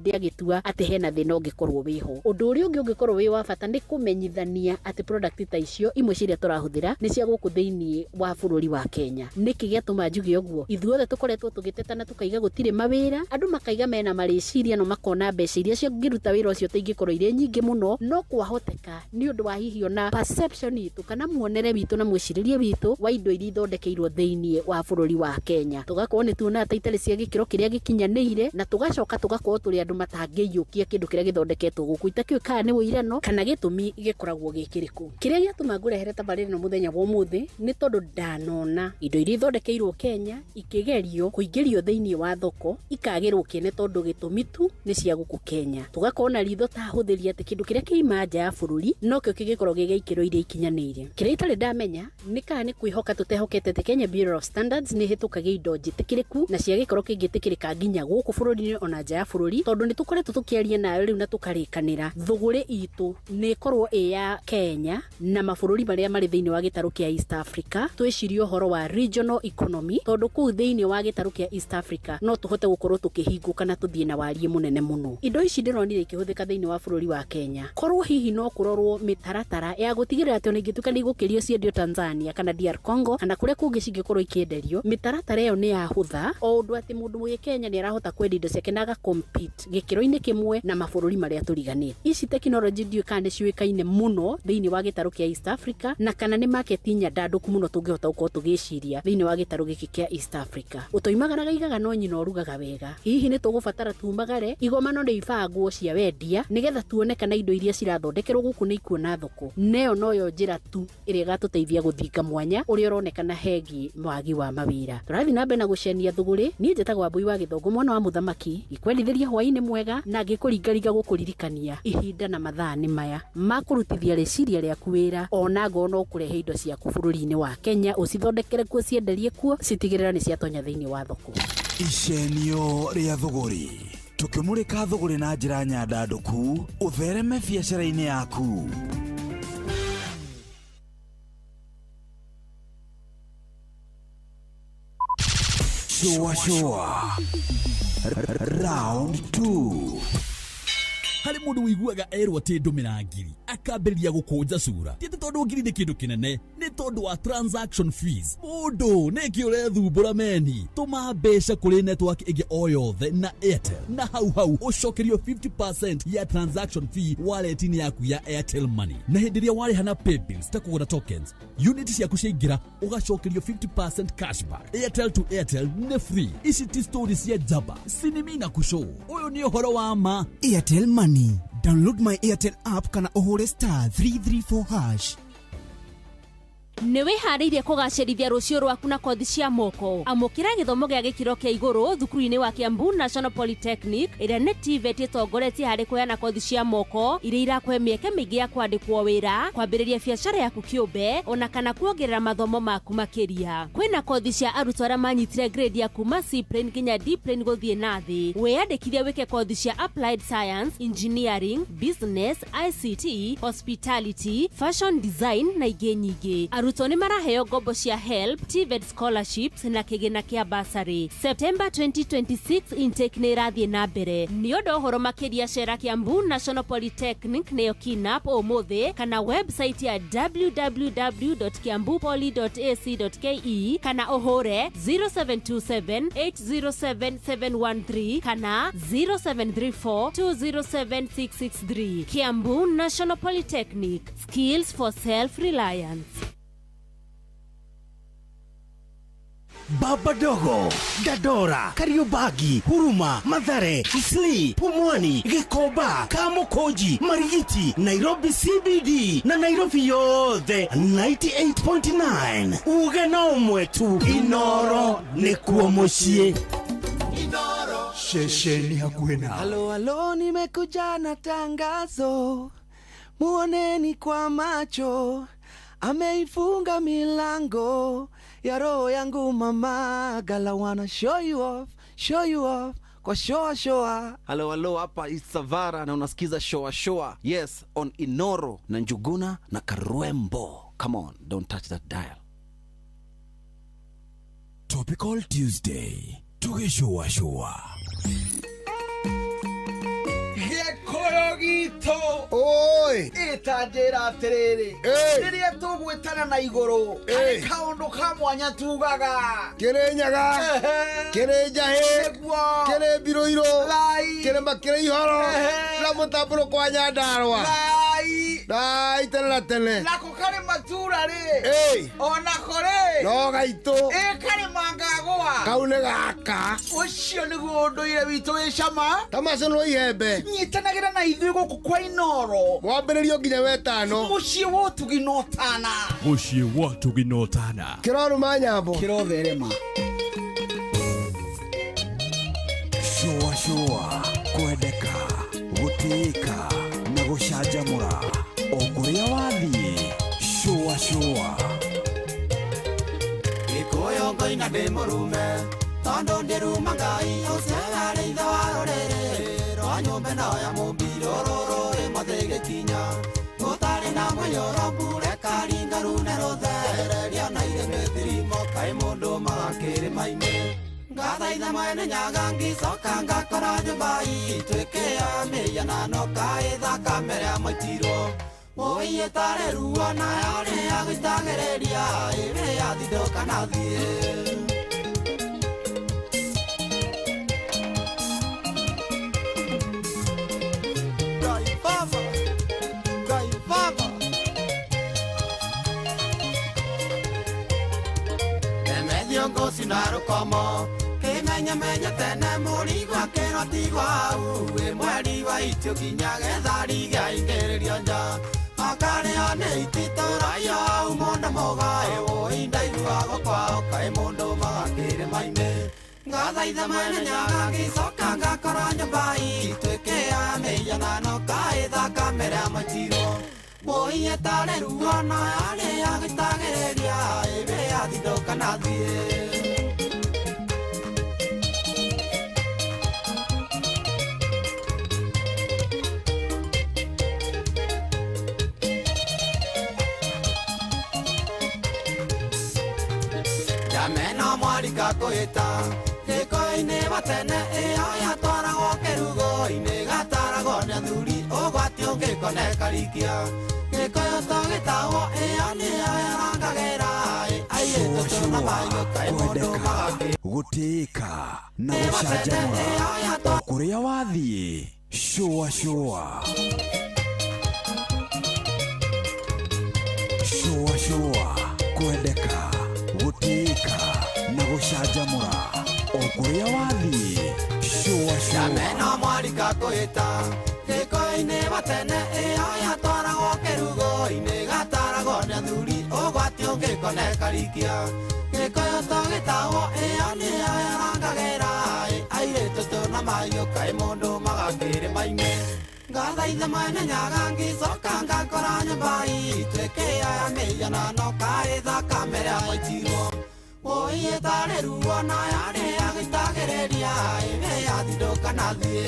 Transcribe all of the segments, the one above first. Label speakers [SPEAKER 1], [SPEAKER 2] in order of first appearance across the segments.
[SPEAKER 1] atinde agĩtua atĩ hena thĩna ũngĩkorwo wĩho. Ũndũ ũrĩa ũngĩ ũngĩkorwo wĩ wa bata nĩ kũmenyithania atĩ product ta icio imwe cia iria tũrahũthĩra nĩ cia gũkũ thĩinĩ wa bũrũri wa Kenya. Nĩkĩ gĩatũma njuge ũguo? Ithuothe tũkoretwo tũgĩteta na tũkaiga gũtirĩ mawĩra, andũ makaiga mena marĩciria no makona mbeca iria cingĩruta wĩra ũcio ta ingĩkorwo irĩ nyingĩ mũno, no kwahoteka nĩ ũndũ wa hihi ona perception itũ kana muonere witũ na mwĩcirĩrie witũ wa indo iria ithondekeirwo thĩinĩ wa bũrũri wa Kenya. Tũgakorwo nĩ tuonaga ta itarĩ cia gĩkĩro kĩrĩa gĩkinyanĩire na tũgacoka tũgakorwo tũrĩ andũ matangĩiyũkia kĩndũ kĩrĩa gĩthondeketwo gũkũ. Itakĩũĩ kana nĩ ũirano kana gĩtũmi gĩkoragwo gĩ kĩrĩkũ. Kĩrĩa gĩatũma ngũrehere tabarĩra ĩno mũthenya wa ũmũthĩ nĩ tondũ ndanona indo iria ithondekeirwo Kenya ikĩgerio kũingĩrio thĩinĩ wa thoko ikagĩrwo kĩene tondũ gĩtũmi tu nĩ cia gũkũ Kenya. Tũgakorwo na ritho ta ahũthĩri atĩ kĩndũ kĩrĩa kĩima nja ya bũrũri nokĩo kĩngĩkorwo gĩ gĩa ikĩro iria ikinyanĩire. Kĩrĩa itarĩ ndamenya nĩ kana nĩ kwĩhoka tũtehokete atĩ Kenya Bureau of Standards nĩ ĩhĩtũkagia indo njĩtĩkĩrĩku na cia gĩkĩro kĩngĩtĩkĩrĩka nginya gũkũ bũrũri-inĩ ona nja ya bũrũri tondũ nĩ tũkoretwo tũkĩaria nayo rĩu na tũkarĩkanĩra thũgũrĩ itũ nĩ ĩkorwo ĩ ya Kenya na mabũrũri marĩa marĩ thĩinĩ wa gĩtarũ kĩa East Africa. Twĩcirie ũhoro wa regional economy tondũ kũu thĩinĩ wa gĩtarũ kĩa East Africa no tũhote gũkorwo tũkĩhingũka na tũthiĩ na wariĩ mũnene mũno. Indo ici ndĩronire ikĩhũthĩka thĩinĩ wa bũrũri wa Kenya, korwo hihi no kũrorwo mĩtaratara ya gũtigĩrĩra atĩ ona ingĩtuĩka nĩ igũkĩrio ciendio Tanzania kana DR Congo kana kũrĩa kũngĩ cingĩkorwo ikĩenderio, mĩtaratara ĩyo nĩ yahũtha o ũndũ atĩ mũndũ wĩ Kenya nĩ arahota kwendia indo ciake na aga compete gĩkĩro-inĩ kĩmwe na mabũrũri marĩa tũriganĩte. Ici tekinoronjĩ ndiũĩ kana nĩ ciũĩkaine mũno thĩinĩ wa gĩtarũ kĩa East Africa na kana nĩ market nyandandũku mũno tũngĩhota gũkorwo tũgĩciria thĩinĩ wa gĩtarũ gĩkĩ kĩa East Africa. Ũtoimagaraga igaga no nyina ũrugaga wega. Hihi nĩ tũgũbatara tumagare, igomano nĩ ibangwo cia wendia nĩgetha tuone kana indo iria cirathondekerwo gũkũ nĩ ikuona thoko. Na ĩyo noyo njĩra tu ĩrĩa ĩgatũteithia gũthinga mwanya ũrĩa ũronekana hegiĩ wagi wa mawĩra. Tũrathiĩ na mbere na gũcenia thũgũrĩ. Niĩ njĩtagwo Wambũi wa Gĩthũngũ mwana wa mũthamaki, ngĩkwendithĩria hwaĩ-inĩ mwega na ngĩkũringaringa gũkũririkania ihinda na mathaa nĩ maya ma kũrutithia rĩciria rĩaku wĩra ona ngorwo no kũrehe indo ciaku bũrũri-inĩ wa Kenya ũcithondekere kuo ũcienderie kuo citigĩrĩra nĩ ciatonya thĩinĩ wa thoko.
[SPEAKER 2] Icenio rĩa thũgũrĩ. Tũkĩmũrĩka thũgũrĩ na njĩra nyandandũku ũthereme biacara-inĩ yaku. Shua shua. Round 2.
[SPEAKER 3] Harĩ mũndũ ũiguaga erwo atĩ ndũmĩra ngiri akambĩrĩria gũkũnja cura. Ti atĩ tondũ ngiri nĩ kĩndũ kĩnene, nĩ tondũ wa transaction fees. Mũndũ nĩkĩ ũrethumbũra meni? Tũma mbeca kũrĩ network ĩngĩ o yothe na Airtel na hau hau ũcokerio 50% ya transaction fee wallet-inĩ yaku ya Airtel Money. Na hĩndĩ ĩrĩa warĩha na paybills ta kũgũra tokens, unit ciaku ciaingĩra ũgacokerio 50% cashback. Airtel to Airtel nĩ free. Ici ti story cia njamba, sinimi na kushow. Ũyũ nĩ ũhoro wa ma.
[SPEAKER 4] Airtel Money. Download my Airtel app kana ũhũre star 334 hash.
[SPEAKER 5] Nĩ wĩharĩirie kũgacĩrithia rũciũ rwaku na kothi cia moko? Amũkĩra gĩthomo gĩa gĩkĩro kĩa igũrũ thukuru-inĩ wa Kiambu National Polytechnic ĩrĩa nĩ TVET ĩtongoretie harĩ kũheana kothi cia moko iria irakũhe mĩeke mĩingĩ ya kwandĩkwo wĩra, kwambĩrĩria biacara yaku kĩũmbe ona kana kuongerera mathomo maku makĩria. Kwĩna kothi cia arutwo arĩa manyitire grade ya kuma C plain nginya D plain gũthiĩ na thĩ. Wĩyandĩkithie wĩke kothi cia Applied Science, Engineering, Business, ICT, Hospitality, Fashion Design na ingĩ nyingĩ. Arutwo nĩ maraheo ngombo cia HELB, TVET scholarships na kĩgĩna kĩa bursary. September 2026 intake nĩ ĩrathiĩ na mbere. Nĩ ũndũ ũhoro makĩria cera Kiambu National Polytechnic nĩyo KINAP ũmũthĩ kana website ya www.kiambupoly.ac.ke kana ũhũre 0727 807 713 kana 0734 207 663. Kiambu National Polytechnic, skills for self-reliance.
[SPEAKER 4] Baba Dogo, Dandora, Kariobangi, Huruma, Mathare, Isli, Pumwani, Gikomba, Kamukunji, Marigiti, Nairobi CBD na Nairobi yothe 98.9. Uge na ũmwe tu, Inoro nĩkuo mũciĩ.
[SPEAKER 2] Ceceni hakuhĩ nawe.
[SPEAKER 6] Halo, halo, nimekuja na tangazo, muoneni kwa macho, ameifunga milango ya roho yangu mama, gala wanna show you off, show you off kwa shoa shoa.
[SPEAKER 7] Halo halo, hapa Isavara na unasikiza shoa shoa. Yes, on Inoro na Njuguna na Karwembo. Come on, don't touch that dial.
[SPEAKER 2] Topical Tuesday tũgĩcũacũa.
[SPEAKER 6] Gĩkũyũ gitũ.
[SPEAKER 8] Oi.
[SPEAKER 6] Ĩtanjĩra atĩrĩrĩ, rĩrĩa tũgwĩtana na igũrũ harĩ kaũndũ ka mwanya tugaga.
[SPEAKER 8] Kĩrĩ Nyaga, kĩrĩ Njahĩ, kĩrĩ Mbirũirũ, kĩrĩma kĩrĩ ihoro na mũtambũrũko wa Nyandarũa. Rai tene na tene.
[SPEAKER 6] Nako karĩ matura rĩ, onako rĩ
[SPEAKER 8] no gaitũ.
[SPEAKER 6] Ĩ karĩ mangagũa.
[SPEAKER 8] Kau nĩ gaka.
[SPEAKER 6] Ũcio nĩguo ũndũire witũ wĩ cama.
[SPEAKER 8] Ta maconwo ihembe.
[SPEAKER 6] Nyitanagĩra na ithuĩ gũkũ kwa Inoro.
[SPEAKER 8] Mwambĩrĩrio nginya wetano.
[SPEAKER 6] Mũciĩ wa ũtugi na ũtana.
[SPEAKER 3] Mũciĩ wa ũtugi na ũtana.
[SPEAKER 8] Kĩrorũma nyambo.
[SPEAKER 6] Kĩrotherema.
[SPEAKER 2] Shũa shũa, kwendeka, gũtĩĩka na gũcanjamũra o kũrĩa wathiĩ. Shũa shũa.
[SPEAKER 9] Gĩkũyũ ngoina ndĩ mũrume tondũ ndĩruma Ngai ũcio arĩ ithe wa rũrĩrĩ rwa nyũmba ĩno ya mũmbi rũrũ rĩmwe thĩgĩkinya gũtarĩ na mũiyũro mbura ĩkaringa rune rũthereria na irĩmĩ thirimo kaĩ mũndũ magakĩrĩma-inĩ. Ngathaitha mwene Nyaga ngĩcoka ngakora nyũmba itũ ĩkĩoya mĩhianano kaĩ thakame ĩrĩa mwaitirwo ũi ĩtarĩ ruo na yarĩ ya gũitagĩrĩria ĩrĩ yathindũka na thiĩ.
[SPEAKER 6] Ngai baba, Ngai baba.
[SPEAKER 9] Emethio ngoci na rũkomo kĩmenyemenye tene mũrigo akĩrwo tigwo hau wĩ mweri wa itũ nginya gethari gĩaingĩrĩrio nja akarĩo nĩ ititũraio hau mũndũ mũgaĩ wũi ndaiguago kwao kaĩ mũndũ magakĩrĩma-inĩ. Ngathaitha mwene Nyaga ngĩcoka ngakora nyũmba itũ ĩkĩoya mĩhianano kaĩ thakame ĩrĩa mwaitirwo wũi ĩtarĩ ruo na yarĩ ya gũitagĩrĩria ĩrĩ yathindũka na thiĩ. Jamena mwarika kwĩta gĩkũyũ-inĩ wa tene ĩyo yatwaragwo kĩrugo-inĩ gataragwo nĩ athuri ũgwati ũngĩkoneka rikia gĩkũyũ tũgĩtagwo ĩyo nĩyo yarangagĩra airĩtu tũna mayũ kaĩ mũndũ magakĩ.
[SPEAKER 2] Gũtĩĩka na gũcanjamũra o kũrĩa wathiĩ. Shũa shũa. Shũa shũa, kwendeka, gũtĩĩka na gũcanjamũra o kũrĩa wathiĩ. Shũa shũa.
[SPEAKER 9] Jamena mwarika kwĩta gĩkũyũ-inĩ wa tene ĩyo yatwaragwo kĩrugo-inĩ gataragwo nĩ athuri ũgwati ũngĩkoneka rikia gĩkũyũ tũgĩtagwo ĩyo nĩyo yarangagĩra airĩtu tũna mayũ kaĩ mũndũ magakĩrĩma-inĩ. Ngathaitha mwene Nyaga ngĩcoka ngakora nyũmba itũ ĩkĩoya mĩhianano kaĩ thakame ĩrĩa mwaitirwo ũi ĩtarĩ ruo na yarĩ ya gũitagĩrĩria ĩrĩ yathindũka na thiĩ.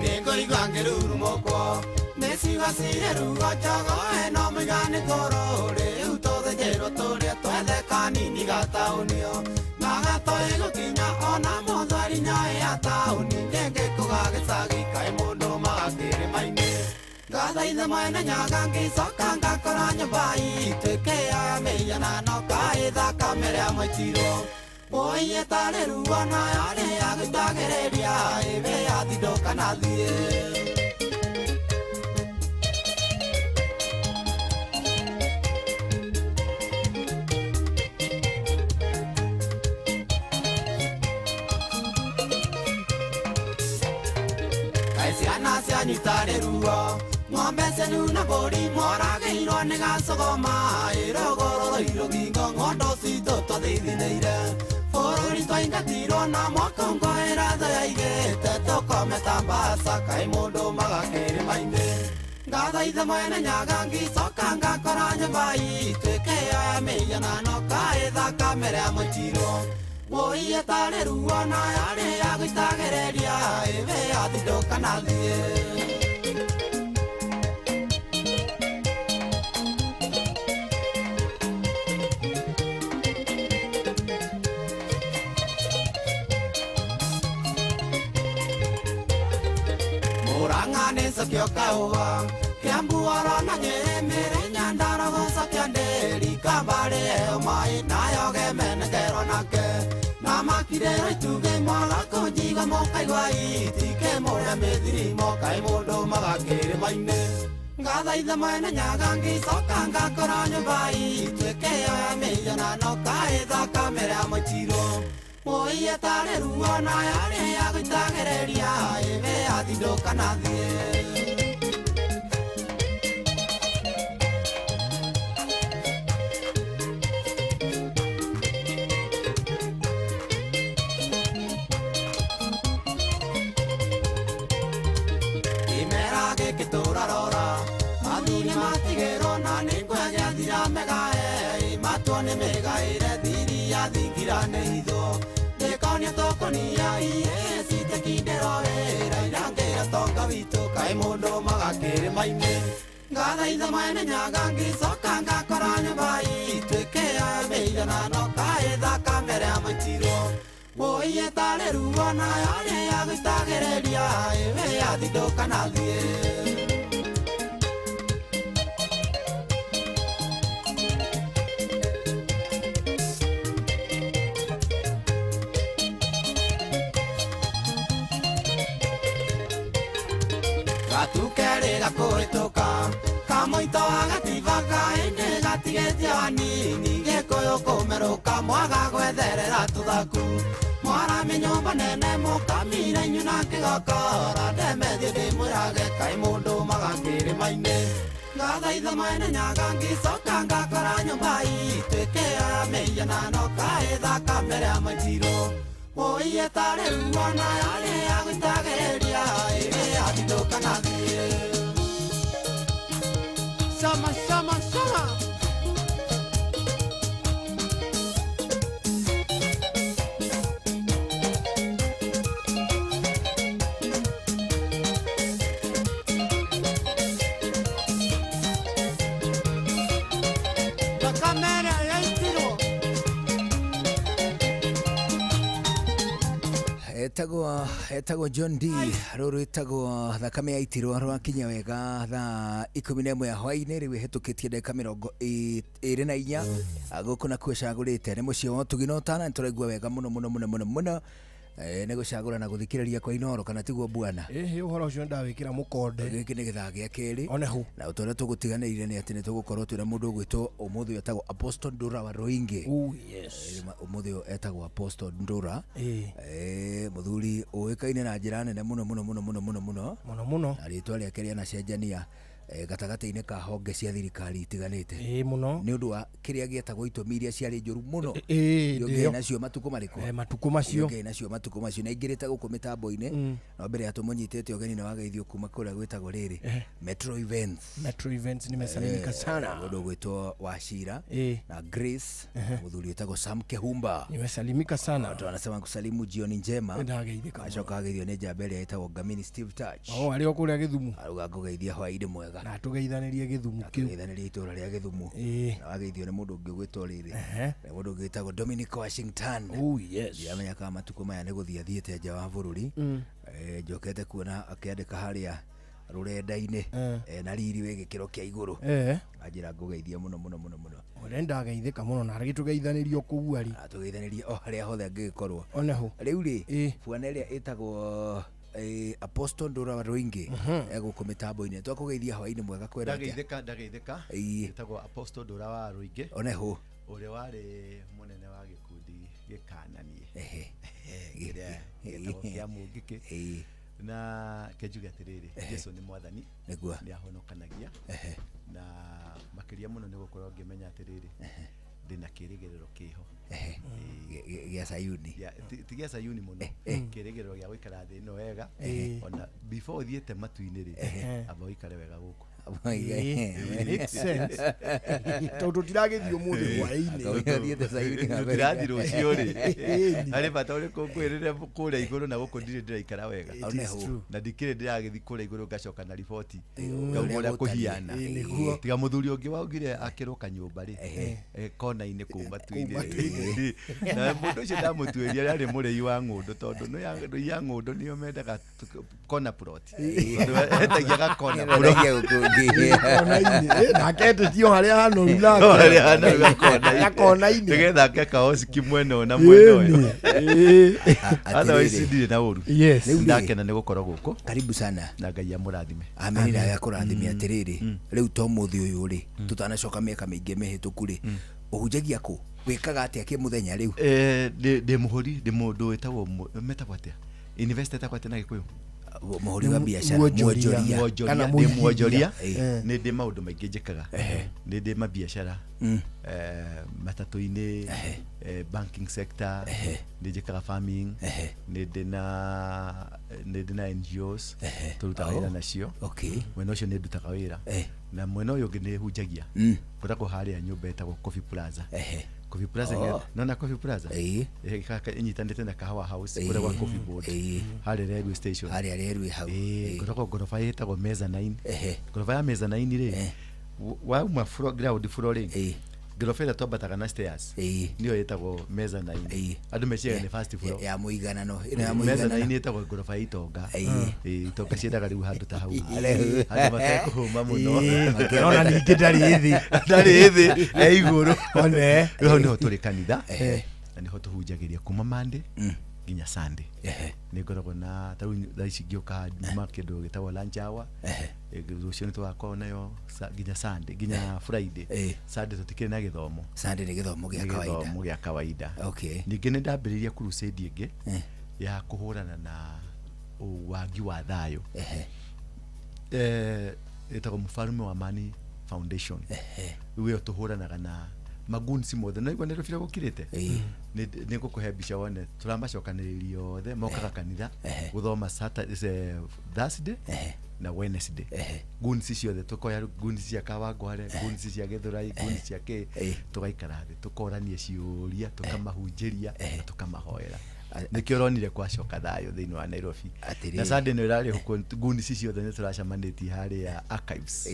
[SPEAKER 9] Nĩngũigua ngĩrurumũkwo nĩ ciugo cirĩ ruo njogo ĩno mũigani kũrũ rĩu tũthĩnjĩrwo tũrĩa twethe kanini gataũnio na gatoĩ gũkinya ona mũthweri nyoĩ ya taũni ndĩngĩkũga gĩcagi kaĩ mũndũ magakĩrĩma-inĩ. Ngathaitha mwene Nyaga ngĩcoka ngakora nyũmba itũ ĩkĩoya mĩhianano kaĩ thakame ĩrĩa mwaitirwo ũi ĩtarĩ ruo na yarĩ ya gũitagĩrĩria ĩrĩ yathindũka na thiĩ. Kaĩ ciana cianyu itarĩ ruo ng'ombe cianyu na mbũri moragĩirwo nĩ gacogoma ĩrũgũrũ rũirũ ngingo ng'ondo citũ twathithinĩire bũrũri twaingatirwo na mwakongoĩra thũ yaigĩte tũkome ta mbaca kaĩ mũndũ magakĩrĩma-inĩ. Ngathaitha mwene Nyaga ngĩcoka ngakora nyũmba itũ ĩkĩoya mĩhianano kaĩ thakame ĩrĩa mwaitirwo wũi ĩtarĩ ruo na yarĩ ya gũitagĩrĩria ĩrĩ yathindũka na thiĩ. Kang'ane cokio kaũa Kĩambu orona Nyĩrĩ Mĩrĩ Nyandarua gũcokia ndĩri Kambarĩ ĩyo maĩ nayo gemenekerwo nake Na makirĩrwo itugĩ mwaga kũnjigua mũkaigua itikĩ mũrĩa mĩthirimo kaĩ mũndũ magakĩrĩma-inĩ Ngathaitha mwene Nyaga ngĩcoka ngakora nyũmba ituĩke ĩyo ya mĩhianano kaĩ thakame ĩrĩa mwaitirwo Mũiye tarĩ ruo na yarĩ ya gũitagĩrĩria ĩbe yathindũka na thiĩ. Kĩmera gĩkĩ tũrarora mathuri matigĩrwo na nĩ ngwegethira megae matua nĩ mĩgaĩre thiri ya thingira nĩ hitho ndĩkonia tũkũnia iĩ citekindĩrwo wĩra irangĩra tonga witũ kaĩ mũndũ magakĩrĩma-inĩ Ngathaitha mwene Nyaga ngĩcoka ngakora nyũmba ituĩke ya mĩhianano kaĩ thakame ĩrĩa mwaitirwo Mũiye tarĩ ruo na yarĩ ya gũitagĩrĩria ĩwe yathindũka na thiĩ. Gatukere gakũhĩtũka kamũito agatiba kaĩndĩ gatigĩtie hanini Gĩkũyũ kũmerũka mwaga gwetherera tũthaku mwarame nyũmba nene mũkamira inyuĩ na kĩgokora ndemethiĩ ndĩmwĩrage kaĩ mũndũ magakĩrĩma-inĩ Ngathaitha mwene Nyaga ngĩcoka ngakora nyũmba ituĩke ya mĩhianano kaĩ thakame ĩrĩa mwaitirwo Mũiye tarĩ ruo na yarĩ ya gũitagĩrĩria ĩrĩ yathindũka na thiĩ. Sama sama sama. Thakame yaitirwo.
[SPEAKER 10] Etagwo John D rũrũ ĩtagwo thakame yaitirwo rwakinya wega thaa 11 ya hwaĩ-inĩ rĩu ĩhĩtũkĩtie ndagĩka 24 gũkũ nakuo cagũrĩte nĩ mũciĩ wa ũtugi na ũtana nĩtũraigua wega mũno mũno mũno mũno mũno nĩ gũcagũra na gũthikĩrĩria kwa Inooro kana tiguo bwana
[SPEAKER 11] ĩhĩ ũhoro ũcio ndawĩkĩra mũkonde
[SPEAKER 10] gĩkĩ nĩ gĩthaa gĩa kerĩ
[SPEAKER 11] onehu
[SPEAKER 10] na ũndũ ũrĩa tũgũtiganĩire nĩ atĩ nĩ tũgũkorwo twĩna mũndũ ũgwĩtwo ũmũthĩ ũyũ etagwo Apostle Ndura wa Rũingĩ.
[SPEAKER 11] Oh yes.
[SPEAKER 10] Ũmũthĩ ũyũ etagwo Apostle Ndura mũthuri ũĩkaine na njĩra nene mũno mũno mũno mũno mũno mũno
[SPEAKER 11] mũno mũno
[SPEAKER 10] na rĩtwa rĩake rĩanacenjania gatagatĩ-inĩ ka honge cia thirikari itiganĩte
[SPEAKER 11] mũno
[SPEAKER 10] nĩ ũndũ wa kĩrĩa gĩetagwo itũmi iria ciarĩ njũru mũno
[SPEAKER 11] ĩĩ
[SPEAKER 10] nacio matukũ marĩkũ
[SPEAKER 11] matukũ macio
[SPEAKER 10] nacio matukũ macio na aingĩrĩte gũkũ mĩtambo-inĩ no mbere ya tũmũnyitĩte ũgeni na wageithio kuma kũrĩa gwĩtagwo rĩrĩ Metro Events.
[SPEAKER 11] Metro Events nimesalimika sana
[SPEAKER 10] mũndũ ũgwĩtwo Wachira na Grace mũthuri wĩtagwo Sam Kehumba
[SPEAKER 11] nimesalimika sana
[SPEAKER 10] watu wanasema kusalimu jioni njema
[SPEAKER 11] ndageithĩka
[SPEAKER 10] acoka ageithio nĩ njamba ĩrĩa ĩtagwo Ngamini Steve Touch
[SPEAKER 11] o arĩ o kũrĩa Gĩthumo
[SPEAKER 10] aruga ngũgeithia hwaĩ-inĩ mwega
[SPEAKER 11] na tũgeithanĩrie Gĩthumo kĩu
[SPEAKER 10] tũgeithanĩrie itũra rĩa Gĩthumo na wageithio nĩ mũndũ ũngĩ ũgwĩtwo rĩrĩ nĩ mũndũ ũngĩ wĩtagwo Dominic Washington.
[SPEAKER 11] Oh yes.
[SPEAKER 10] Ndiramenya kana matukũ maya nĩ gũthiĩ athiĩte nja wa bũrũri njokete kuona akĩandĩka harĩa rũrenda-inĩ na riri wĩ gĩkĩro kĩa igũrũ anjĩra ngũgeithia mũno mũno mũno mũno
[SPEAKER 11] ũrĩa ndageithĩka mũno na rĩgĩtũgeithanĩrio kũu arĩ
[SPEAKER 10] tũgeithanĩrie o harĩa hothe angĩgĩkorwo
[SPEAKER 11] oneho
[SPEAKER 10] rĩu rĩ bwana ĩrĩa ĩtagwo Apostle Ndura wa Rũingĩ egũkũ mĩtambo-inĩ twakũgeithia hwaĩ-inĩ mwega kwenda
[SPEAKER 12] atĩa ndageithĩka ĩtagwo Apostle Ndura wa Rũingĩ
[SPEAKER 10] oneho
[SPEAKER 12] ũrĩa warĩ mũnene wa gĩkundi gĩkananie kĩrĩa gĩtagwo kĩa Mũngĩkĩ na kenjuge atĩrĩrĩ Jesu nĩ mwathani nĩ ahonokanagia na makĩria mũno nĩ gũkorwo ngĩmenya atĩrĩrĩ ndĩna kĩrĩgĩrĩro kĩho
[SPEAKER 10] gĩa Sayuni
[SPEAKER 12] ti gĩa Sayuni mũno kĩrĩgĩrĩro gĩa gũikara thĩ ĩno wega ona before ũthiĩte matu-inĩ rĩ amba ũikare wega gũkũ
[SPEAKER 11] Makes sense. Tondũ tũtiragĩthiĩ ũmũthĩ hwaĩ-inĩ.
[SPEAKER 10] Thiĩte Sayuni
[SPEAKER 12] tũtirathiĩ rũciũ rĩ, harĩ bata ũrĩkũ ngwĩrĩre kũrĩa igũrũ na gũkũ ndirĩ ndĩraikara wega?
[SPEAKER 11] It is true.
[SPEAKER 12] Na ndikĩrĩ ndĩragĩthiĩ kũrĩa igũrũ ngacoka na riboti ngauga ũrĩa
[SPEAKER 10] Ũrĩa
[SPEAKER 12] kũhiana.
[SPEAKER 11] Ĩĩ, nĩguo.
[SPEAKER 12] Tiga mũthuri ũngĩ waugire akĩrwo kanyũmba rĩ, kona-inĩ kũu matu-inĩ, na mũndũ ũcio ndamũtuĩria arĩ mũrĩi wa ng'ũndũ, tondũ nĩ ya ng'ũndũ nĩo mendaga kona plot, tondũ etagia gakona plot.
[SPEAKER 10] Endagia gũkũ.
[SPEAKER 11] Kona-inĩ. Nake etĩtio harĩa hanoru nake.
[SPEAKER 12] Harĩa hanoru gakona-inĩ.
[SPEAKER 11] Gakona-inĩ.
[SPEAKER 12] Nĩgetha ake kahoski mwena ũyũ na mwena ũyũ.
[SPEAKER 11] Ĩĩ.
[SPEAKER 12] Otherwise ndirĩ na ũru.
[SPEAKER 11] Yes.
[SPEAKER 10] Rĩu rĩ-
[SPEAKER 12] Ndakena nĩ gũkorwo gũkũ.
[SPEAKER 10] Karibu sana.
[SPEAKER 12] Na Ngai amũrathime.
[SPEAKER 10] Ameni na agakũrathime. Atĩrĩrĩ, rĩu to mũthĩ ũyũ rĩ, tũtanacoka mĩaka mĩingĩ mĩhĩtũku rĩ, ũhunjagia kũ, wĩkaga atĩa kĩmũthenya rĩu?
[SPEAKER 12] Ndĩ mũhũri, ndĩ mũndũ wĩtagwo metagwo atĩa, investor etagwo atĩa na Gĩkũyũ?
[SPEAKER 10] Mũhũri wa biacara.
[SPEAKER 11] Mwonjoria.
[SPEAKER 12] Mwonjoria.
[SPEAKER 11] Kana
[SPEAKER 12] Ndĩ
[SPEAKER 11] mũigithia.
[SPEAKER 12] mwonjoria.
[SPEAKER 11] Nĩ
[SPEAKER 12] ndĩ maũndũ maingĩ njĩkaga, nĩ ndĩ mabiacara, matatũ-inĩ, banking sector, nĩ njĩkaga farming, nĩ ndĩ na NGOs tũrutaga wĩra nacio. Mwena ũcio nĩ ndutaga wĩra, na mwena ũyũ ũngĩ nĩ hunjagia. Ngoragwo harĩa nyũmba ĩtagwo Coffee Plaza. Coffee Plaza. Nona Coffee Plaza? Ĩnyitanĩte na Kahawa House, kũrĩa gwa Coffee Board, harĩa railway station.
[SPEAKER 10] Harĩa railway hau.
[SPEAKER 12] Ngoragwo ngoroba ĩtagwo mezzanine. Ngoroba ya mezzanine rĩ, wauma ground floor rĩ, ngoroba ĩrĩa twambataga na stairs nĩyo ĩtagwo mezzanine. Andũ meciaga nĩ first floor.
[SPEAKER 10] Ya mũiganano ĩno ya
[SPEAKER 12] mezzanine
[SPEAKER 10] mũiganano.
[SPEAKER 12] Ĩtagwo ngoroba ya itonga. Itonga ciendaga rĩu handũ ta hau,
[SPEAKER 10] Rĩu.
[SPEAKER 12] handũ matekũhũma mũno.
[SPEAKER 11] Ona ningĩ ndarĩ thĩ.
[SPEAKER 12] Ndarĩ thĩ, e igũrũ.
[SPEAKER 11] One.
[SPEAKER 12] Rĩu hau nĩho tũrĩ kanitha, na nĩho tũhunjagĩria kuma Monday nginya Sunday. Nĩ ngoragwo na ta rĩu thaa ici ngĩũka nyuma kĩndũ gĩtagwo lunch hour. Rũciũ nĩ tũgakorwo nayo nginya Sunday, nginya Friday. Sunday tũtikĩrĩ na gĩthomo.
[SPEAKER 10] Sunday nĩ gĩthomo gĩa
[SPEAKER 12] Nĩ
[SPEAKER 10] kawaida.
[SPEAKER 12] gĩthomo gĩa kawaida. Ningĩ nĩ ndambĩrĩria crusade ĩngĩ ya kũhũrana na wagi wa thayũ, ĩtagwo Mfalme wa Amani Foundation. Rĩu ĩyo tũhũranaga na magunsi mothe no igua Nairobi gũkirĩte. Nĩ ngũkũhe mbica wone tũramacokanĩrĩria othe mokaga kanitha gũthoma Saturday, Thursday na Wednesday. Guns ciothe tũkoya, guns cia Kawangware, guns cia Gĩthũrai, guns cia kĩ, tũgaikara thĩ tũkorania ciũria, tũkamahunjĩria na tũkamahoera. Nĩkĩo ũronire kwacoka thayũ thĩinĩ wa Nairobi.
[SPEAKER 10] Atĩrĩrĩ.
[SPEAKER 12] Na Sunday ĩno ĩrarĩ huko, guns ciothe nĩ tũracemanĩtie harĩa Archives,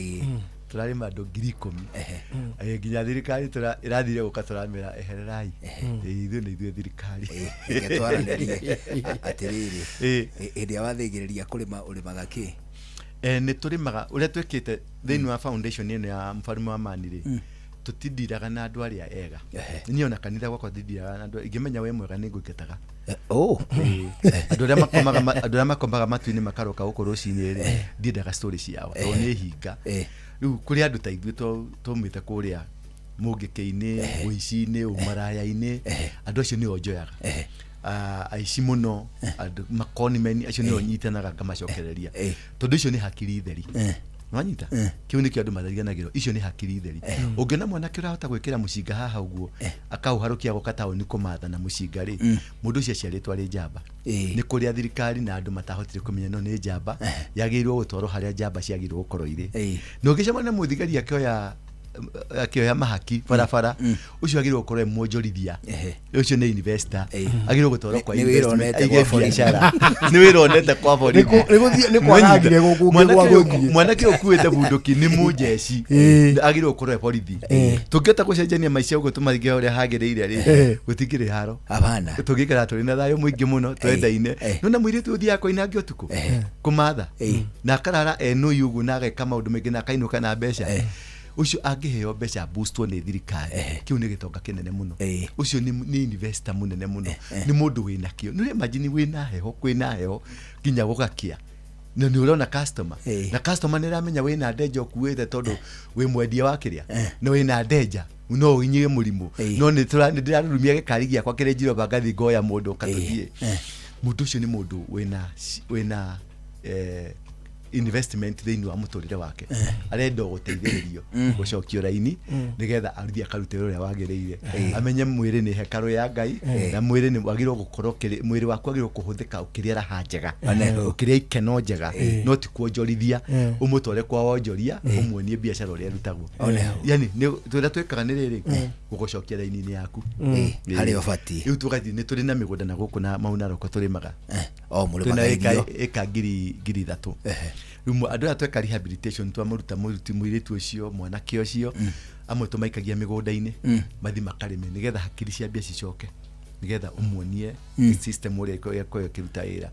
[SPEAKER 12] tũrarĩ andũ 10,000. Nginya thirikari ĩrathire gũka, tũramĩra ehererai. Ithuĩ nĩ ithuĩ thirikari.
[SPEAKER 10] Reke twaranĩrie. Atĩrĩrĩ, hĩndĩ ĩrĩa wathĩgĩrĩria kũrĩma, ũrĩmaga kĩ?
[SPEAKER 12] Nĩ tũrĩmaga ũrĩa twĩkĩte thĩinĩ wa foundation ĩno ya Mfalme wa Amani rĩ, tũtindiraga na andũ arĩa ega. Niĩ ona kanitha gwakwa ndindiraga na andũ, ingĩmenya we mwega nĩ ngũingataga. Andũ arĩa makomaga matu-inĩ makaroka gũkũ rũcinĩ rĩ, ndiendaga story ciao tondũ nĩ hinga. Rĩu kũrĩ andũ ta ithuĩ twaumĩte kũrĩa mũngĩkĩ-inĩ, ũici-inĩ, ũmaraya-inĩ, andũ acio nĩo njoyaga. Aici mũno, andũ makonimeni acio nĩo nyitanaga ngamacokereria, tondũ icio nĩ hakiri theri. Nwanyita kĩu nĩkĩo andũ mariganagĩrwo, icio nĩ hakiri theri. Ũngĩona mwanake ũrahota gwĩkĩra mũcinga haha ũguo, akaũharũkia gũka taũni kũmatha na mũcinga rĩ, mũndũ ũcio aciarĩtwo arĩ njamba. Nĩ kũrĩa thirikari na andũ matahotire kũmenya no nĩ njamba, yagĩrĩirwo gũtwarwo harĩa njamba ciagĩrĩirwo gũkorwo irĩ. Na ũngĩcemania na mũthigari akĩoya mahaki barabara, ũcio agĩrĩirwo gũkorwo e mwonjorithia, ũcio nĩ investor, agĩrĩirwo gũtwarwo kwa
[SPEAKER 10] Nĩ wĩra
[SPEAKER 12] investment,
[SPEAKER 10] onete
[SPEAKER 12] aige
[SPEAKER 10] gwa borithi.
[SPEAKER 12] biacara, nĩ wĩra onete kwa borithi.
[SPEAKER 11] Nĩ kwaragire gũkũ ũngĩ gwa gũthiĩ.
[SPEAKER 12] Mwanake ũkuĩte bunduki nĩ mũjeci, agĩrĩirwo gũkorwo e borithi. Tũngĩhota gũcenjania maica ũguo tũmaige ũrĩa hagĩrĩire rĩ, gũtingĩrĩ haro.
[SPEAKER 10] Hapana.
[SPEAKER 12] Tũngĩikara tũrĩ na thayũ mũingĩ mũno twendaine. Nona mũirĩtu ũthiaga koinange ũtukũ kũmatha na akarara enũi ũguo na ageka maũndũ maingĩ na akainũka na mbeca, ũcio angĩheo mbeca boostwo nĩ thirikari, kĩu nĩ gĩtonga kĩnene mũno. Ũcio nĩ investor mũnene mũno, nĩ mũndũ wĩna kĩo. Nĩ imagine wĩna heho, kwĩna heho nginya gũgakĩa, na nĩ ũrona customer, na customer nĩ ĩramenya wĩna ndenja ũkuĩte, tondũ wĩ mwendia wa kĩrĩa na wĩna ndenja no ũinyie mũrimũ, no nĩ ndĩrarurumia gĩkari gĩakwa kĩrĩ Njirova ngathiĩ ngoya mũndũ katũthiĩ. Mũndũ ũcio nĩ mũndũ wĩna Investment thĩinĩ wa mũtũrĩre wake, arenda o gũteithĩrĩrio gũcokio raini nĩgetha athiĩ akarute wĩra ũrĩa wagĩrĩire, amenye mwĩrĩ nĩ hekarũ ya Ngai na mwĩrĩ nĩ wagĩrĩirwo gũkorwo mwĩrĩ waku wagĩrĩirwo kũhũthĩka ũkĩrĩa raha njega, ũkĩrĩa ikeno njega, no ti kuonjorithia. Ũmũtware kwa wonjoria, ũmuonie biacara ũrĩa ĩrutagwo. Yani ũrĩa twĩkaga nĩ rĩrĩ, gũgũcokia raini-inĩ yaku.
[SPEAKER 10] Harĩa ũbatiĩ.
[SPEAKER 12] Rĩu tũgathiĩ, nĩ tũrĩ na mĩgũnda na gũkũ na mau Naroko tũrĩmaga.
[SPEAKER 10] O
[SPEAKER 12] twĩna
[SPEAKER 10] mũrĩmaga
[SPEAKER 12] ĩka
[SPEAKER 10] irio.
[SPEAKER 12] Ĩka 3,000. Rĩu andũ aya tweka rehabilitation, twamũruta mũruti mũirĩtu ũcio, mwanake ũcio, amwe tũmaikagia mĩgũnda-inĩ mathi makarĩme nĩgetha hakiri cia mbia cicoke, nĩgetha ũmuonie system ũrĩa ĩkoragwo ĩkĩruta wĩra.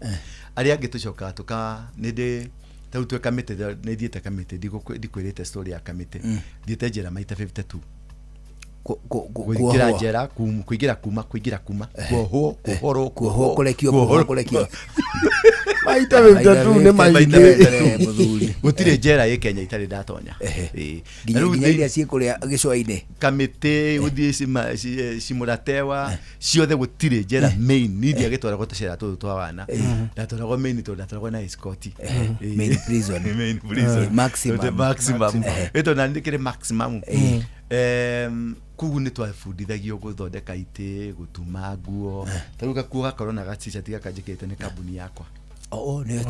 [SPEAKER 12] Arĩa angĩ tũcokaga tũka nĩ ndĩ tarĩu twĩ kamĩtĩ, nĩ thiĩte kamĩtĩ, ndikwĩrĩte story ya kamĩtĩ. Thiĩte njera maita 52. Kũingĩra
[SPEAKER 10] Kuohwo.
[SPEAKER 12] njera, kũingĩra, kuma, kũingĩra, kuma, kuohwo, kuohorwo.
[SPEAKER 10] Kuohwo, kũrekio, kuohwo, kũrekio.
[SPEAKER 11] Maita 52 nĩ
[SPEAKER 12] Maita
[SPEAKER 11] maingĩ.
[SPEAKER 12] 52.
[SPEAKER 10] Mũthuri.
[SPEAKER 12] Gũtirĩ njera ĩ Kenya itarĩ ndatonya. Ĩĩ. Na
[SPEAKER 10] Nginya
[SPEAKER 12] rĩu
[SPEAKER 10] nginya iria ciĩ kũrĩa gĩcũa-inĩ.
[SPEAKER 12] Kamĩtĩ gũthiĩ cimũratewa ciothe, gũtirĩ njera main niĩ ndiagĩtwaragwo tũcera tũtũ twa wana, ndatwaragwo main tondũ ndatwaragwo na escort. Ĩĩ.
[SPEAKER 10] Main prison.
[SPEAKER 12] Main prison.
[SPEAKER 10] Maximum.
[SPEAKER 12] Maximum ĩtondũ nani nĩkĩrĩ maximum. Koguo nĩ twabundithagio gũthondeka itĩ, gũtuma nguo. Ta rĩu gakuo gakorwo na ga-t-shirt gaka njĩkĩrĩte nĩ kambuni yakwa.
[SPEAKER 10] Oh, nĩyo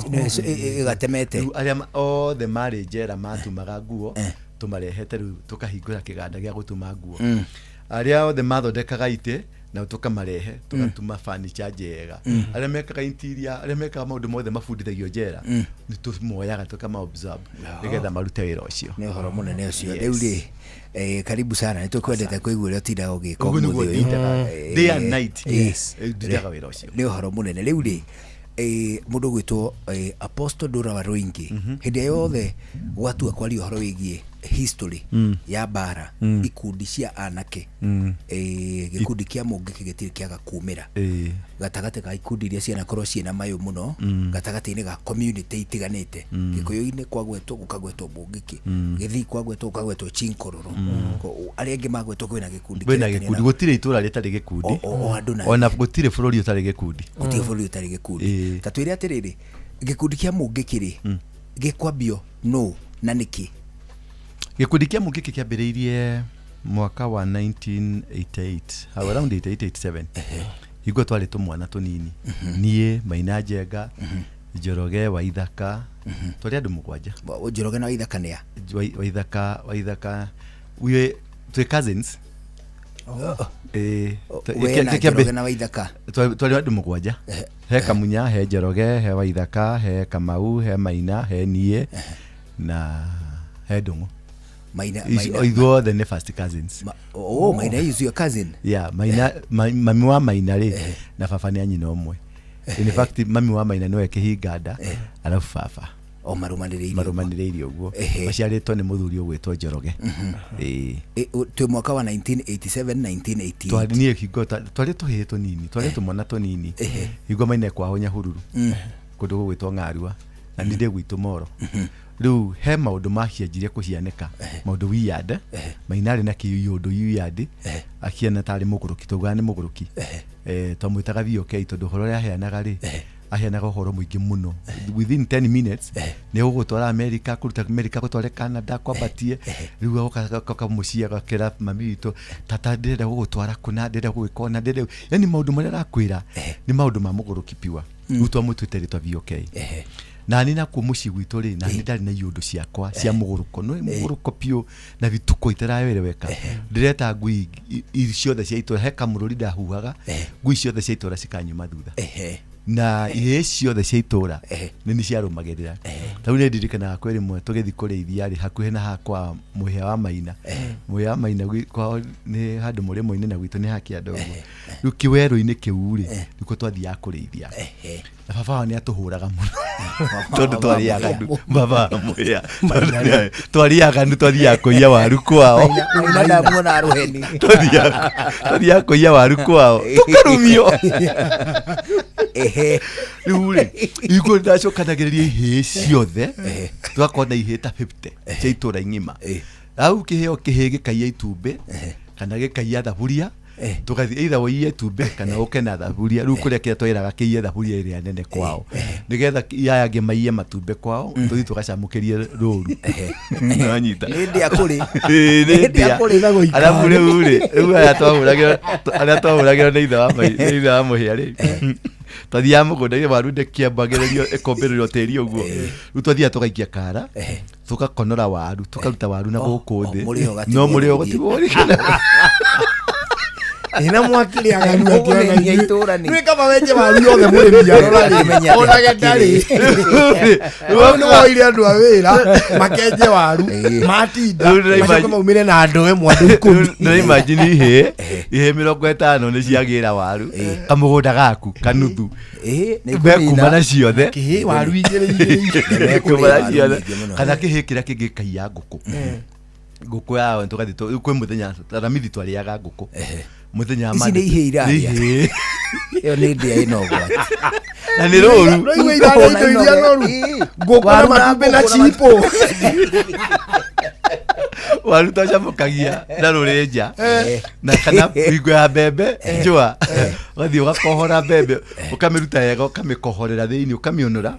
[SPEAKER 10] ĩgatemete.
[SPEAKER 12] Rĩu arĩa othe marĩ njera matumaga nguo, tũmarehete rĩu tũkahingũra kĩganda gĩa gũtuma nguo. Arĩa othe mathondekaga itĩ nao tũkamarehe, tũgatuma furniture njega. Arĩa mekaga interior, arĩa mekaga maũndũ mothe mabundithagio njera, nĩ tũmoyaga tũkama observe nĩgetha marute wĩra ũcio.
[SPEAKER 10] Nĩ ũhoro mũnene ũcio.
[SPEAKER 12] Yes.
[SPEAKER 10] Rĩu rĩ, karibu sana, nĩ tũkwendete kũigua ũrĩa ũtindaga ũgĩka
[SPEAKER 12] Ũguo nĩguo
[SPEAKER 10] ũmũthĩ ũyũ.
[SPEAKER 12] ndindaga day and night. Ndindaga wĩra ũcio.
[SPEAKER 10] Nĩ ũhoro mũnene. Rĩu rĩ, mũndũ gwĩtwo Apostle Ndũra wa Rũingĩ, hĩndĩ ĩrĩa yothe gwatua kwaria ũhoro wĩgiĩ history ya mbara, ikundi cia anake, gĩkundi kĩa Mũngĩkĩ gĩtirĩ kĩaga kumĩra gatagatĩ ga ikundi iria cianakorwo ciĩna mayũ mũno gatagatĩ-inĩ ga community itiganĩte. Gĩkũyũ-inĩ kwagwetwo gũkagwetwo Mũngĩkĩ, Gĩthii kwagwetwo gũkagwetwo Chinkororo. Arĩa angĩ magwetwo kwĩna gĩkundi
[SPEAKER 12] Kwĩna
[SPEAKER 10] kĩretania
[SPEAKER 12] gĩkundi, gũtirĩ itũra rĩtarĩ gĩkundi.
[SPEAKER 10] O andũ na
[SPEAKER 12] Ona gũtirĩ bũrũri ũtarĩ gĩkundi.
[SPEAKER 10] Gũtirĩ bũrũri ũtarĩ gĩkundi. Ta twĩre atĩrĩrĩ, gĩkundi kĩa Mũngĩkĩ rĩ, gĩkwambio nũ na nĩkĩ?
[SPEAKER 12] Gĩkundi kĩa Mũngĩkĩ kĩambĩrĩirie mwaka wa 1988, hau around 88 87, hingo twarĩ tũmwana tũnini, niĩ, Maina Njenga, Njoroge wa Ithaka, twarĩ andũ mũgwanja.
[SPEAKER 10] Njoroge na Waithaka nĩa?
[SPEAKER 12] Waithaka we twĩ cousins.
[SPEAKER 10] We na Njoroge na Waithaka?
[SPEAKER 12] Twarĩ andũ mũgwanja, he Kamunya, he Njoroge, he Waithaka, he Kamau, he Maina, he niĩ na he Ndũng'ũ.
[SPEAKER 10] Maina
[SPEAKER 12] Maina ithuothe nĩ first cousins.
[SPEAKER 10] Oh, Maina is your cousin?
[SPEAKER 12] Yeah, Maina, mami wa Maina rĩ na baba nĩ a nyina ũmwe. In fact, mami wa Maina nĩwe kĩhinga nda, arabu baba.
[SPEAKER 10] O marũmanĩrĩirie.
[SPEAKER 12] Marũmanĩrĩirie ũguo. Maciarĩtwo nĩ mũthuri ũgwĩtwo Njoroge. Ĩĩ.
[SPEAKER 10] Twĩ mwaka wa 1987, 1988?
[SPEAKER 12] Twarĩ, niĩ hingo twarĩ tũhĩĩ tũnini, twarĩ tũmwana tũnini hingo Maina kwao Nyahururu, kũndũ gũgwĩtwo Ng'arua, na nĩ ndĩ gwitũ Moro. Rĩu he maũndũ macianjirie kũhianĩka, maũndũ weird. Maina arĩ na kĩũndũ weird, akiana tarĩ mũgũrũki, taugaga nĩ mũgũrũki. Twamwĩtaga VOK tondũ ũhoro ũrĩa aheanaga rĩ, aheanaga ũhoro mũingĩ mũno. Within 10 minutes nĩ gũgũtwara America, kũruta America gũtware Canada, kwambatie. Rĩu agoka mũciĩ agakĩra mami witũ, "Tata, ndĩrenda gũgũtwara kũna, ndĩrenda gũgĩka ũna, ndĩrenda." Yani maũndũ marĩa arakwĩra nĩ maũndũ ma mũgũrũki piwa. Rĩu twamũtuĩte rĩtwa VOK. Nani nakuo mũciĩ gwitũ rĩ, nani ndarĩ na iũndũ ciakwa cia mũgũrũko, no mũgũrũko piũ na vituko itarawereweka. Ndĩreta ngui ciothe cia itũra, he kamũrũri ndahuhaga, ngui ciothe cia itũra cikanyuma thutha, na ihĩĩ ciothe cia itũra nĩ nĩ ciarũmagĩrĩra. Ta rĩu nĩ ndirikanaga kwĩ rĩmwe tũgĩthiĩ kũrĩithia rĩ, hakuhĩ na haha kwa mũhĩa wa Maina. Mũhĩa wa Maina kwao nĩ handũ mũrĩmo-inĩ na gwitũ nĩ hakĩanda ũguo. Rĩu kĩwerũ-inĩ kĩu rĩ, nĩkuo twathiaga kũrĩithia, na baba wao nĩ atũhũraga mũno tondũ twarĩ aganu. Baba wa mũhĩa, twarĩ aganu, twathiaga kũiya waru kwao.
[SPEAKER 10] Maina ndamuona rũheni.
[SPEAKER 12] Twathiaga kũiya waru kwao, tũkarumio. Rĩu rĩ, hingo ndacokanagĩrĩria ihĩĩ ciothe, tũgakorwo na ihĩĩ ta 50 cia itũra ng'ima. Au kĩheo kĩhĩĩ gĩkaiya itumbĩ kana gĩkaiya thaburia. Tũgathiĩ either wũiye itumbĩ kana ũke na thaburia. Rĩu kũrĩa kĩrĩa twĩraga kĩiye thaburia ĩrĩa nene kwao, nĩgetha aya angĩ maiye matumbĩ kwao, tũthiĩ tũgacamũkĩrie rũru. Nĩwanyita?
[SPEAKER 10] Nĩ ndĩa kũrĩ.
[SPEAKER 12] Ĩĩ, nĩ
[SPEAKER 10] Nĩ ndĩa
[SPEAKER 12] ndĩa.
[SPEAKER 10] kũrĩ.
[SPEAKER 12] Arabu rĩu rĩ, rĩu aya twahũragĩrwo, arĩa twahũragĩrwo nĩ ithe wa nĩ ithe wa mũhĩa rĩ, twathiaga mũgũnda-inĩ waru ndĩkĩambagĩrĩrio ĩkombĩrĩrwo tĩri ũguo. Rĩu twathiaga tũgaikia kara, tũgakonora waru, tũkaruta waru na gũkũ thĩ,
[SPEAKER 10] mũrĩo ũgatigwo
[SPEAKER 12] no mũrĩo
[SPEAKER 10] ũgĩthiĩ.
[SPEAKER 12] ũgatigwo ũrĩ.
[SPEAKER 11] Ĩna mwaki rĩ aganu
[SPEAKER 10] Ũguo nĩ
[SPEAKER 11] akĩona
[SPEAKER 10] nginya itũũra nĩ.
[SPEAKER 11] Nĩ kaba wenje waru yothe mũrĩmi arora rĩ,
[SPEAKER 10] Akĩmenya atĩ
[SPEAKER 11] onage ndarĩ. Rĩu nĩ woire andũ a wĩra makenje waru matinda,
[SPEAKER 12] Rĩu ndĩraimagine-
[SPEAKER 11] macoke maumĩre na ndoo ĩmwe andũ 10.
[SPEAKER 12] Nĩimagine ihĩĩ 50 nĩ ciagĩra waru kamũgũnda gaku kanuthu,
[SPEAKER 10] nĩ
[SPEAKER 12] mekuma na ciothe.
[SPEAKER 11] Kĩhĩ waru igĩrĩ igĩrĩ.
[SPEAKER 12] Mekuma na
[SPEAKER 10] waru
[SPEAKER 12] ciothe.
[SPEAKER 10] nyingĩ mũno.
[SPEAKER 12] Kana kĩhĩ kĩrĩa kĩngĩ kaiya ngũkũ, ngũkũ yao tũgathiĩ kwĩ mũthenya ramithi twarĩaga ngũkũ mũthenya wa
[SPEAKER 10] Ici nĩ
[SPEAKER 12] Monday.
[SPEAKER 10] ihĩĩ irarĩa.
[SPEAKER 12] Nĩ ihĩĩ.
[SPEAKER 10] Ĩyo nĩ ndĩa ĩna ũgwati.
[SPEAKER 12] Na nĩ rũru.
[SPEAKER 11] Rĩu irarĩa indo iria noru, ngũkũ na
[SPEAKER 10] Waru na
[SPEAKER 11] matumbĩ na
[SPEAKER 10] ngũkũ na
[SPEAKER 11] chipo.
[SPEAKER 12] Waru twacamũkagia na rũrĩnja na kana hingo ya mbembe njũa, ũgathiĩ ũgakohora mbembe, ũkamĩruta wega, ũkamĩkohorera thĩinĩ, ũkamĩũnũra,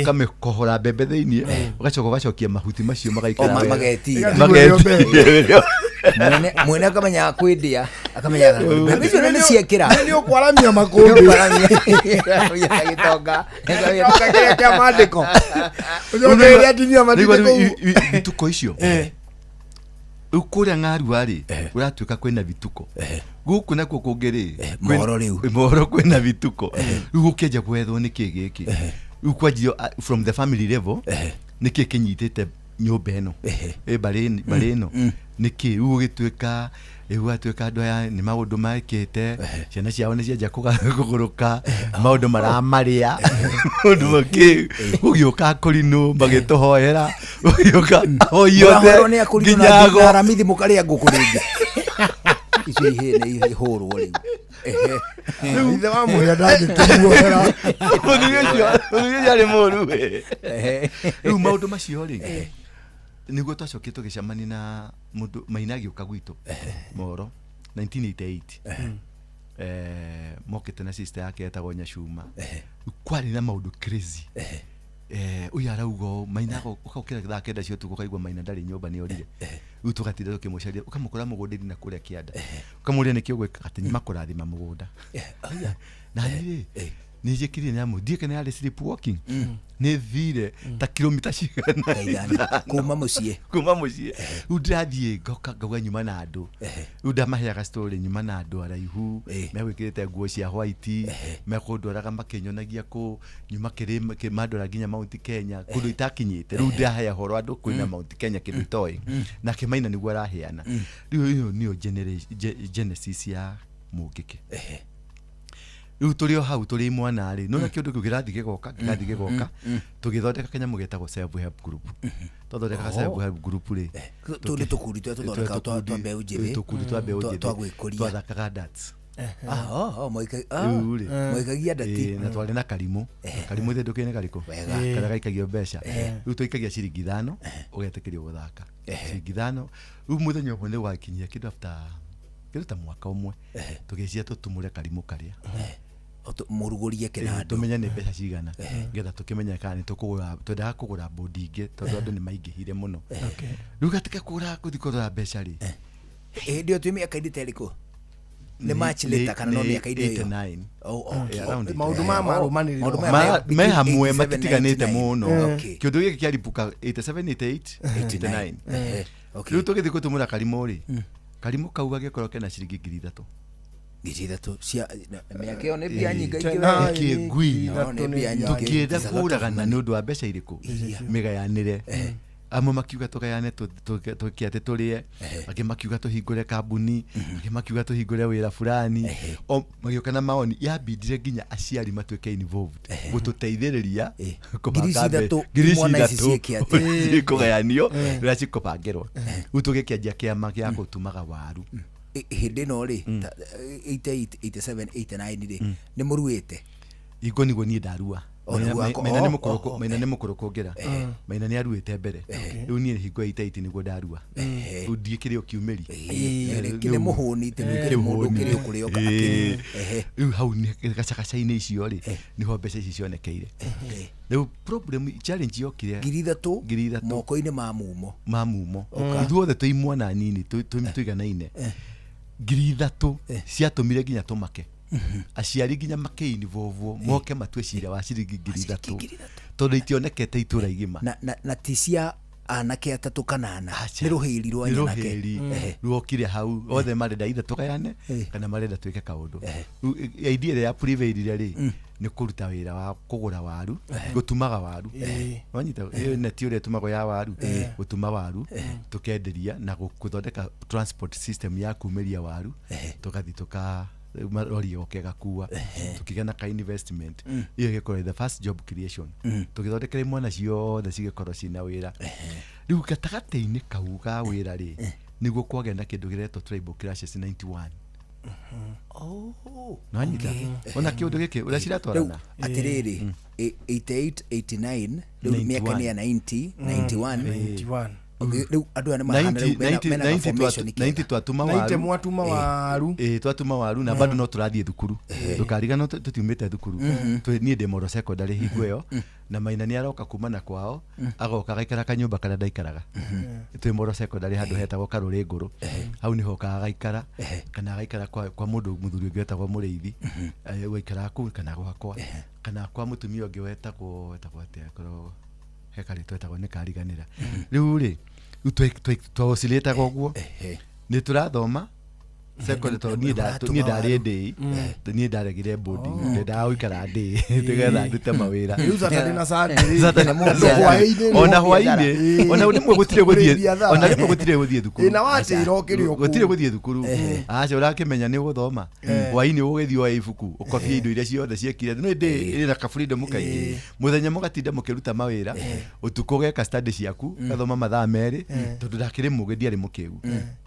[SPEAKER 12] ũkamĩkohora mbembe thĩinĩ, ũgacoka ũgacokia mahuti macio magaikara
[SPEAKER 10] O,
[SPEAKER 12] wega.
[SPEAKER 10] magetira.
[SPEAKER 12] Magetira.
[SPEAKER 10] Mwene akamenyaga kwĩndĩa, akamenyaga mbembe icio nĩ ciekĩra.
[SPEAKER 11] Nĩ ũkwaramia makũmbĩ.
[SPEAKER 10] Gĩtonga.
[SPEAKER 11] Gĩtonga kĩrĩa kĩa mandĩko. Ũcoke rĩrĩa atumia matinde
[SPEAKER 12] Rĩu
[SPEAKER 11] kũu.
[SPEAKER 12] bituko icio rĩu kũrĩa ng'arua rĩ, ũratuĩka kwĩna bituko gũkũ nakuo kũngĩ rĩ,
[SPEAKER 10] Mohoro rĩu.
[SPEAKER 12] Mohoro kwĩna bituko. Rĩu gũkĩanjia gwethwo nĩkĩ gĩkĩ. Rĩu kwanjio from the family level, nĩkĩ kĩnyitĩte nyũmba ĩno, ĩ mbarĩ ĩno nĩkĩ. Rĩu gũgĩtuĩka, rĩu gũgatuĩka andũ aya nĩ maũndũ mekĩte, ciana ciao nĩ cianjia kũgũrũka, maũndũ maramarĩa, maũndũ makĩ gũgĩũka akũrinũ magĩtũhoera, gũgĩũka ahoi othe
[SPEAKER 10] Mũrahoerwo nĩ akũrinũ
[SPEAKER 12] nginya
[SPEAKER 10] na
[SPEAKER 12] ago.
[SPEAKER 10] aramithi mũkarĩa ngũkũ rĩngĩ. Icio ihĩĩ nĩ ihũrwo rĩu.
[SPEAKER 11] Ithe wa mũhĩa ndangĩkĩmuohera.
[SPEAKER 12] Mũthuri ũcio arĩ mũru we. Rĩu maũndũ macio rĩ, nĩguo twacokire tũgĩcemania na mũndũ Maina agĩũka gwitũ Mohoro 1988, mokĩte na sister yake etagwo Nyacuma. Rĩu kwarĩ na maũndũ crazy. Ũyũ arauga ũũ, Maina ũkaũkĩra thaa 9 cia ũtukũ ũkaigua Maina ndarĩ nyũmba, nĩ orire. Rĩu tũgatinda tũkĩmũcaria, ũkamũkora mũgũnda-inĩ na kũrĩa kĩanda, ũkamũria nĩkĩ ũgwĩka, atĩ nyuma kũrathima mũgũnda. Na niĩ rĩ, nĩ njĩkire nyamũ ndiĩ kana yarĩ sleepwalking, nĩ thire ta kilomita cigana
[SPEAKER 10] 5 kuma mũciĩ.
[SPEAKER 12] Kuma mũciĩ. Rĩu ndĩrathiĩ ngoka ngauga nyuma na andũ. Rĩu ndamaheaga story, nyuma na andũ araihu megwĩkĩrĩte nguo cia white, mekũndwaraga makĩnyonagia kũ nyuma kĩrĩma mandwara nginya Mount Kenya, kũndũ itakinyĩte. Rĩu ndĩrahe ũhoro andũ kwĩna Mount Kenya kĩndũ itoĩ, nake Maina nĩguo araheana. Rĩu ĩyo nĩyo genesis ya Mũngĩkĩ. Rĩu tũrĩ o hau tũrĩ mwana rĩ, nona kĩũndũ kĩu kĩrathiĩ gĩgoka, kĩrathiĩ gĩgoka, tũgĩthondeka kanyamũ getagwo self help group. Twathondekaga self help group rĩ,
[SPEAKER 10] Tũu nĩ tũkundi tũrĩa tũthondekaga twa mbeũ njĩthĩ.
[SPEAKER 12] Tũkundi twa mbeũ njĩthĩ.
[SPEAKER 10] Twa gwĩkũria.
[SPEAKER 12] Twathakaga darts.
[SPEAKER 10] Ah,
[SPEAKER 12] Rĩu rĩ,
[SPEAKER 10] moikagia ndati.
[SPEAKER 12] Ĩĩ, na twarĩ na karimũ. Karimũ ithe ndũkĩĩ nĩ karĩkũ?
[SPEAKER 10] Wega.
[SPEAKER 12] Karĩa gaikagio mbeca. Rĩu twaikagia ciringi 5, ũgetĩkĩrio gũthaka ciringi 5. Rĩu mũthenya ũmwe nĩ gwakinyia kĩndũ after kĩndũ ta mwaka ũmwe, tũgĩcia tũtumũre karimũ karĩa.
[SPEAKER 10] Mũrugũrie kĩnandũ.
[SPEAKER 12] Tũmenye nĩ mbeca cigana, nĩgetha tũkĩmenye kana nĩ tũkũgũra. Twendaga kũgũra bodi ingĩ tondũ andũ nĩ maingĩhire mũno. Rĩu gatika kũgũra, gũthiĩ kũrora mbeca rĩ,
[SPEAKER 10] Hĩndĩ ĩyo twĩ mĩaka-inĩ ta ĩrĩkũ? Nĩ much later kana no mĩaka-inĩ ĩyo?
[SPEAKER 12] 89.
[SPEAKER 10] Oh, okay.
[SPEAKER 12] Yeah, around
[SPEAKER 11] Maũndũ
[SPEAKER 12] 89.
[SPEAKER 11] maya marũmanĩrĩra.
[SPEAKER 10] Maũndũ maya
[SPEAKER 12] Me hamwe,
[SPEAKER 10] between 87,
[SPEAKER 12] matitiganĩte
[SPEAKER 10] 99.
[SPEAKER 12] mũno. Kĩũndũ gĩkĩ kĩaribũka 87, 88, 89. Rĩu tũgĩthiĩ gũtũmũra karimũ rĩ, karimũ kau gagĩkorwo kena ciringi 3,000.
[SPEAKER 10] 3,000 cia mĩaka ĩyo nĩ mbia nyingĩ ingĩ.
[SPEAKER 12] Nĩkĩ ngui?
[SPEAKER 10] No, nĩ mbia nyingĩ.
[SPEAKER 12] Tũkĩenda
[SPEAKER 10] It's a lot of
[SPEAKER 12] kũragana
[SPEAKER 10] money.
[SPEAKER 12] nĩ ũndũ wa mbeca irĩkũ mĩgayanĩre. Amwe makiuga tũgayane tũke atĩ tũrĩe, angĩ makiuga tũhingũre kambuni, angĩ makiuga tũhingũre wĩra fulani. O magĩũka na maoni, yambindire nginya aciari matuĩke involved gũtũteithĩrĩria kũbanga
[SPEAKER 10] Ngiri ici ithatũ,
[SPEAKER 12] ngiri ici
[SPEAKER 10] imwana ici
[SPEAKER 12] ithatũ
[SPEAKER 10] ciĩke atĩa?
[SPEAKER 12] cikũgayanio rĩrĩa cikũbangĩrwo. Rĩu tũgĩkĩanjia kĩama gĩa gũtumaga waru.
[SPEAKER 10] Hĩndĩ ĩno rĩ, 88, 87, 89 rĩ, nĩ mũruĩte?
[SPEAKER 12] Hingo nĩguo niĩ ndarua. Maina nĩ mũkũrũ kũngĩra. Maina nĩ aruĩte mbere. Rĩu niĩ hingo ya 88 nĩguo ndarua. Rĩu ndiĩkĩrĩ o kiumĩri.
[SPEAKER 10] Kĩrĩ mũhũni tĩ mũndũ kĩrĩ kũrĩ oka akĩrĩ.
[SPEAKER 12] Rĩu hau gacagaca-inĩ icio rĩ nĩho mbeca ici cionekeire. Rĩu problem challenge yokire
[SPEAKER 10] 3,000 moko-inĩ ma mumo.
[SPEAKER 12] Ma mumo. Ithuothe twĩ imwana nini tũiganaine. 3,000 ciatũmire nginya tũmake. Aciari nginya makĩinvolve moke matue cira wa ciringi 3,000 tondũ itionekete itũra igima.
[SPEAKER 10] Na ti cia anake atatũ kana ana, nĩ rũhĩri rwa nyanake
[SPEAKER 12] ruokire hau othe marenda ithe tũgayane kana marenda twĩke kaũndũ. Idea ĩrĩa ya prevailire rĩ nĩ kũruta wĩra wa kũgũra waru, gũtumaga waru. Wanyita ĩyo neti ũrĩa ĩtumagwo ya waru, gũtuma waru tũkenderia na gũthondeka transport system ya kumĩria waru, tũgathiĩ tũka rori yoke gakua tukigĩa na ka investment iyo ĩgĩkorwo the first job creation tũgĩthondekera imwana ciothe cigĩkorwo cina wĩra. Rĩu gatagatĩ-inĩ kau ga wĩra rĩ nĩguo kwagĩa na kĩndũ kĩretwo tribal clashes 91. Nanyita ona kĩũndũ gĩkĩ ũrĩa ciratwarana
[SPEAKER 10] atĩrĩrĩ 88 89 rĩu mĩaka nĩ ya 90 91 rĩu andũ aya nĩ mahana rĩu mena formation
[SPEAKER 12] 90 twatuma waru
[SPEAKER 11] 90 mwatuma waru
[SPEAKER 12] twatuma waru na bado no tũrathiĩ thukuru ndũkarigano tũtiumĩte thukuru. Niĩ ndĩ Moro secondary hingo ĩyo na Maina nĩ aroka kuma na kwao agoka agaikara kanyũmba karĩa ndaikaraga twĩ Moro secondary handũ hetagwo Karũrĩ Ngũrũ hau nĩho okaga agaikara kana agaikara kwa mũndũ mũthuri ũngĩ wetagwo Mũrĩithi waikaraga kũu kana gwakwa kana kwa mũtumia ũngĩ wetagwo atĩa korwo he karĩtwa etagwo nĩ kariganĩra. Rĩu rĩ twacilĩtaga ũguo nĩ tũrathoma secondary tondũ niĩ ndarĩ ndĩi niĩ ndaregire boarding ndendaga gũikara ndĩi nĩgetha ndute mawĩra.
[SPEAKER 11] Rĩu Saturday na Sunday
[SPEAKER 12] ona hwaĩ-inĩ ona rĩmwe gũtirĩ gũthiĩ ona rĩmwe gũtirĩ gũthiĩ thukuru
[SPEAKER 11] na watĩra ũkĩrĩ o
[SPEAKER 12] gũtirĩ gũthiĩ thukuru aca ũrakĩmenya nĩ ũgũthoma hwaĩ-inĩ ũgĩthiĩ oe ibuku ũkobie indo iria ciothe ciekire nĩ ndĩ ĩrĩ na ka freedom kaingĩ mũthenya mũgatinda mũkĩruta mawĩra ũtukũ ũgeka study ciaku ũgathoma mathaa merĩ tondũ ndakĩrĩ mũgĩ ndiarĩ mũkĩgu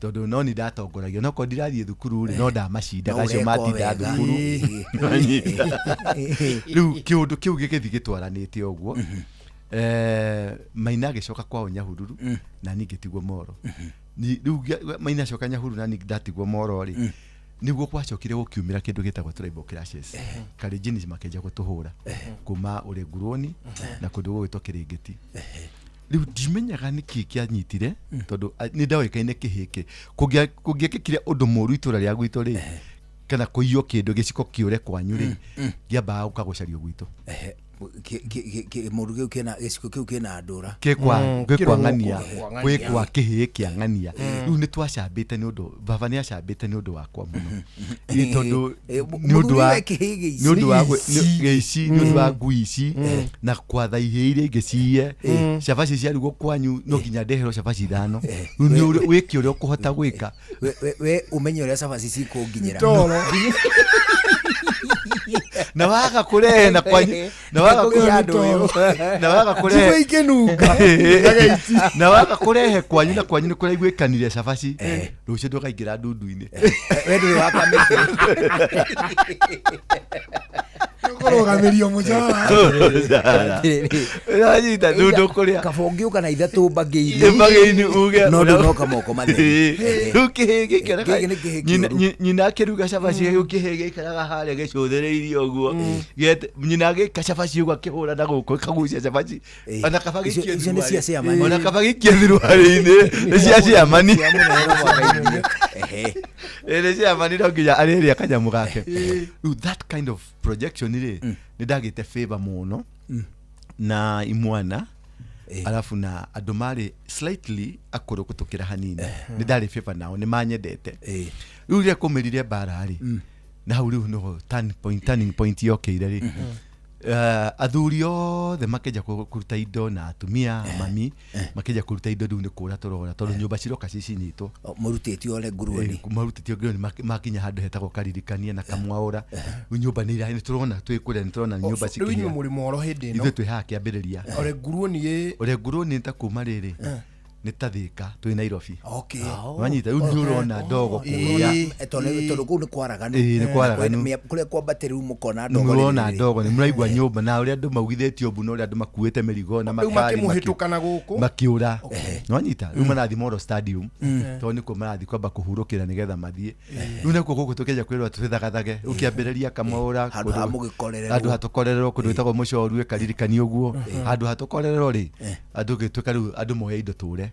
[SPEAKER 12] tondũ no nĩ ndatongoragia no korwo ndirathiĩ thukuru rĩ no ndamacindaga acio matinda thukuru. Rĩu kĩũndũ kĩu gĩgĩthiĩ gĩtwaranĩte ũguo. Maina agĩcoka kwao Nyahururu na niĩ ngĩtigwo Moro. Rĩu Maina acoka Nyahururu na niĩ ndatigwo Moro rĩ nĩguo gwacokire gũkiumĩra kĩndũ gĩtagwo tribal clashes. Kalenjin makĩanjia gũtũhũra kuma Ũrĩngurũni na kũndũ gũgwĩtwo Kĩrĩngĩti. Rĩu ndimenyaga nĩkĩ kĩanyitire tondũ nĩ ndoĩkaine kĩhĩkĩ kũngĩekĩkire ũndũ mũru itũra rĩa gwitũ rĩ kana kũiywo kĩndũ gĩciko kĩũre kwanyu rĩ ngĩambaga gũka gũcario gwitũ.
[SPEAKER 10] Mũndũ kĩu kĩna gĩciko kĩu kĩna ndũra
[SPEAKER 12] gwĩ ng'ania gwĩ kwa kĩhĩĩ kĩa ng'ania. Rĩu nĩ twacambĩte nĩ ũndũ baba nĩ acambĩte nĩ ũndũ wakwa mũno tondũ nĩ ũndũ wa gĩici nĩ ũndũ wa ngui ici na kwatha ihĩĩ iria ingĩ ciiye cabaci ciarugwo kwanyu no nginya ndeherwo cabaci 5. Rĩu nĩ wĩke ũrĩa ũkũhota gwĩka
[SPEAKER 10] we ũmenye ũrĩa cabaci cikũnginyĩra
[SPEAKER 12] na waga kũrehe na kwanyu na waga kũrehe na waga kũrehe kwanyu na kwanyu nĩ kũraiguĩkanire cabaci rũciũ ndũkaingĩra ndundu-inĩ
[SPEAKER 10] we ndũrĩ wa kamĩtĩ
[SPEAKER 11] kũrũgamĩrio mũcara
[SPEAKER 12] ũranyita ndundu kũrĩa
[SPEAKER 10] kaba ũngĩũka na 3 mbagĩ-inĩ
[SPEAKER 12] uge
[SPEAKER 10] no ndũnoka moko matheri.
[SPEAKER 12] Rĩu kĩhĩĩ gĩikaraga nyina akĩruga cabaci rĩu kĩhĩĩ gĩikaraga harĩa gĩcũthĩrĩirie ũguo nyina agĩka cabaci ũguo akĩhũra na gũkũ ĩkagucia cabaci ona kaba gĩikie ona kaba gĩikie thuruarĩ-inĩ nĩ cia ciamani nĩ ciamani no nginya arĩrĩa kanyamũ gake. Rĩu that kind of projection rĩ nĩ ndagĩte favor mũno na imwana alafu na andũ marĩ slightly akũrũ gũtũkĩra hanini nĩ ndarĩ favor nao nĩ manyendete. Rĩu rĩrĩa kũmĩrire mbara rĩ na hau rĩu nĩho turning point yokĩire rĩ athuri othe makĩanjia kũruta indo na atumia mami makĩanjia kũruta indo rĩu nĩ kũra tũrora tondũ nyũmba ciroka cicinĩtwo
[SPEAKER 10] mũrutĩtio ole nguruoni
[SPEAKER 12] marutĩtio nguruoni makinya handũ hetagwo Karirikania na Kamwaũra rĩu nyũmba nĩ tũrona twĩ kũrĩa nĩ tũrona nyũmba
[SPEAKER 11] cikĩhĩa. Rĩu inyuĩ mũrĩ Moro hĩndĩ ĩno
[SPEAKER 12] ithuĩ twĩ haha kĩambĩrĩria
[SPEAKER 11] ole nguruoni
[SPEAKER 12] ole nguruoni ta kuma rĩrĩ Nĩ ta Thĩka twĩ Nairobi.
[SPEAKER 10] Okay.
[SPEAKER 12] Wanyita rĩu nĩ ũrona ndogo kũrĩa.
[SPEAKER 10] Tondũ kũu nĩ kwaraganu.
[SPEAKER 12] Ĩĩ, nĩ kwaraganu.
[SPEAKER 10] Kũrĩa kwambatĩrĩru mũkona ndogo.
[SPEAKER 12] Nĩũrona ndogo, nĩ mũraigua nyũmba na ũrĩa andũ maugithĩtio mbu na ũrĩa andũ makuĩte mĩrigo na
[SPEAKER 11] Rĩu
[SPEAKER 12] makari
[SPEAKER 11] makĩmũhĩtũka na gũkũ.
[SPEAKER 12] Makiura. Nĩwanyita rĩu marathiĩ Moro Stadium, tondũ nĩkuo marathiĩ kwamba kũhurũkĩra nĩgetha mathiĩ. Rĩu nakuo gũkũ tũkĩanjia kwĩrwo twĩthagathage, rĩu kĩambĩrĩria Kamwaũra,
[SPEAKER 10] Handũ ha mũgĩkorererwo.
[SPEAKER 12] Handũ hatũkorererwo kũndũ gwĩtagwo Mũcoru ĩkaririkania ũguo. Handũ hatũkorererwo rĩ, andũ gĩtuĩka rĩu andũ moe indo tũre.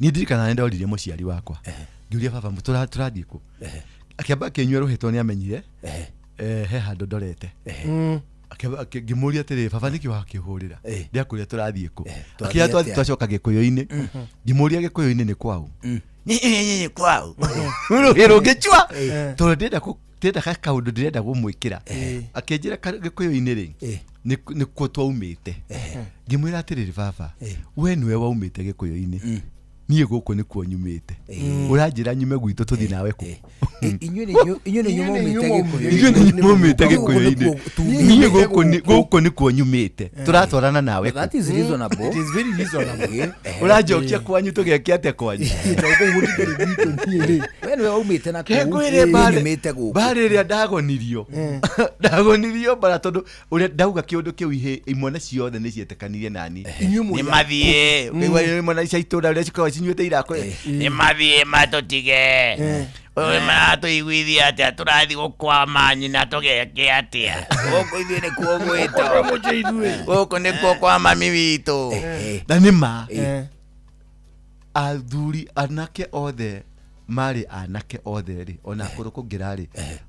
[SPEAKER 12] Niĩ ndirikanaga nĩ ndoririe mũciari wakwa, ngĩũria, "Baba, tũrathiĩ kũ?" Akĩamba akĩnyua rũhĩ tondũ nĩ amenyire he handũ ndorete. Ngĩmũria atĩrĩrĩ, "Baba, nĩkĩ wakĩhũrĩra ndĩakũria tũrathiĩ kũ?"
[SPEAKER 10] Twathiĩ
[SPEAKER 12] Akĩra
[SPEAKER 10] atĩa?
[SPEAKER 12] twacoka Gĩkũyũ-inĩ. Ngĩmũria, "Gĩkũyũ-inĩ nĩ kwaũ?" Nĩ kwaũ rũhĩ rũngĩchua, tondũ ndĩrenda ndĩrenda kaũndũ ndĩrenda gũmwĩkĩra. Akĩnjĩra Gĩkũyũ-inĩ rĩ, nĩkuo twaumĩte. Ngĩmwĩra atĩrĩrĩ, "Baba, we nĩwe waumĩte Gĩkũyũ-inĩ, niĩ gũkũ nĩkuo nyumĩte. Ũranjĩra nyume gwitũ tũthiĩ nawe kũ?"
[SPEAKER 10] Inyuĩ nĩ inyuĩ maumĩte Gĩkũyũ.
[SPEAKER 12] Inyuĩ nĩ inyuĩ maumĩte
[SPEAKER 10] Gũkũ
[SPEAKER 12] Gĩkũyũ-inĩ,
[SPEAKER 10] nĩkuo tumĩte.
[SPEAKER 12] niĩ gũkũ nĩkuo nyumĩte, tũratwarana nawe kũ?
[SPEAKER 10] That is reasonable.
[SPEAKER 11] It is very reasonable.
[SPEAKER 12] Ũranjokia kwanyu tũgeke atĩa kwanyu?
[SPEAKER 10] We nĩwe waumĩte na kũu,
[SPEAKER 12] Ngwĩre
[SPEAKER 10] niĩ
[SPEAKER 12] mbara
[SPEAKER 10] nyumĩte gũkũ.
[SPEAKER 12] Mbara ĩrĩa ndagonirio mbara, tondũ ũrĩa ndauga kĩũndũ kĩu, ihĩ imwana ciothe nĩ cietĩkanirie nani.
[SPEAKER 11] Inyuĩ mũrĩ
[SPEAKER 12] Nĩ mathiĩ. Ũkaigua imwana cia itũra ũrĩa cikoragwo cinyuĩte irakũ, nĩ mathiĩ matũtige, ũyũ maratũiguithia atĩa, tũrathiĩ gũkwama nyina tũgeke atĩa gũkũ, ithuĩ nĩkuo gwitũ, gũkũ nĩkuo kwa mami witũ. Na nĩ ma athuri anake othe marĩ anake othe rĩ, ona akũrũ kũngĩra rĩ,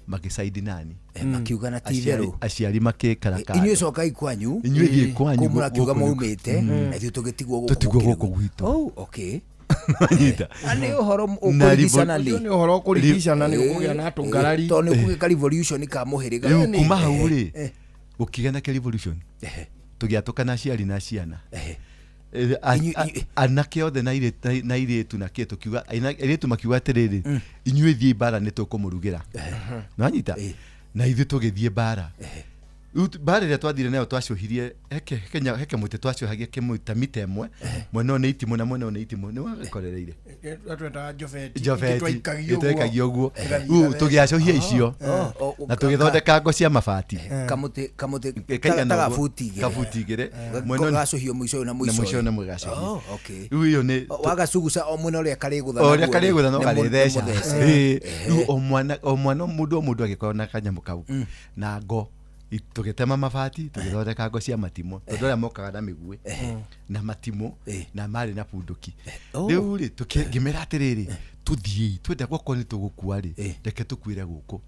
[SPEAKER 12] magĩcaidi nani.
[SPEAKER 10] Makiuga na ti itherũ.
[SPEAKER 12] Aciari makĩkara kando.
[SPEAKER 10] Inyuĩ cokai kwanyu.
[SPEAKER 12] Inyuĩ thiĩ kwanyu.
[SPEAKER 10] Kũu mũrakiuga
[SPEAKER 12] gũkũ nĩkuo.
[SPEAKER 10] maumĩte, na ithuĩ tũgĩtigwo gũkũ.
[SPEAKER 12] Tũtigwo
[SPEAKER 10] gũkĩrĩ
[SPEAKER 12] gũkũ gwitũ.
[SPEAKER 10] Oh, okay.
[SPEAKER 12] Nyita.
[SPEAKER 10] Na nĩ ũhoro
[SPEAKER 12] Na
[SPEAKER 10] ũkũrigicana
[SPEAKER 11] Ũcio
[SPEAKER 10] nĩ
[SPEAKER 11] nĩ ũhoro ũkũrigicana, nĩ ũkũgĩa na tũngarari.
[SPEAKER 10] Tondũ nĩ ũkũgĩa ka revolution ka mũhĩrĩga.
[SPEAKER 12] Rĩu kuma hau rĩ, gũkĩgĩa na revolution, tũgĩatũkana aciari na ciana. Anake othe na airĩtu na kĩ, tũkiuga airĩtu makiuga atĩrĩrĩ, "Inyuĩ thiĩ mbara, nĩ tũkũmũrugĩra." Nĩwanyita, na ithuĩ tũgĩthiĩ mbara. Rĩu mbara ĩrĩa twathire nayo, twacũhirie heke mũtĩ, twacũhagia kĩmũta mita ĩmwe, mwena ũyũ nĩ itimũ na mwena ũyũ nĩ itimũ, nĩ wagĩkorereire.
[SPEAKER 11] Twetaga njobeti.
[SPEAKER 12] Njobeti.
[SPEAKER 11] Twaikagia ũguo.
[SPEAKER 12] Ĩtwaikagia ũguo.
[SPEAKER 11] Ĩgathiĩ
[SPEAKER 12] Rĩu
[SPEAKER 11] ĩgatheca.
[SPEAKER 12] tũgĩacũhia icio
[SPEAKER 10] Oh,
[SPEAKER 12] na tũgĩthondeka ngo cia mabati.
[SPEAKER 10] Kamũtĩ kamũtĩ
[SPEAKER 12] Kaigana
[SPEAKER 10] ta
[SPEAKER 12] ũguo.
[SPEAKER 10] gabuti igĩrĩ.
[SPEAKER 12] Kabuti igĩrĩ. Mwena
[SPEAKER 10] Gacũhio mũico ũyũ na
[SPEAKER 12] na
[SPEAKER 10] mũico
[SPEAKER 12] mũico
[SPEAKER 10] ũyũ.
[SPEAKER 12] na mũgacũhia.
[SPEAKER 10] Oh, okay.
[SPEAKER 12] Rĩu ĩyo nĩ
[SPEAKER 10] Wagacuguca o mwena ũrĩa karĩgũtha
[SPEAKER 12] o ũrĩa
[SPEAKER 10] naguo rĩ,
[SPEAKER 12] karĩgũtha no
[SPEAKER 10] nĩ
[SPEAKER 12] karĩtheca.
[SPEAKER 10] nĩ mũthece.
[SPEAKER 12] Ĩĩ. Rĩu o mwana mũndũ o mũndũ agĩkorwo na kanyamũ kau na ngo. Tũgĩtema mabati, tũgĩthondeka ngo cia matimũ, tondũ arĩa mokaga na mĩguĩ na matimũ na marĩ na bunduki. Rĩu rĩ, ngĩmera atĩrĩrĩ, "Tũthiĩi, twenda gwakorwo nĩ tũgũkua rĩ, reke tũkuĩre gũkũ,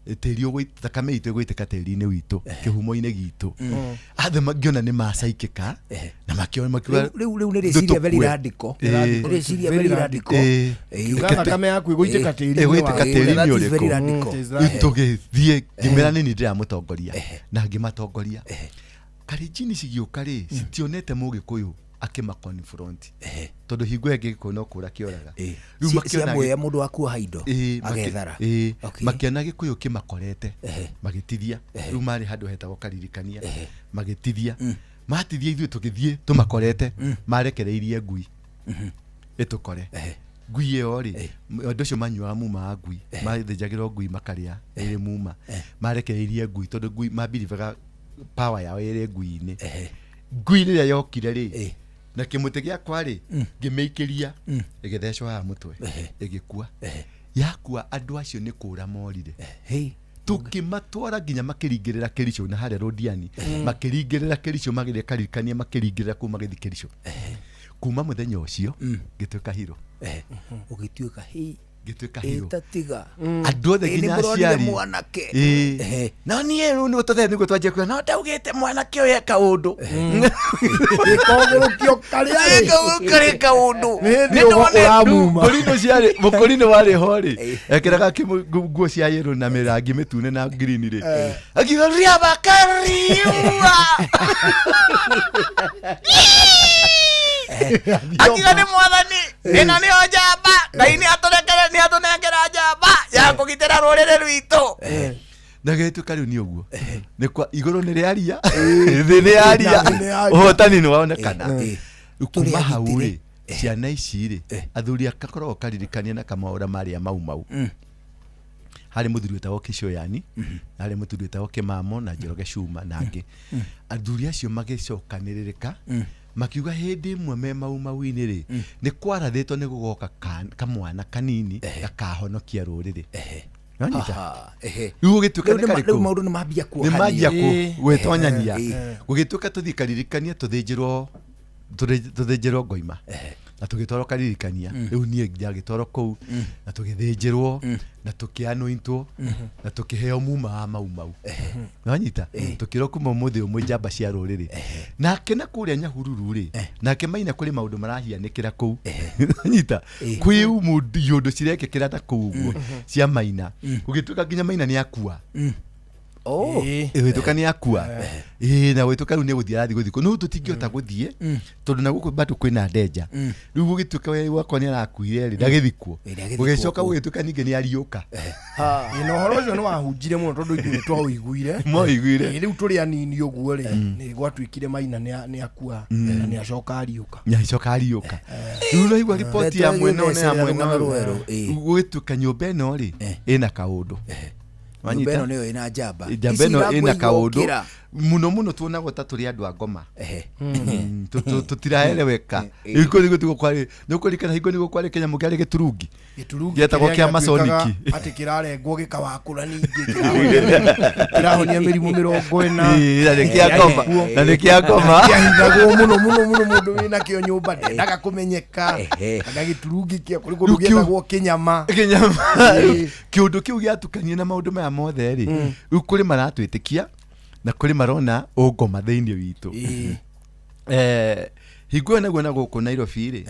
[SPEAKER 12] tĩri thakame itũ ĩgũitĩka tĩri-inĩ witũ, kĩhumo-inĩ gitũ." Athe ngĩona nĩ macaikĩka na makiona makiuga
[SPEAKER 10] Rĩu nĩ rĩciria very
[SPEAKER 12] tũkue.
[SPEAKER 10] Radical. Nĩ rĩciria very radical.
[SPEAKER 11] Kiuga thakame yaku ĩgũitĩka tĩri-inĩ
[SPEAKER 12] Ĩgũitĩka
[SPEAKER 11] waku.
[SPEAKER 12] tĩri-inĩ
[SPEAKER 10] That is very
[SPEAKER 12] ũrĩkũ.
[SPEAKER 10] radical.
[SPEAKER 11] It is
[SPEAKER 12] Rĩu
[SPEAKER 11] radical.
[SPEAKER 12] tũgĩthiĩ, ngĩmera nĩ niĩ ndĩramũtongoria na ngĩmatongoria. Karenjini cigĩũka rĩ, citionete mũgĩkũyũ akĩma confront, tondũ hingo ĩngĩ gĩkũyũ no kũra kĩoraga. Rĩu makĩona
[SPEAKER 10] Ciamuoya mũndũ wa kuoha indo agethara. Okay.
[SPEAKER 12] Makĩona gĩkũyũ kĩmakorete, magĩtithia. Rĩu marĩ handũ hetagwo Karirikania, magĩtithia. Matithia, ithuĩ tũgĩthiĩ tũmakorete, marekereirie ngui ĩtũkore. Ngui ĩyo rĩ, andũ acio manyuaga muma wa ngui, mathĩnjagĩrwo ngui makarĩa ĩrĩ muma. Marekereirie ngui tondũ ngui mambiribaga power yao ĩrĩ ngui-inĩ. Ngui rĩrĩa yokire rĩ, na kĩmũtĩ gĩakwa rĩ, ngĩmĩikĩria, ĩgĩthecwo haha mũtwe, ĩgĩkua. Yakua, andũ acio nĩ kũra morire. Tũkĩmatwara nginya makĩringĩrĩra Kericho na harĩa Rodiani, makĩringĩrĩra Kericho, magĩthiĩ Karirikania, makĩringĩrĩra kũu, magĩthiĩ Kericho. Kuma mũthenya ũcio ngĩtuĩka hero.
[SPEAKER 10] Ũgĩtuĩka hei.
[SPEAKER 12] Ngĩtuĩka hero.
[SPEAKER 10] Ĩtatiga.
[SPEAKER 12] Andũ othe
[SPEAKER 10] Ĩ, nĩ
[SPEAKER 12] nginya
[SPEAKER 10] mũronire
[SPEAKER 12] aciari.
[SPEAKER 10] mwanake.
[SPEAKER 12] Ĩĩ. No niĩ rĩu nĩguo tũthe nĩguo twanjia kuga no ndaugĩte mwanake ũyũ eka ũndũ.
[SPEAKER 11] Gĩkogũrũkio karĩa rĩ.
[SPEAKER 12] Karĩ kaũndũ.
[SPEAKER 11] Nĩ hĩndĩ ũramuma.
[SPEAKER 12] Mũkũrinũ ciarĩ, mũkũrinũ warĩ ho rĩ, ekĩraga nguo cia yellow na mĩrangi mĩtune na green rĩ, akiuga riaba kariua, akiuga nĩ mwathani, ĩno nĩyo njamba, Ngai nĩ atũrekere, nĩ atũnengera njamba ya kũgitĩra rũrĩrĩ rwitũ. Na gĩtuĩka rĩu nĩ ũguo, nĩ kwa igũrũ nĩ rĩaria, thĩ nĩ yaria,
[SPEAKER 11] Thĩ nĩ yaria.
[SPEAKER 12] Ũhotani nĩ wonekana. Rĩu
[SPEAKER 10] Tũrĩ
[SPEAKER 12] kuma hau
[SPEAKER 10] agitĩre.
[SPEAKER 12] rĩ. Ciana ici rĩ, athuri akakoragwo karirikania na kamaũra marĩa mau mau. Harĩ mũthuri wĩtagwo Kĩcũyani, na harĩ mũthuri wĩtagwo Kĩmamo na Njoroge Cuma na angĩ. Athuri acio magĩcokanĩrĩrĩka, makiuga hĩndĩ ĩmwe me mau mau-inĩ rĩ, nĩ kwarathĩtwo nĩ gũgoka kamwana kanini gakahonokia rũrĩrĩ. Nĩwanyita?
[SPEAKER 10] Aha, ehe.
[SPEAKER 12] Rĩu gũgĩtuĩka
[SPEAKER 10] Rĩu
[SPEAKER 12] nĩ karĩkũ?
[SPEAKER 10] rĩu maũndũ nĩ mambia
[SPEAKER 12] Nĩ manjia
[SPEAKER 10] kuohanio.
[SPEAKER 12] gwĩtonyania. Gũgĩtuĩka tũthiĩ karirikania tũthĩnjĩrwo, tũthĩnjĩrwo ngoima na tũgĩtwarwo karirikania. Rĩu niĩ ndagĩtwarwo kũu na tũgĩthĩnjĩrwo na tũkĩanointwo na tũkĩheo muma wa mau mau. Nĩwanyita? Tũkĩrwo kuma ũmũthĩ ũmwe njamba cia rũrĩrĩ. Nake na kũrĩa Nyahururu rĩ, nake Maina kũrĩ maũndũ marahianĩkĩra kũu. Nĩwanyita? Kwĩ iũndũ cirekĩkĩra ta kũu ũguo cia Maina. Gũgĩtuĩka nginya Maina nĩ akua.
[SPEAKER 10] Oh.
[SPEAKER 12] Gũgĩtuĩka nĩ akua. Ĩĩ, na gũgĩtuĩka rĩu nĩ gũthiĩ arathiĩ gũthikwo. No tũtingĩhota gũthiĩ tondũ na gũkũ bado kwĩna ndenja. Rĩu gũgĩtuĩka we wakwa nĩ arakuire rĩ, ndagĩthikwo.
[SPEAKER 10] Ndagĩthikwo
[SPEAKER 12] Gũgĩcoka
[SPEAKER 10] kũu.
[SPEAKER 12] gũgĩtuĩka ningĩ nĩ ariũka.
[SPEAKER 11] Ĩĩ, na ũhoro ũcio nĩ wahunjire mũno tondũ ithuĩ nĩ twaũiguire.
[SPEAKER 12] Mwaũiguire.
[SPEAKER 11] Ĩĩ, rĩu tũrĩ anini ũguo rĩ, nĩ gwatuĩkire Maina nĩ akua na nĩ acoka ariũka.
[SPEAKER 12] Nĩ acoka ariũka. Rĩu ũraigua riboti ya mwena ũyũ na ya mwena
[SPEAKER 10] Rũgano
[SPEAKER 12] ũyũ.
[SPEAKER 10] rwerũ, ĩĩ.
[SPEAKER 12] Gũgĩtuĩka nyũmba ĩno rĩ, ĩna kaũndũ.
[SPEAKER 10] Nyũmba ĩno nĩyo ĩna njamba.
[SPEAKER 12] Njamba
[SPEAKER 10] Ici
[SPEAKER 12] ĩno ĩna
[SPEAKER 10] irakũigua
[SPEAKER 12] kaũndũ.
[SPEAKER 10] ũkĩra.
[SPEAKER 12] Mũno mũno tuonagwo ta tũrĩ andũ a ngoma. Tũtiraeleweka. Hingo nĩguo tiguo kwarĩ, nĩ ũkũririkana hingo nĩguo kwarĩ kĩnyamũ kĩarĩ gĩturungi.
[SPEAKER 11] Gĩturungi
[SPEAKER 12] Gĩetagwo
[SPEAKER 11] kĩrĩa
[SPEAKER 12] kĩa
[SPEAKER 11] gĩatuĩkaga
[SPEAKER 12] masoniki.
[SPEAKER 11] atĩ kĩrarengwo gĩkawakũra ningĩ, kĩrahonia mĩrimũ 40.
[SPEAKER 12] Ĩĩ, na nĩ kĩa ngoma. Na nĩ kĩa ngoma.
[SPEAKER 11] Kĩahithagwo mũno mũno mũno, mũndũ wĩna kĩo nyũmba ndendaga kũmenyeka. Kana gĩturungi kĩa kũrĩ kũndũ
[SPEAKER 12] Rĩu kĩu-
[SPEAKER 11] gĩetagwo kĩnyama.
[SPEAKER 12] Kĩnyama. Kĩũndũ kĩu gĩatukanie na maũndũ maya mothe rĩ, rĩu kũrĩ maratwĩtĩkia na kũrĩ marona ũngoma thĩinĩ witũ. Hingo ĩyo naguo na gũkũ Nairobi rĩ,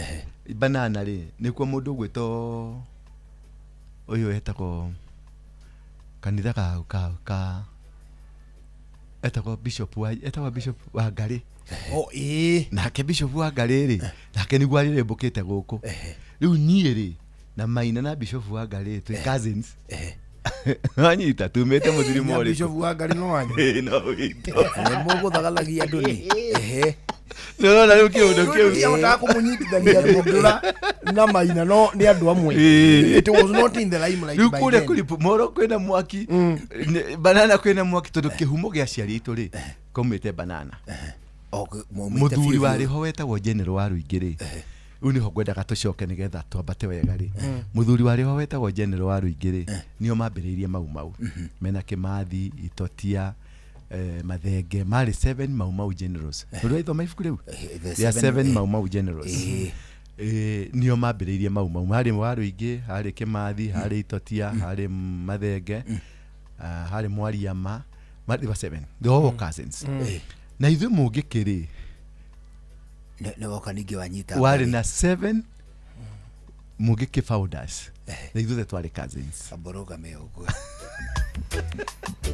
[SPEAKER 12] banana rĩ, nĩkuo mũndũ ũgwĩtwo ũyũ etagwo kanitha ka, ka, ka etagwo bishop wa, etagwo bishop wa Ngarĩ.
[SPEAKER 11] Oh, ĩĩ.
[SPEAKER 12] Nake bishop wa Ngarĩ rĩ, nake nĩguo arĩrĩmbũkĩte gũkũ. Rĩu niĩ rĩ, na Maina na bishop wa Ngarĩ twĩ cousins. Wanyita, tumĩte mũthiri
[SPEAKER 11] Nya
[SPEAKER 12] morĩkũ?
[SPEAKER 11] bishop wa Ngarĩ no wanyu?
[SPEAKER 12] Ĩĩ, no witũ.
[SPEAKER 10] Nĩ mũgũthagathagia andũ nĩ.
[SPEAKER 12] Nĩ ũrona rĩu kĩũndũ kĩu?
[SPEAKER 11] Ndiahotaga kũmũnyitithania Ndũra na Maina no nĩ andũ amwe. It was not in the limelight
[SPEAKER 12] Rĩu
[SPEAKER 11] by
[SPEAKER 12] kũrĩa
[SPEAKER 11] then.
[SPEAKER 12] kũrĩ Moro kwĩna mwaki, banana kwĩna mwaki tondũ kĩhumo gĩa aciari aitũ rĩ, kaumĩte banana. Mũthuri warĩ ho wetagwo General wa Rũingĩ rĩ, rĩu nĩho ngwendaga tũcoke nĩgetha twambate wega rĩ. Mũthuri warĩ ho wetagwo General wa Rũingĩ rĩ, nĩo mambĩrĩirie Mau Mau. Mena Kĩmathi, Itotia, Mathenge, marĩ 7 Mau Mau Generals. Nĩ ũraithoma ibuku rĩu?
[SPEAKER 10] The
[SPEAKER 12] Rĩa
[SPEAKER 10] seven,
[SPEAKER 12] 7 Mau Mau Generals. Nĩo mambĩrĩirie Mau Mau. Harĩ wa Rũingĩ, harĩ Kĩmathi, harĩ Itotia, harĩ Mathenge, harĩ Mwariama, they were 7. They were all cousins. Na ithuĩ mũngĩkĩ rĩ,
[SPEAKER 10] Nĩ woka ningĩ wanyita
[SPEAKER 12] warĩ
[SPEAKER 10] mbarĩ.
[SPEAKER 12] na 7 mũngĩkĩ founders. Na ithuothe twarĩ cousins.
[SPEAKER 10] Ambũrũgame ũguo.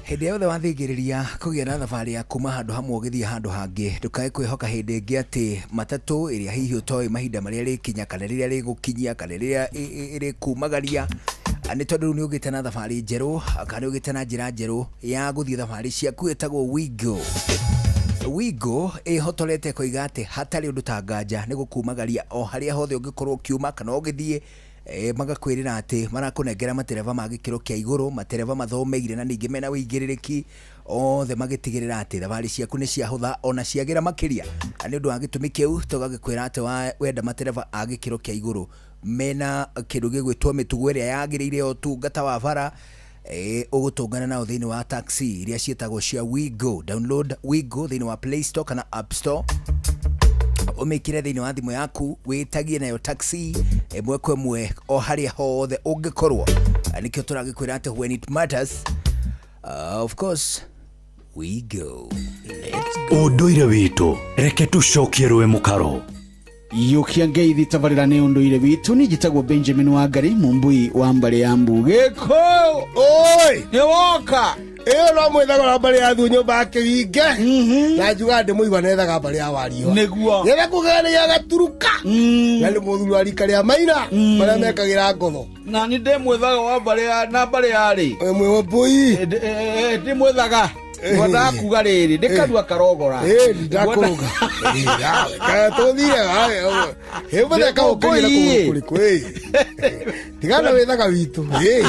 [SPEAKER 10] Hĩndĩ yothe wathingĩrĩria kũgĩa na thabarĩ ya kuma handũ hamwe ũgĩthiĩ handũ hangĩ, ndũkae kwĩhoka hĩndĩ ĩngĩ atĩ matatũ ĩrĩa hihi ũtoĩ mahinda marĩa rĩkinya kana rĩrĩa rĩgũkinyia kana rĩrĩa ĩrĩkumagaria. Nĩ tondũ rĩu nĩ ũgĩte na thabarĩ njerũ kana nĩ ũgĩte na njĩra njerũ ya gũthiĩ thabarĩ ciaku ĩtagwo Wigo. Wigo ĩhotorete koiga atĩ hatarĩ ũndũ ta nganja nĩ gũkumagaria o harĩa hothe ũngĩkorwo ũkiuma kana ũgĩthiĩ. Magakwĩrĩra atĩ marakũnengera matereba ma gĩkĩro kĩa igũrũ, matereba mathomeire na ningĩ mena ũigĩrĩrĩki, othe magĩtigĩrĩra atĩ thabarĩ ciaku nĩ ciahũtha ona ciagĩra makĩria. Na nĩ ũndũ wa gĩtũmi kĩu tũgagĩkwĩra atĩ wenda matereba a gĩkĩro kĩa igũrũ mena kĩndũ gĩgwĩtwo mĩtugo ĩrĩa yagĩrĩire ya ũtungata wa bara, ũgũtũngana nao thĩinĩ wa taxi iria ciĩtagwo cia Wigo. Download Wigo thĩinĩ wa Play Store kana App Store, ũmĩkĩre thĩinĩ wa thimũ yaku, wĩtagie nayo taxi ĩmwe kwa ĩmwe o harĩa hothe ũngĩkorwo. Nĩkĩo tũragĩkwĩra atĩ when it matters, of course we go. Let's go.
[SPEAKER 13] Ũndũire witũ reke tũcokie rũĩ mũkaro.
[SPEAKER 14] Yũkia ngeithi tabarĩra nĩ ũndũire witũ. Niĩ njĩtagwo Benjamin Wangari, mũmbui wa mbarĩ ya Mbugĩko.
[SPEAKER 8] Oi!
[SPEAKER 14] Nĩ woka.
[SPEAKER 8] Ĩyo no mwĩthago na mbarĩ ya Thuo nyũmba ya Kĩringe. Na njugaga ndĩmũigua nethaga mbarĩ ya Wario.
[SPEAKER 14] Nĩguo.
[SPEAKER 8] Gĩtha kũgĩa nĩ gĩa Gaturuka. Na nĩ mũthuri wa rika rĩa Maina, marĩa mekagĩra ngotho.
[SPEAKER 14] Na nĩ ndĩ mwĩthaga wa mbarĩ ya, na mbarĩ ya rĩ?
[SPEAKER 8] Wĩ mwĩ mbui.
[SPEAKER 14] Ndĩ mwĩthaga. Ngwendaga kuga rĩrĩ, nĩ kanua karogora.
[SPEAKER 8] Ĩĩ, ndakũrũga. Tũthire hĩmũthia kaũkĩria na kũgũrũ kũrĩkũ ĩ tigana wĩthaga witũ ĩ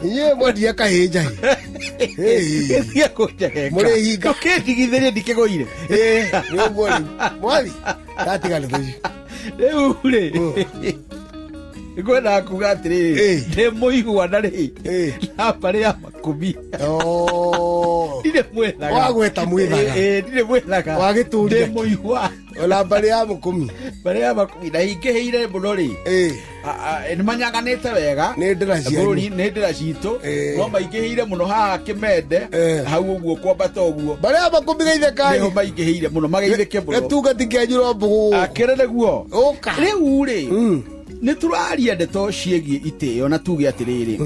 [SPEAKER 8] inyuĩ mwendia kahĩnja ĩ
[SPEAKER 14] Gĩtige kũnjeheka.
[SPEAKER 8] Mũrĩ hinga.
[SPEAKER 14] Ndũkĩndigithĩrie ndikĩgũire.
[SPEAKER 8] Ĩ, nĩ ũguo rĩu mwathi ndatigana tũci
[SPEAKER 14] Rĩu rĩ, ngwendaga kuga atĩrĩrĩ, ndĩ mũigua na rĩ, na mbarĩ ya makũmi. Ndirĩ mwĩthaga.
[SPEAKER 8] Wagweta mwĩthaga.
[SPEAKER 14] Ĩ, ndirĩ mwĩthaga.
[SPEAKER 8] Wagĩtũria.
[SPEAKER 14] Ndĩ mũigua.
[SPEAKER 8] Ona mbarĩ ya mũkũmi.
[SPEAKER 14] Mbarĩ ya makũmi na ingĩhĩire mũno rĩ, nĩ manyaganĩte wega.
[SPEAKER 8] Nĩ ndĩra cianyu.
[SPEAKER 14] Bũrũri nĩ ndĩra citũ. No maingĩhĩire mũno haha Kĩmende, hau ũguo kwambata ũguo.
[SPEAKER 8] Mbarĩ ya makũmi geithĩkai.
[SPEAKER 14] Nĩho maingĩhĩire mũno, mageithĩke mũno.
[SPEAKER 8] Gĩtungati kĩanyu no mbũgũ.
[SPEAKER 14] Akĩrĩ nĩguo.
[SPEAKER 8] Ũka.
[SPEAKER 14] Rĩu rĩ, nĩ tũraria ndeto ciĩgiĩ itĩo na tuge atĩrĩrĩ,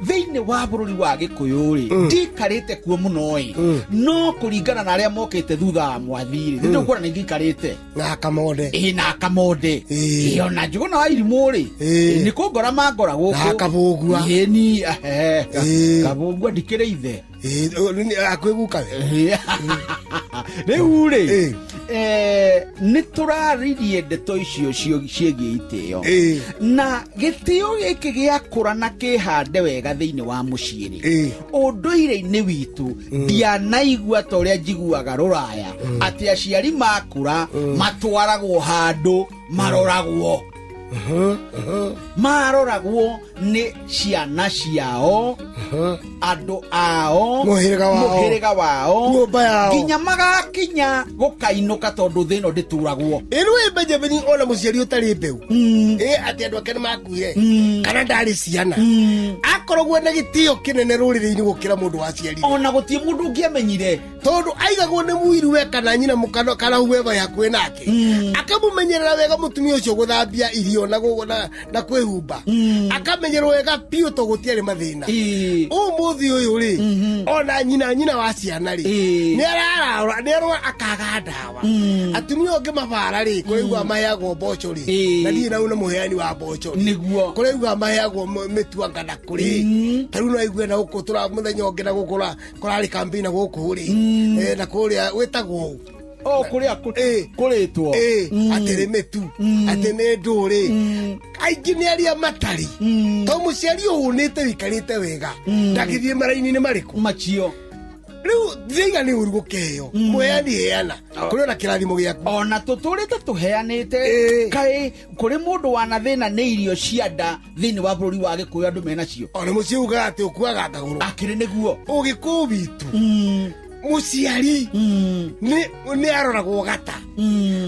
[SPEAKER 14] thĩinĩ wa bũrũri wa gĩkũyũ rĩ, ndikarĩte kuo mũno ĩ, no kũringana na arĩa mokĩte thutha wa mwathi rĩ, nĩ tũkuona nĩ ingĩikarĩte
[SPEAKER 8] na akamonde.
[SPEAKER 14] Ĩ, na akamonde. Ĩ, ona Njũgũna wa irimũ rĩ, nĩ kũngora mangora gũkũ.
[SPEAKER 8] Na Kabũgua.
[SPEAKER 14] Ĩ, ni ehe, Kabũgua ndikĩrĩ ithe.
[SPEAKER 8] Akwĩ guka we.
[SPEAKER 14] Rĩu rĩ, nĩ tũraririe ndeto icio ciĩgiĩ itĩo, na gĩtĩo gĩkĩ gĩakũra na kĩhande wega thĩinĩ wa mũciĩ rĩ, ũndũire-inĩ witũ ndianaigua ta ũrĩa njiguaga rũraya atĩ aciari makũra matwaragwo handũ maroragwo, maroragwo nĩ ciana ciao, andũ ao,
[SPEAKER 8] Mũhĩrĩga wao.
[SPEAKER 14] Mũhĩrĩga wao,
[SPEAKER 8] Nyũmba yao.
[SPEAKER 14] Nginya magakinya gũkainũka, tondũ thĩ ĩno ndĩturagwo.
[SPEAKER 8] Ĩrĩ wĩ Benjamin, ona mũciari ũtarĩ mbeũ ĩ atĩ andũ ake nĩ makuire kana ndarĩ ciana, akoragwo na gĩtĩo kĩnene rũrĩrĩ-inĩ gũkĩra mũndũ waciarire.
[SPEAKER 14] Ona gũtirĩ mũndũ ũngĩamenyire.
[SPEAKER 8] Tondũ aigagwo nĩ mũiruwe kana nyina mũkano kana whoever hakuhĩ nake, akamũmenyerera wega mũtumia ũcio, gũthambia irio na na kwĩhumba, akamenyerwo wega biũ to gũtiarĩ mathĩna. Ũmũthĩ ũyũ rĩ, ona nyina wa ciana rĩ, nĩ ararara, nĩ arwara akaga ndawa. Atumia ũngĩ mabara rĩ, kũraigua maheagwo mboco rĩ, na ndirĩ na una mũheani wa mboco rĩ,
[SPEAKER 14] nĩguo
[SPEAKER 8] kũraigua maheagwo mĩtuanga na kũrĩ ta rĩu no aigue na gũkũ tũra mũthenya ũngĩ na gũkũ kũrarĩ campaign na gũkũ rĩ, na kũrĩa wĩtagwo ũ?
[SPEAKER 14] O kũrĩa kũrĩtwo.
[SPEAKER 8] Atĩ nĩ mĩtu, atĩ nĩ ndũrĩ, aingĩ nĩ arĩa matarĩ to mũciari ũhũnĩte wĩikarĩte wega ndangĩthiĩ maraini-inĩ marĩkũ
[SPEAKER 14] macio.
[SPEAKER 8] Rĩu ndĩraiga nĩ ũru gũkĩheo, mũheani heana kũrĩ ona kĩrathimo gĩaku.
[SPEAKER 14] Ona tũtũrĩte tũheanĩte, kaĩ kũrĩ mũndũ wana thĩna nĩ irio cia nda thĩinĩ wa bũrũri wa gĩkũyũ andũ menacio?
[SPEAKER 8] Ona mũciĩ ugaga atĩ ũkuaga ngagũrũ.
[SPEAKER 14] Akĩrĩ nĩguo.
[SPEAKER 8] Ũgĩkũyũ witũ mũciari nĩ aroragwo gata,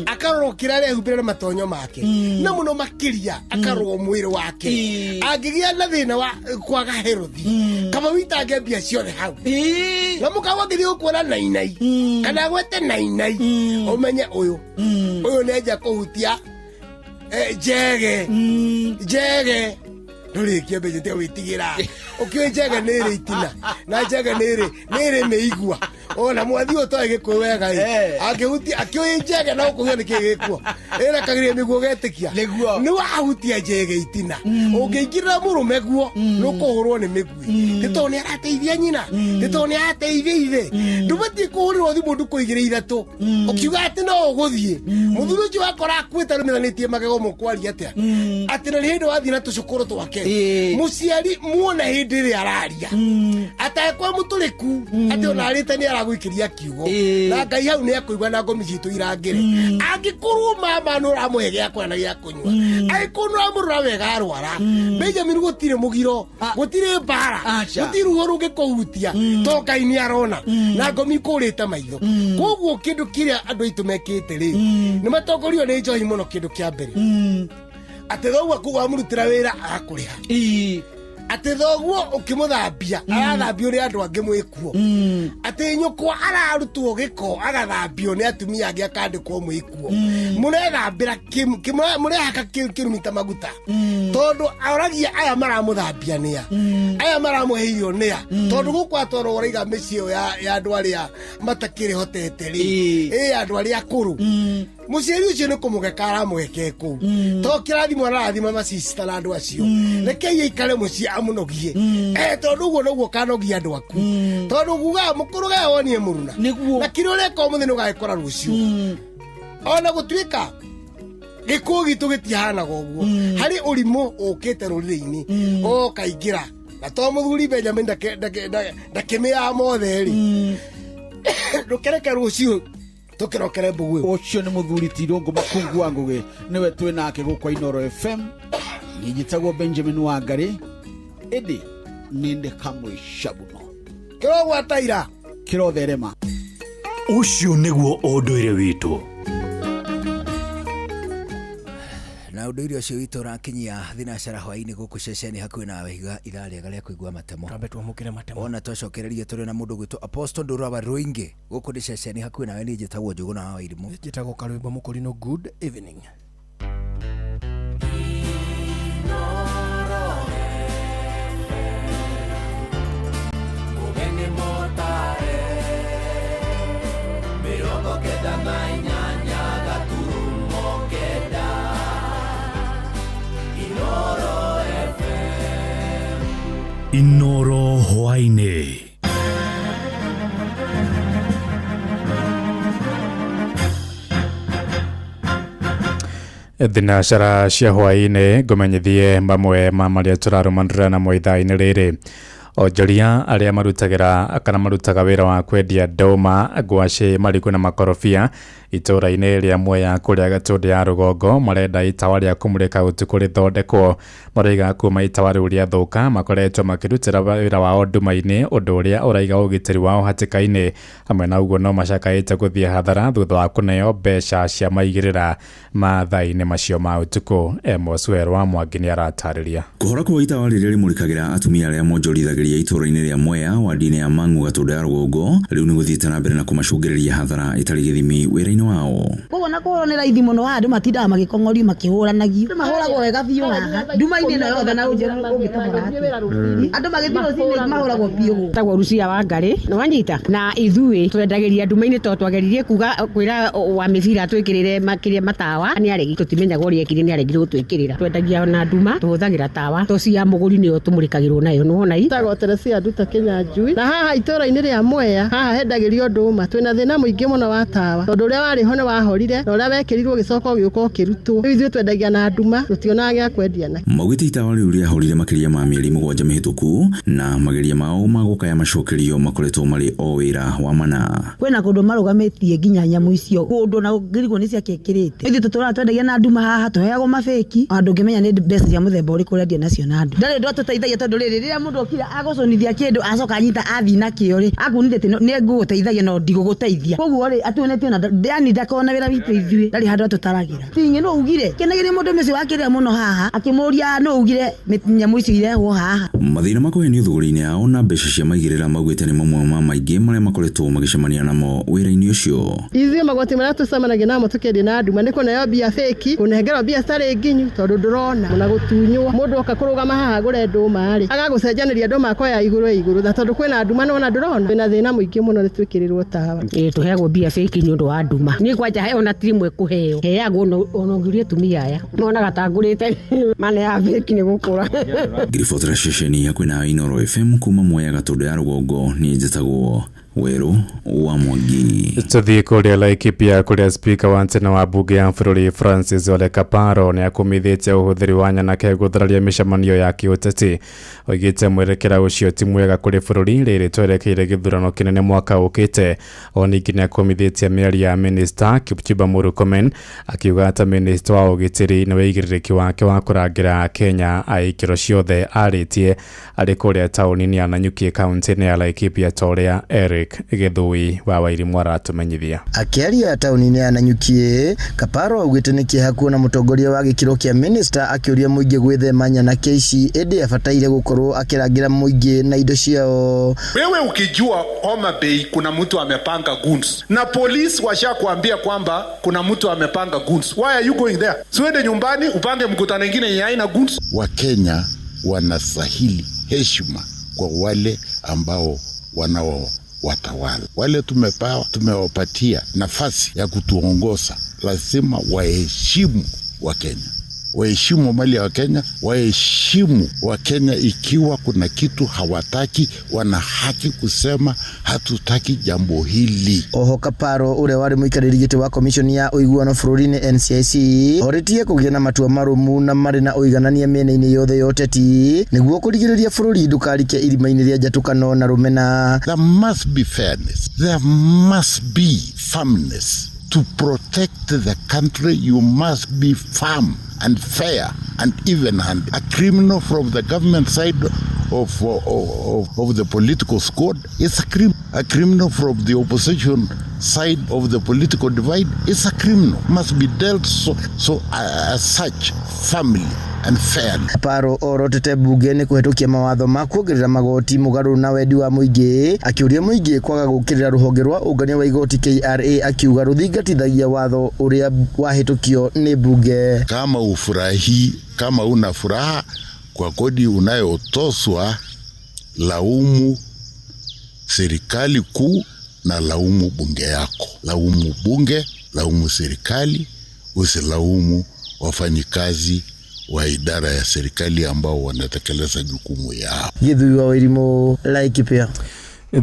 [SPEAKER 8] akarorwo kĩrĩa arehumbĩra na matonyo make, na mũno makĩria akarorwo mwĩrĩ wake. Angĩgĩa na thĩna wa kwaga herothi, kaba witange mbia ciothe hau na mũkawa angĩthiĩ gũkuona nainai kana agwete nainai, ũmenye ũyũ ũyũ nĩ anjia kũhutia njege njege ndũrĩkie mbeca tiga gwĩtigĩra ũkĩũĩ njege nĩ ĩrĩ itina na njege nĩ ĩrĩ mĩigua. Ona mwathi ũyũ toĩ gĩkũyũ wega ĩ, angĩhutia akĩũĩ njege na ũkũgĩa nĩ kĩ gĩkuo ĩrekagĩria mĩguo ũgetĩkia nĩ wahutia njege itina, ũngĩingĩrĩra mũrũme guo nĩ ũkũhũrwo nĩ mĩguĩ, nĩ tondũ nĩ arateithia nyina, nĩ tondũ nĩ arateithia ithe. Ndũbatiĩ kũhũrĩrwo thimũ ndukũ igĩrĩ ithatũ ũkiuga atĩ no ũgũthiĩ. Mũthuri ũcio wakora akuĩte arũmithanĩtie magego, mũkwaria atĩa atĩ na nĩ hĩndĩ wathiĩ na tũcũkũrũ twake? Mũciari muona hĩndĩ ĩrĩa araria atekwa mũtũrĩku atĩ ona arĩte nĩ aragũikĩria kiugo, na Ngai hau nĩ akũigua na ngomi citũ irangĩre. Angĩkorwo mama nĩ ũramũhe gĩa kũrĩa na gĩa kũnyua, angĩkorwo nĩ ũramũrora wega arwara, Benjamin, gũtirĩ mũgiro, gũtirĩ mbara, gũtirĩ ruo rũngĩkũhutia to Ngai nĩ arona na ngomi kũrĩte maitho. Koguo kĩndũ kĩrĩa andũ aitũ mekĩte rĩ, nĩ matongorio nĩ njohi mũno. Kĩndũ kĩa mbere atĩ thoguo wamũrutĩra wĩra agakũrĩha, atĩ thoguo ũkĩmũthambia arathambio nĩ andũ angĩ mwĩkuo, atĩ nyũkwa ararutwo gĩko agathambio nĩ atumia angĩ akandĩkwo mwĩkuo, mũrethambĩra mũrehaka kĩrumi ta maguta, tondũ oragia aya maramũthambia nĩa, aya maramũhe irio nĩa, tondũ gũkũ atwarwo ũraiga mĩciĩ ĩyo ya andũ arĩa matakĩrĩ hotete rĩ, ĩ andũ arĩa akũrũ. Mũciari ũcio nĩ kũmũgeka aramũgeka kũu, to kĩrathimo ararathima macista na andũ acio. Rekei aikare mũciĩ amũnogie, tondũ ũguo noguo kanogia andũ aku, tondũ kugaga mũkũrũ gae wonie mũruna na kĩrĩa ũreka ũmũthĩ nĩ ũgagĩkora rũciũ. Ona gũtuĩka gĩkũũ gitũ gĩtihanaga ũguo, harĩ ũrimũ ũkĩte rũrĩrĩ-inĩ ũkaingĩra, na to mũthuri Benjamin ndakĩmĩaga mothe rĩ, ndũkereke rũciũ tũkĩrokere mbugu ĩyo.
[SPEAKER 14] Ũcio nĩ mũthuri ti Irũngũ Makungu wa Ngũgĩ, nĩwe twĩ nake gũkũ Inooro FM. Niĩ njĩtagwo Benjamin Wangarĩ, ĩndĩ nĩ ndĩ kamũica mũno.
[SPEAKER 8] Kĩrogwata ira.
[SPEAKER 14] Kĩrotherema.
[SPEAKER 13] Ũcio nĩguo ũndũire witũ.
[SPEAKER 10] Na ũndũire ũcio witũ ũrakinyia thinacara hwaĩ-inĩ gũkũ ceceni hakuhĩ nawe. Iga ithaa rĩega rĩa kũigua matemo.
[SPEAKER 11] Twambe twamũkĩre matemo.
[SPEAKER 10] Ona twacokereria tũrĩ na mũndũ gwĩtwo Apostle Ndũrwa wa Rũingĩ. Gũkũ nĩ ceceni hakuhĩ nawe. Niĩ njĩtagwo Njũgũna wa Wairimũ.
[SPEAKER 11] Njĩtagwo Karwĩmbo Mũkũrinũ. Good evening.
[SPEAKER 9] Ũgeni mũtare 98.9 Inoro FM.
[SPEAKER 13] Inoro hwaĩ-inĩ.
[SPEAKER 15] Thinacara cia hwaĩ-inĩ, ngũmenyithie mamwe ma marĩa tũrarũmanĩrĩra namo ithaa-inĩ rĩrĩ. Onjoria arĩa marutagĩra kana marutaga wĩra wa kwendia ndũma, ngwacĩ, marigũ na makorobia itũũra-inĩ rĩa Mwea kũrĩa Gatũndũ ya rũgongo marenda itawa rĩa kũmũrĩka ũtukũ rĩthondekwo. Marauga kuma itawa rĩu rĩathũka makoretwo makĩrutĩra wĩra wao nduma-inĩ, ũndũ ũrĩa ũraiga ũgitĩri wao hatĩka-inĩ. Hamwe na ũguo, no macakaĩte gũthiĩ hathara thutha wa kũneo mbeca cia maigĩrĩra mathaa-inĩ macio ma ũtukũ. Emos Werũ wa Mwangi nĩ aratarĩria.
[SPEAKER 16] Kũhora kwa itawa rĩrĩa rĩmũrĩkagĩra atumia arĩa monjorithagĩria itũũra-inĩ rĩa Mwea, wadi-inĩ ya Mang'u, Gatũndũ ya rũgongo, rĩu nĩ gũthiĩte na mbere na kũmacũngĩrĩria hathara ĩtarĩ gĩthimi wĩra-inĩ wao.
[SPEAKER 17] Koguo na kũhũrwo nĩ raithi mũno haha, andũ matindaga magĩkong'orio makĩhũranagio. Andũ mahũragwo wega biũ haha nduma-inĩ ĩno yothe, na ũnjĩra ũngĩtohora atĩa? Andũ magĩthiĩ rũcinĩ mahũragwo biũ gũkũ.
[SPEAKER 18] Tagwo Rucia wa Ngarĩ nĩwanyita, na ithuĩ twendagĩria nduma-inĩ tondũ twageririe kuga kwĩra wa mĩbira twĩkĩrĩre makĩria matawa, nĩ aregi, tũtimenyaga ũrĩa ekire, nĩ aregire gũtwĩkĩrĩra. Twendagia na nduma, tũhũthagĩra tawa, toci ya mũgũri nĩyo tũmũrĩkagĩrwo nayo, nĩwona i.
[SPEAKER 19] Tagwo Teresia Nduta Kĩnyanjui, na haha itũũra-inĩ rĩa Mwea haha hendagĩrio ndũma. Twĩna thĩna mũingĩ mũno wa tawa, tondũ ũrĩa warĩ ho nĩ wahorire, na ũrĩa wekĩrirwo gĩcoka ũgĩũka ũkĩrutwo. Rĩu ithuĩ twendagia na nduma, tũtionaga gĩa kwendia na.
[SPEAKER 16] Maugĩte itawa rĩu rĩahorire makĩria ma mĩeri 7 mĩhĩtũku, na mageria mao ma gũkaya macokerio makoretwo marĩ o wĩra wa mana.
[SPEAKER 17] Kwĩna kũndũ marũgamĩtie nginya nyamũ icio kũndũ na ngirigwo nĩ ciakĩkĩrĩte. Ithuĩ tũtũraga twendagia na nduma haha, tũheagwo mabĩki, ona ndũngĩmenya nĩ mbeca cia mũthemba ũrĩkũ ũrendia nacio na andũ. Ndarĩ ũndũ atũteithagia, tondũ rĩrĩ, rĩrĩa mũndũ okire agũcũnithia kĩndũ, acoka anyita athiĩ nakĩo rĩ, akunithia atĩ nĩ ngũgũteithagia no ndigũgũteithia. Koguo rĩ, atuonetie ona yani ndakona wĩra witũ ithuĩ, ndarĩ handũ atũtaragĩra. Tingĩ no ugire kenagĩria mũndũ ũcio wakĩrĩa mũno haha, akĩmũria no ugire nyamũ icio irehwo haha.
[SPEAKER 16] Mathĩna ma kũhenio thũgũrĩ-inĩ yao na mbeca cia maigĩrĩra maugĩte nĩ mamwe ma maingĩ marĩa makoretwo magĩcemania namo wĩra-inĩ ũcio.
[SPEAKER 19] Ithuĩ magoti marĩa tũcemanagia namo tũkĩendia na nduma nĩ kũneo mbia fake, kũnengerwo mbia citarĩ nginyu tondũ ndũrona, na gũtunywo. Mũndũ oka kũrũgama haha agũre ndũma rĩ, agagũcenjanĩria ndũma akoya igũrũ ĩ igũrũ, na tondũ kwĩna nduma nĩwona ndũrona. Twĩna thĩna mũingĩ mũno, nĩ twĩkĩrĩrwo tawa.
[SPEAKER 18] Ĩĩ, tũheagwo mbia fake nĩ ũndũ wa nduma. Niĩ kwanja ona ti rĩmwe kũheo heagwo, ona ũngĩũria atumia aya monaga ta ngũrĩte maneaga fake nĩ gũkũra.
[SPEAKER 16] Ngĩribotera ceceni hakuhĩ na Inooro FM kuma Mwea, Gatũndũ ya rũgongo, niĩ njĩtagwo Werũ wa Mwangi.
[SPEAKER 15] Tuthiĩ kũrĩa Laikipia, kũrĩa spika wa tene wa mbunge ya bũrũri Francis Ole Kaparo nĩ akumithĩtie ũhũthĩri wa nyanake gũthararia mĩcemanio ya kĩũteti. Oigĩte mwerekera ũcio ti mwega kũrĩ bũrũri rĩrĩ twerekeire gĩthurano kĩnene mwaka ũkĩte. O ningĩ nĩ akumithĩtie mĩario ya minista Kipchumba Murkomen, akiuga ta minista wa ũgitĩri nĩ wĩigĩrĩrĩki wake wa kũrangĩra Kenya a ikĩro ciothe arĩtie arĩ kũrĩa taũni-inĩ ya Nanyuki, kaunti-inĩ ya Laikipia, ta ũrĩa Eric Gĩthũi wa Wairimũ aratũmenyithia.
[SPEAKER 20] Akĩaria taũni-inĩ ya Nanyuki, Kaparo augĩte nĩ kĩeha kuona mũtongoria wa gĩkĩro kĩa minista akĩũria mũingĩ gwĩthema nyanake ici, ĩndĩ abataire gũkorwo akĩrangĩra mũingĩ na indo ciao.
[SPEAKER 21] Wewe ukijua Homa Bay kuna mtu amepanga goons na polisi washakuambia kwamba kuna mtu amepanga goons, why are you going there? Siuende nyumbani upange mkutano ingine yenye haina goons.
[SPEAKER 22] Wakenya wanastahili heshima kwa wale ambao wanao watawala. Wale tumepawa, tumewapatia nafasi ya kutuongoza. Lazima waheshimu Wakenya, waheshimu mali ya Wakenya, waheshimu Wakenya. Ikiwa kuna kitu hawataki, wana haki kusema hatutaki jambo hili.
[SPEAKER 20] Oho Kaparo uria wari muikariri giti wa komishoni ya uiguano bururi-ini NCIC oritie kugia na matua marumu na mari na uiganania miena-ini yothe ya uteti niguo kurigiriria bururi ndukarike irima-ini ria njatukano na rumena.
[SPEAKER 22] There must be fairness, there must be firmness. To protect the country, you must be firm and fair and even-handed. A criminal from the government side of the political squad is a criminal. A criminal from the opposition side of the political divide is a criminal. Must be dealt so as such, firmly and fairly.
[SPEAKER 20] Kaparo orotete bunge ni kuhitukia mawatho ma kuongerera magoti mugaru na wendi wa muingi, akiuria muingi kwaga gukirira ruhonge rwa ungania wa igoti KRA, akiuga ruthingatithagia watho uria wahitukio ni bunge.
[SPEAKER 22] Kama ufurahi, kama una furaha kwa kodi unayotoswa, laumu serikali kuu na laumu bunge yako. Laumu bunge, laumu serikali, usilaumu wafanyikazi wa idara ya serikali ambao wanatekeleza jukumu yao.
[SPEAKER 20] Githui wa Wairimu, Laikipia.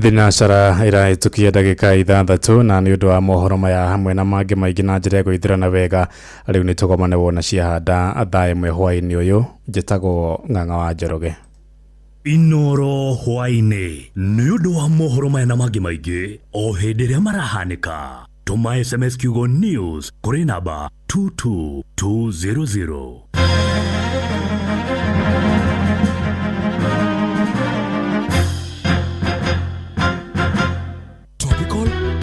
[SPEAKER 15] Thinacara irahĩtũkia ndagĩka 6 na nĩ ũndũ wa mohoro maya hamwe na mangĩ maingĩ na njĩra ya gũithĩrana wega rĩu nĩ tũgomane wona ciahanda thaa 1 hwaĩ-inĩ ũyũ. Njĩtagwo Ng'ang'a wa Njoroge.
[SPEAKER 13] Inoro hwaĩ-inĩ nĩ ũndũ wa mohoro maya na mangĩ maingĩ o hĩndĩ ĩrĩa marahanĩka. Tũma SMS kiugo news kũrĩ namba 22200.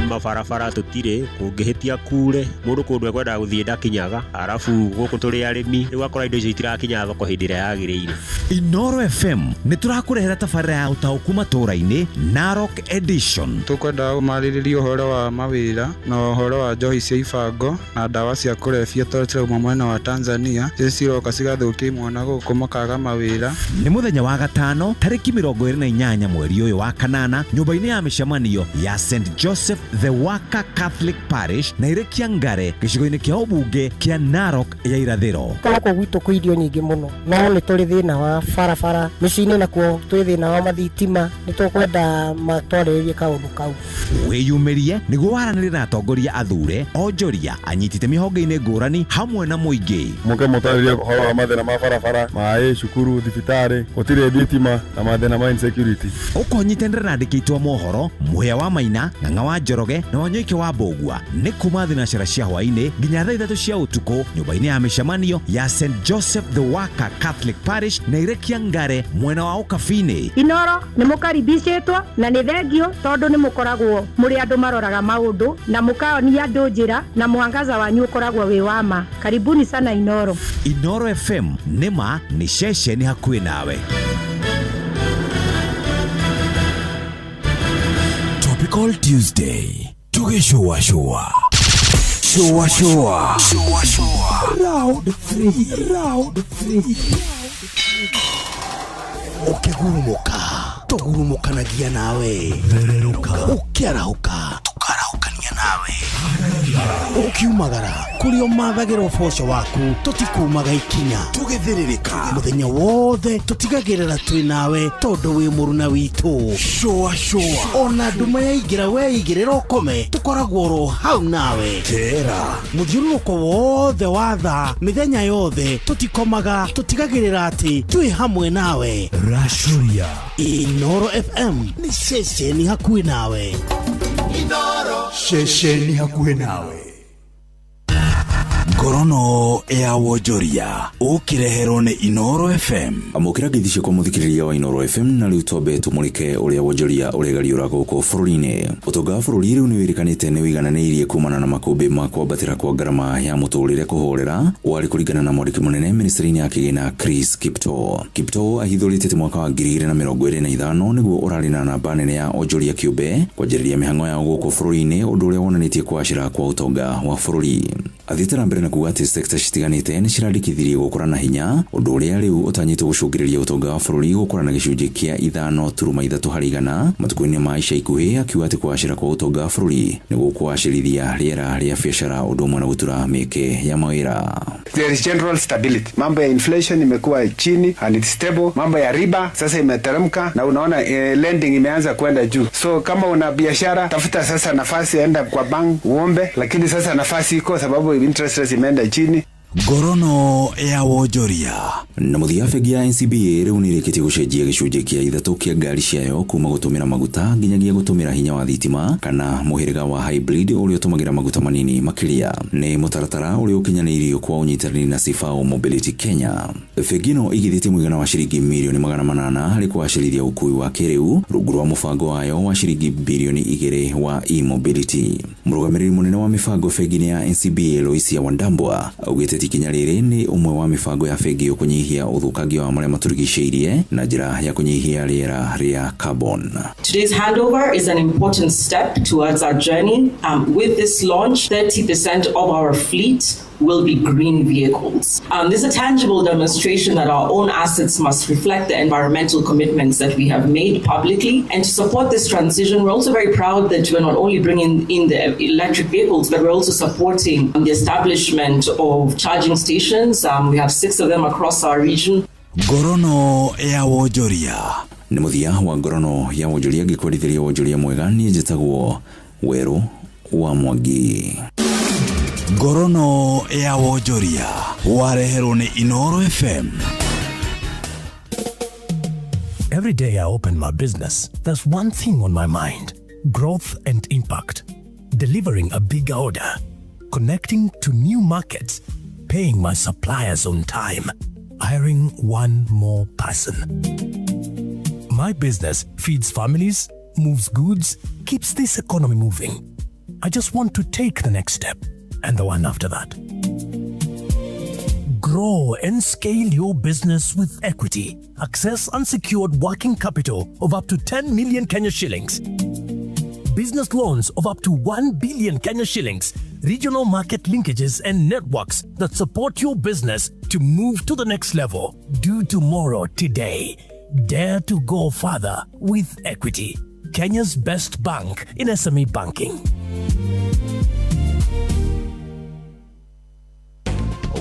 [SPEAKER 1] Mabarabara tutire kungihitia kure mundu kundu ekwendaga guthie ndakinyaga, arafu guku turi arimi riu akora indo icio itirakinya thoko hindi iria yagiriire.
[SPEAKER 5] Inoro FM ni turakurehera tabarĩra ya ũtaũku matũra-inĩ Narok Edition.
[SPEAKER 23] Tukwenda marĩrĩrie ũhoro wa mawĩra na ũhoro wa njohi cia ibango na ndawa cia kũrebia tondũ cirauma mwena wa Tanzania, icio ciroka cigathũkia imwana gũkũ makaga mawĩra.
[SPEAKER 5] Nĩ mũthenya wa gatano tarĩki 28 mweri ũyũ wa kanana nyũmba-inĩ ya mĩcemanio ya St Joseph the Worker Catholic Parish na Irekia Ngare gĩcigo-inĩ kĩa ũmbunge kĩa Narok ya irathĩro.
[SPEAKER 24] Gũkũ gwitũ kwĩ irio nyingĩ mũno, no nĩ tũrĩ thĩna wa barabara mĩciĩ-inĩ, nakuo twĩ thĩna wa mathitima, nĩ tũkwenda matwarĩrĩrie kaũndũ kau.
[SPEAKER 5] Wĩyumĩrie nĩguo waranĩrie na atongoria athure, onjoria, anyiti itemi honge-inĩ ngũrani hamwe na mũingĩ.
[SPEAKER 25] Mũke mũtarĩrie ũhoro wa mathĩna ma barabara, maĩ, cukuru, thibitarĩ, gũtirĩ thitima na mathĩna ma insecurity.
[SPEAKER 5] Ũkũnyitanĩra na andĩki aitũ a mohoro Mũhĩa wa Maina, Ng'ang'a wa Njoroge na Wanyoike wa Mbũgua nĩ kuma thinacara cia hwaĩ-inĩ nginya thaa 3 cia ũtukũ nyũmba-inĩ ya mĩcemanio ya St Joseph the Worker Catholic Parish na Irekia Ngare mwena wa Ũkabi-inĩ.
[SPEAKER 26] Inoro nĩ mũkaribicĩtwo na nĩ thengio tondũ nĩ mũkoragwo mũrĩ andũ maroraga maũndũ na mũkaonia andũ njĩra na mwangaza wanyu ũkoragwo wĩ wa ma. Karibuni sana Inoro.
[SPEAKER 5] Inoro FM nĩ ma nĩ ceceni hakuhĩ nawe.
[SPEAKER 2] Topical Tuesday tugĩcũa cũa cũa cũa cũa cũa round 3 round 3 ukigurumuka tugurumukanagia nawe, thererũka ukiarahũka tukarahũkania nawe, ukiumagara kũrĩa ũmathagĩra ũboco waku tũtikumaga ikinya, tũgĩthĩrĩrĩka mũthenya wothe tũtigagĩrĩra twĩ nawe tondũ wĩ mũruna witũ. Cũa cũa ona nduma yaingĩra weigĩrĩra ũkome tũkoragwo oro hau nawe. Tera mũthiũrũrũko wothe wa thaa mĩthenya yothe tũtikomaga, tũtigagĩrĩra atĩ twĩ hamwe nawe. Racũria Inoro FM nĩ ceceni hakuhĩ nawe. Inoro ceceni hakuhĩ nawe. Ngorono ya wonjoria ũkĩreherwo nĩ Inoro FM.
[SPEAKER 16] Amũkĩra ngeithi kwa mũthikĩrĩria wa Inoro FM na rĩu twambe tũmũrĩke ũrĩa wonjoria ũregariũra gũkũ bũrũri-inĩ. Ũtonga wa bũrũri rĩu nĩ wĩrĩkanĩte nĩ ũigananĩirie kumana na makũmbĩ ma kwambatĩra kwa ngarama ya mũtũrĩre kũhorera warĩ kũringana na mwandĩki mũnene ministry-inĩ ya kĩgĩna Chris Kiptoo. Kiptoo ahithũrĩte atĩ mwaka wa 2025 nĩguo ũrarĩ na namba nene ya onjoria kĩũmbe kwanjĩrĩria mĩhang'o yao gũkũ bũrũri-inĩ, ũndũ ũrĩa wonanĩtie kwacĩra kwa ũtonga wa bũrũri. Athiĩte na mbere na kuga atĩ sekta citiganĩte nĩ cirandĩkithirie gũkũra na hinya, ũndũ ũrĩa rĩu ũtanyĩtwo gũcũngĩrĩria ũtonga wa bũrũri gũkũra na gĩcunjĩ kĩa 5.3% matukũ-inĩ ma ica ikuhĩ, akiuga atĩ kũgacĩra kwa ũtonga wa bũrũri nĩ gũkũgacĩrithia rĩera rĩa biacara ũndũ ũmwe na gũtura mĩeke ya mawĩra.
[SPEAKER 3] There is general stability. Mambo ya inflation imekuwa chini and it's stable. Mambo ya riba sasa imeteremka na unaona lending imeanza kwenda juu. So kama una biashara tafuta sasa nafasi, enda kwa bank uombe, lakini sasa nafasi iko sababu interest rates imeenda chini.
[SPEAKER 2] Ngorono ya wonjoria.
[SPEAKER 16] Na mũthia, bengi ya NCBA rĩu nĩ ĩrĩkĩtie gũcenjia 3% kĩa ngari ciayo kuma gũtũmĩra maguta nginyagia gũtũmĩra hinya wa thitima kana mũhĩrĩga wa hybrid ũrĩa ũtũmagĩra maguta manini makĩria. Nĩ mũtaratara ũrĩa ũkinyanĩirio kwa ũnyitanĩri na Sifao Mobility Kenya. Bengi ĩno ĩigithĩtie mũigana wa ciringi mirioni 800 harĩ kũgacĩrithia ũkui wa kĩrĩu rungu rwa mũbango wayo wa ciringi 2 birioni wa e-mobility. Mũrũgamĩrĩri mũnene wa mĩbango bengi-inĩ ya NCBA, Loisia Wandambwa, augĩte atĩ ikinya rĩrĩ nĩ ũmwe wa mĩbango ya bengi ĩyo kũnyihia ũthũkangia wa marĩa matũrigicĩirie na njĩra ya kũnyihia rĩera rĩa carbon.
[SPEAKER 4] Today's handover is an important step towards our journey. With this launch, 30% of our fleet will be green vehicles. This is a tangible demonstration that our own assets must reflect the environmental commitments that we have made publicly. And to support this transition, we're also very proud that we're not only bringing in the electric vehicles, but we're also supporting the establishment of charging stations. We have six of them across our region.
[SPEAKER 2] Ngorono ya wonjoria.
[SPEAKER 16] Nĩ mũthia wa ngorono ya wonjoria, ngĩkwarithĩria wonjoria mwega. Niĩ njĩtagwo Werũ wa Mwangi.
[SPEAKER 2] Ngorono ya wonjoria wareherwo nĩ Inoro FM.
[SPEAKER 13] Every day I open my business, there's one thing on my mind: growth and impact. Delivering a bigger order, connecting to new markets, paying my suppliers on time, hiring one more person. My business feeds families, moves goods, keeps this economy moving. I just want to take the next step and the one after that. Grow and scale your business with Equity. Access unsecured working capital of up to 10 million Kenya shillings. Business loans of up to 1 billion Kenya shillings. Regional market linkages and networks that support your business to move to the next level. Do tomorrow today. Dare to go further with Equity. Kenya's best bank in SME banking.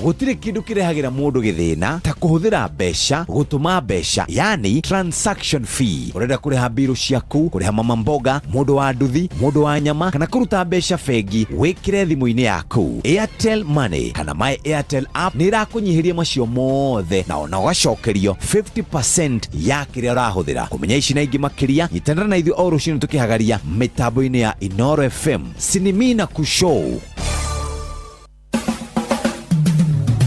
[SPEAKER 5] Gũtirĩ kĩndũ kĩrehagĩra mũndũ gĩthĩna ta kũhũthĩra mbeca gũtũma mbeca, yani transaction fee. Ũrenda kũrĩha mbirũ ciaku, kũrĩha mama mboga, mũndũ wa nduthi, mũndũ wa nyama, kana kũruta mbeca bengi wĩkĩre thimũ-inĩ yaku. Airtel Money kana My Airtel app nĩ ĩrakũnyihĩria macio mothe na ona ũgacokerio 50% ya kĩrĩa ũrahũthĩra. Kũmenya ici na ingĩ makĩria, nyitanĩra na ithuĩ o rũcinĩ tũkĩhagaria mĩtambo-inĩ ya Inoro FM Sinimina Kushow.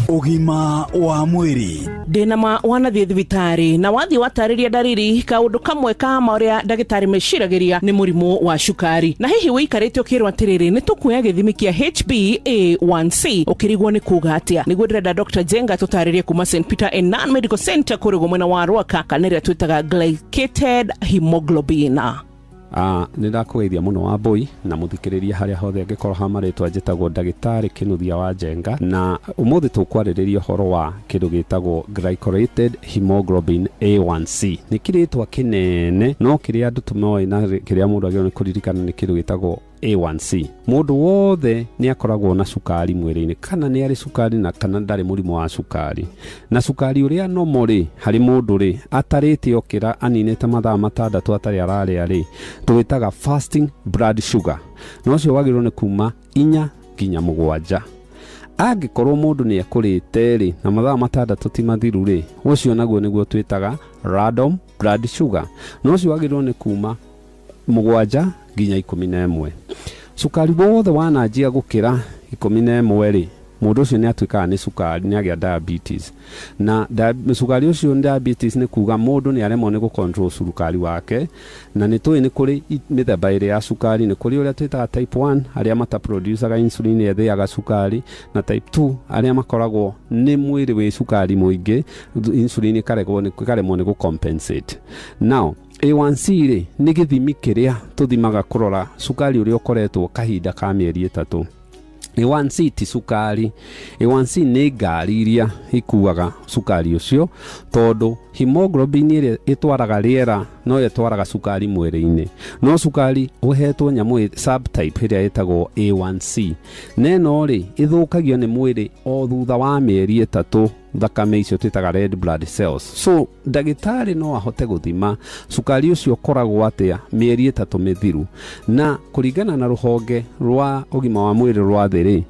[SPEAKER 2] Ũgima wa mwĩrĩ.
[SPEAKER 6] Ndĩna ma wanathiĩ thibitarĩ na wathiĩ watarĩria ndariri, kaũndũ kamwe ka marĩa ndagĩtarĩ meciragĩria nĩ mũrimũ wa cukari, na hihi wĩikarĩte ũkĩrwo atĩrĩrĩ, nĩ tũkuoya gĩthimi kĩa HbA1c, ũkĩrigwo nĩ kuga atĩa. Nĩguo ndĩrenda Dr. Jenga tũtarĩrie kuma St Peter and Nan Medical Center kũrĩgwo mwena wa Rwaka, kana ĩrĩa twĩtaga glycated hemoglobin.
[SPEAKER 15] Nĩ ndakũgeithia mũno wa mbũi na mũthikĩrĩria harĩa hothe angĩkorwo ha marĩtwa, njĩtagwo ndagĩtarĩ Kĩnuthia wa Njenga, na ũmũthĩ tũkwarĩrĩria ũhoro wa kĩndũ gĩtagwo glycorated hemoglobin A1C. Nĩ kĩrĩtwa kĩnene, no kĩrĩa andũ tũmoĩ na kĩrĩa mũndũ agĩrĩirwo nĩ kũririkana nĩ kĩndũ gĩtagwo A1C. Mũndũ wothe nĩ akoragwo na cukari mwĩrĩ-inĩ, kana nĩ arĩ cukari na kana ndarĩ mũrimũ wa cukari. Na cukari ũrĩa nomo rĩ harĩ mũndũ rĩ atarĩte okĩra aninĩte mathaa 6 atarĩ ararĩa rĩ, tũwĩtaga fasting blood sugar, na ũcio wagĩrĩirwo nĩ kuma 4 nginya 7. Angĩkorwo mũndũ nĩ ekũrĩte rĩ na mathaa 6 ti mathiru rĩ, ũcio naguo nĩguo twĩtaga random blood sugar, na ũcio wagĩrĩirwo nĩ kuma 7 nginya 11. Cukari wothe wananjia gũkĩra 11 rĩ, mũndũ ũcio nĩ atuĩkaga nĩ cukari, nĩ agĩa diabetes. Na cukari ũcio nĩ diabetes, nĩ kuga mũndũ nĩ aremwo nĩ gũcontrol cukari wake. Na nĩ tũĩ nĩ kũrĩ mĩthemba ĩrĩ ya cukari. Nĩ kũrĩ ũrĩa twĩtaga type 1, arĩa mataproducaga insulin ĩthĩaga cukari, na type 2, arĩa makoragwo nĩ mwĩrĩ wĩ cukari mũingĩ, insulin ĩkaremwo nĩ gũcompensate. Now A1C rĩ, nĩ gĩthimi kĩrĩa tũthimaga kũrora cukari ũrĩa ũkoretwo kahinda ka mĩeri 3.
[SPEAKER 7] A1C ti cukari. A1C nĩ ngari iria ikuaga cukari ũcio, tondũ hemoglobin ĩrĩa ĩtwaraga rĩera no ĩtwaraga cukari mwĩrĩ-inĩ, no cukari ũhetwo nyamũ subtype ĩrĩa ĩtagwo A1C, na ĩno rĩ ĩthũkagio nĩ mwĩrĩ o thutha wa mĩeri 3, thakame icio twĩtaga red blood cells. So ndagĩtarĩ no ahote gũthima cukari ũcio ũkoragwo atĩa mĩeri 3 mĩthiru, na kũringana na rũhonge rwa ũgima wa mwĩrĩ rwa thĩ rĩ,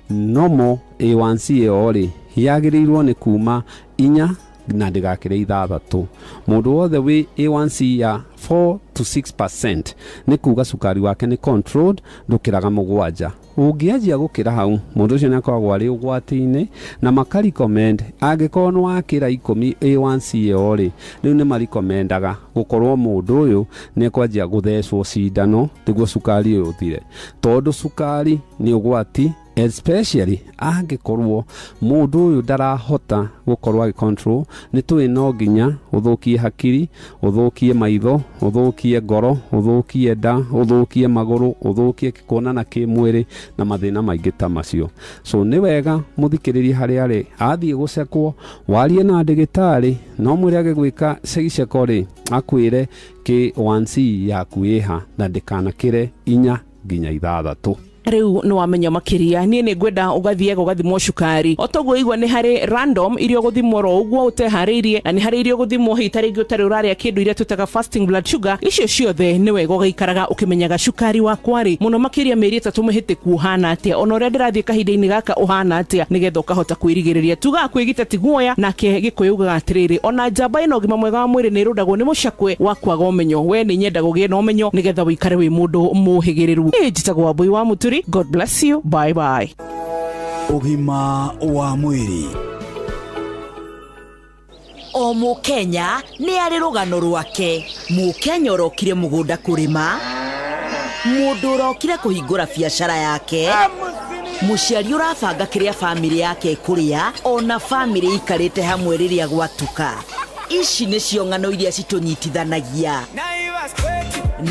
[SPEAKER 7] nomo A1C ĩyo rĩ yagĩrĩirwo nĩ kuma 4 na ndĩgakĩre 6. Mũndũ wothe wĩ A1C ya 4 to 6% nĩ kuga cukari wake nĩ controlled, ndũkĩraga 7. Ũngĩanjia gũkĩra hau, mũndũ ũcio nĩ akoragwo arĩ ũgwati-inĩ, na makarecommend angĩkorwo nĩ wakĩra 10 A1C ĩyo rĩ, rĩu nĩ marekomendaga gũkorwo mũndũ ũyũ nĩ ekwanjia gũthecwo cindano nĩguo cukari ũyũ ũthire, tondũ cukari nĩ ũgwati, especially angĩkorwo mũndũ ũyũ ndarahota gũkorwo agĩcontrol. Nĩ tũĩ no nginya ũthũkie hakiri, ũthũkie maitho, ũthũkie ngoro, ũthũkie nda, ũthũkie magũrũ, ũthũkie kuonana kĩmwĩrĩ na mathĩna maingĩ ta macio. So nĩ wega mũthikĩrĩrie harĩa arĩ athiĩ gũcekwo, warie na ndagĩtarĩ, no mwĩre agĩgwĩka cegiceko rĩ, akwĩre K1C yaku ĩha na ndĩkanakĩre 4 nginya 6.
[SPEAKER 6] Rĩu nĩ wamenya makĩria. Niĩ nĩ ngwenda ũgathiaga ũgathimwo cukari o toguo igua nĩ harĩ random iria ũgũthimwo ro ũguo ũteharĩirie, na nĩ harĩ iria ũgũthimwo hihi ta rĩngĩ ũtarĩ ũrarĩa kĩndũ, iria twĩtaga fasting blood sugar. Icio ciothe nĩ wega ũgaikaraga ũkĩmenyaga cukari wakwa rĩ, mũno makĩria mĩeri 3 mĩhĩtĩku ũhana atĩa, ona ũrĩa ndĩrathiĩ kahinda-inĩ gaka ũhana atĩa, nĩgetha ũkahota kwĩrigĩrĩria. Tugaga kwĩgita ti guoya, nake Gĩkũyũ ugaga atĩrĩrĩ, ona njamba ĩna ũgima mwega wa mwĩrĩ nĩ ĩrũndagwo nĩ mũcakwe wa kwaga ũmenyo. We nĩ nyenda gũgĩe na ũmenyo nĩgetha ũikare wĩ mũndũ mũhĩgĩrĩru. Niĩ njĩtagwo Wambui wa Mũturi. God bless you. Bye bye.
[SPEAKER 2] Ũgima wa mwĩrĩ.
[SPEAKER 8] O Mũkenya nĩ arĩ rũgano rwake. Mũkenya ũrokire mũgũnda kũrĩma, mũndũ ũrokire kũhingũra biacara yake, mũciari ũrabanga kĩrĩa bamĩrĩ yake ĩkũrĩa, ona bamĩrĩ ikarĩte hamwe rĩrĩa gwatuka. Ici nĩcio ng'ano iria citũnyitithanagia.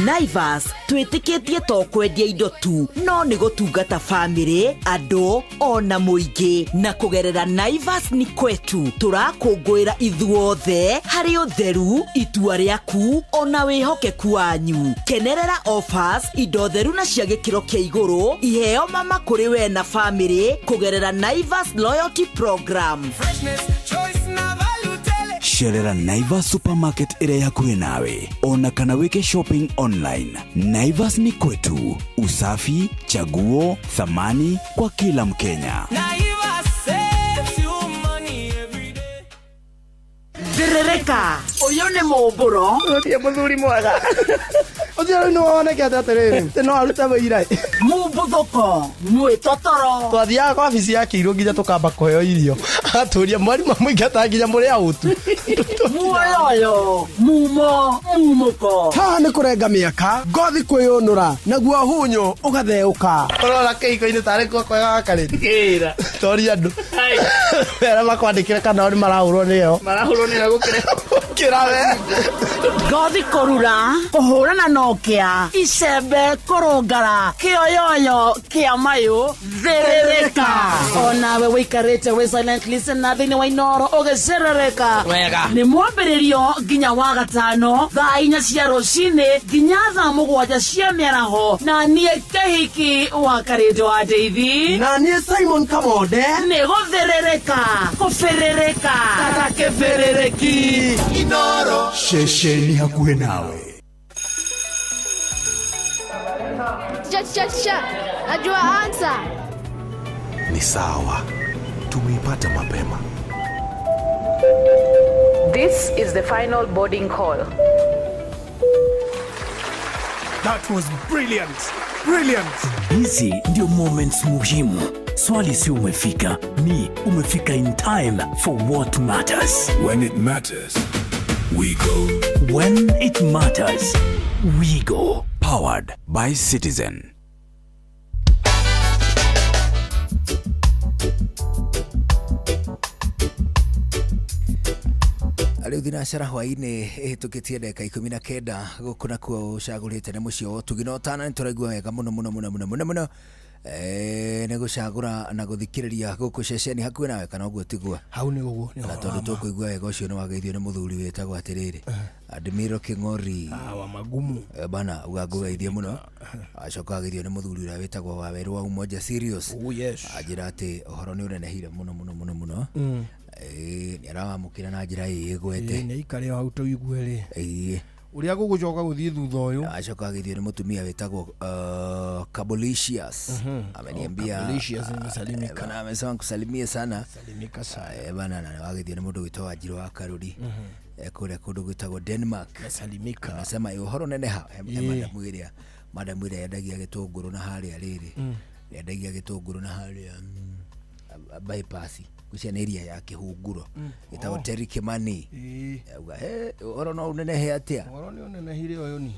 [SPEAKER 8] Naivas twĩtĩkĩtie to kwendia indo tu, no nĩ gũtungata bamĩrĩ, andũ ona mũingĩ. Na kũgerera Naivas ni kwetu tũrakũngũĩra ithuothe harĩ ũtheru, itua rĩaku ona wĩhokeku wanyu. Kenerera offers, indo theru na cia gĩkĩro kĩa igũrũ, iheo mama kũrĩ we na bamĩrĩ kũgerera Naivas Loyalty Program.
[SPEAKER 2] Cerera Naivas Supermarket ĩrĩa hakuhĩ nawe, ona kana wĩke shopping online. Naivas ni kwetu, usafi, chaguo, thamani kwa kila Mkenya.
[SPEAKER 8] Thĩrĩrĩka, ũyũ nĩ mũmbũro.
[SPEAKER 10] Ũtie mũthuri mwega. Ũcio rĩu nĩwonekete atĩrĩrĩ, atĩ no arute wĩira.
[SPEAKER 8] Mũmbuthũko, mwĩtotoro.
[SPEAKER 10] Twathiaga kwa wabici ya Kĩirũ nginya tũkamba kũheo irio. Agatũria mwarimũ amũingata nginya mũrĩ aũtu.
[SPEAKER 8] Muoyoyo, mumo, mumũko.
[SPEAKER 10] Haha nĩ kũrenga mĩaka, ngothi kwĩyũnũra, naguo hunyũ ũgatheũka. Ũrona kĩhiko-inĩ tarĩ kuo kwega gakarĩte.
[SPEAKER 11] Kĩra.
[SPEAKER 10] Toria andũ. Arĩa makwandĩkĩre kana o nĩ marahũrwo nĩyo.
[SPEAKER 11] Marahũrwo nĩyo gũkĩra.
[SPEAKER 10] Gũkĩra we.
[SPEAKER 8] Ngothi kũrura, kũhũrana na ũkĩa, icembe kũrũngara, kĩoyoyo kĩa mayũ, thĩrĩrĩka. Onawe wĩikarĩte wĩ silent listener thĩinĩ wa Inooro ũgĩcerereka.
[SPEAKER 11] Wega.
[SPEAKER 8] Nĩ mwambĩrĩrio nginya wa gatano thaa 4 cia rũcinĩ nginya thaa 7 cia mĩaraho, na niĩ Kĩhiki wa Karĩndũ wa Ndeithi,
[SPEAKER 10] na niĩ Simon Kamonde.
[SPEAKER 8] Nĩ gũthĩrĩrĩka, kũbĩrĩrĩka ta kĩbĩrĩrĩki.
[SPEAKER 10] Inooro.
[SPEAKER 2] Ceceni hakuhĩ nawe.
[SPEAKER 12] Cha, cha, cha. Najua answer.
[SPEAKER 14] Ni sawa, tumeipata mapema.
[SPEAKER 27] This is the final boarding call.
[SPEAKER 13] That was brilliant. Brilliant.
[SPEAKER 28] Hizi ndio moments muhimu. Swali si umefika, ni umefika in time for what matters.
[SPEAKER 29] When it matters, we go.
[SPEAKER 28] When it matters, we go.
[SPEAKER 2] Powered by Citizen.
[SPEAKER 30] Rĩu thinacara hwaĩ-inĩ ĩhĩtũkĩtie ndagĩka 19 gũkũ nakuo ũcagũrĩte nĩ mũciĩ wa ũtugi na ũtana. Nĩ tũraigua wega mũno mũno mũno mũno mũno mũno. Nĩ gũcagũra na gũthikĩrĩria gũkũ ceceni hakuhĩ nawe kana ũguo tiguo?
[SPEAKER 10] Hau nĩ ũguo nĩ
[SPEAKER 30] na
[SPEAKER 10] ũhoro
[SPEAKER 30] tondũ
[SPEAKER 10] wa ma.
[SPEAKER 30] tũkũigua wega ũcio nĩ wageithio nĩ mũthuri wĩtagwo atĩrĩrĩ Admiro King'ori.
[SPEAKER 10] Wa magumu.
[SPEAKER 30] Bana uga ngũgeithie mũno. Acoka ageithio nĩ mũthuri ũrĩa wĩtagwo Wawerũ wa Umoja Serious.
[SPEAKER 10] Oh, yes.
[SPEAKER 30] Anjĩra atĩ ũhoro nĩ ũnenehire mũno mũno mũno mũno. Nĩ arawamũkĩra na njĩra ĩgwete.
[SPEAKER 10] Nĩ ikare o hau tũigue rĩ.
[SPEAKER 30] Ĩĩ.
[SPEAKER 10] Ũrĩa gũgũcoka gũthiĩ thutha ũyũ.
[SPEAKER 30] Acoka ageithio nĩ mũtumia wĩtagwo Kabolicious. Ameniambia.
[SPEAKER 10] Oh, Kabolicious nimesalimika.
[SPEAKER 30] Bana amesema nikusalimie sana.
[SPEAKER 10] Salimika sana.
[SPEAKER 30] Bana na wageithio nĩ mũndũ wĩtagwo Wanjirũ wa Karuri. Kũrĩa kũndũ gwĩtagwo Denmark.
[SPEAKER 10] Mesalimika.
[SPEAKER 30] Anasema ũhoro neneha.
[SPEAKER 10] Ĩĩ.
[SPEAKER 30] Madamu ĩrĩa madamu ĩrĩa yendagia gĩtũngũrũ na harĩa rĩrĩ. Yendagia gĩtũngũrũ na harĩa bypass gũcia nĩ area ya Kĩhunguro. Ĩtagwo Terry Kimani. Auga he ũhoro no ũnenehe atĩa?
[SPEAKER 10] Ũhoro nĩ ũnenehire ũyũ ni.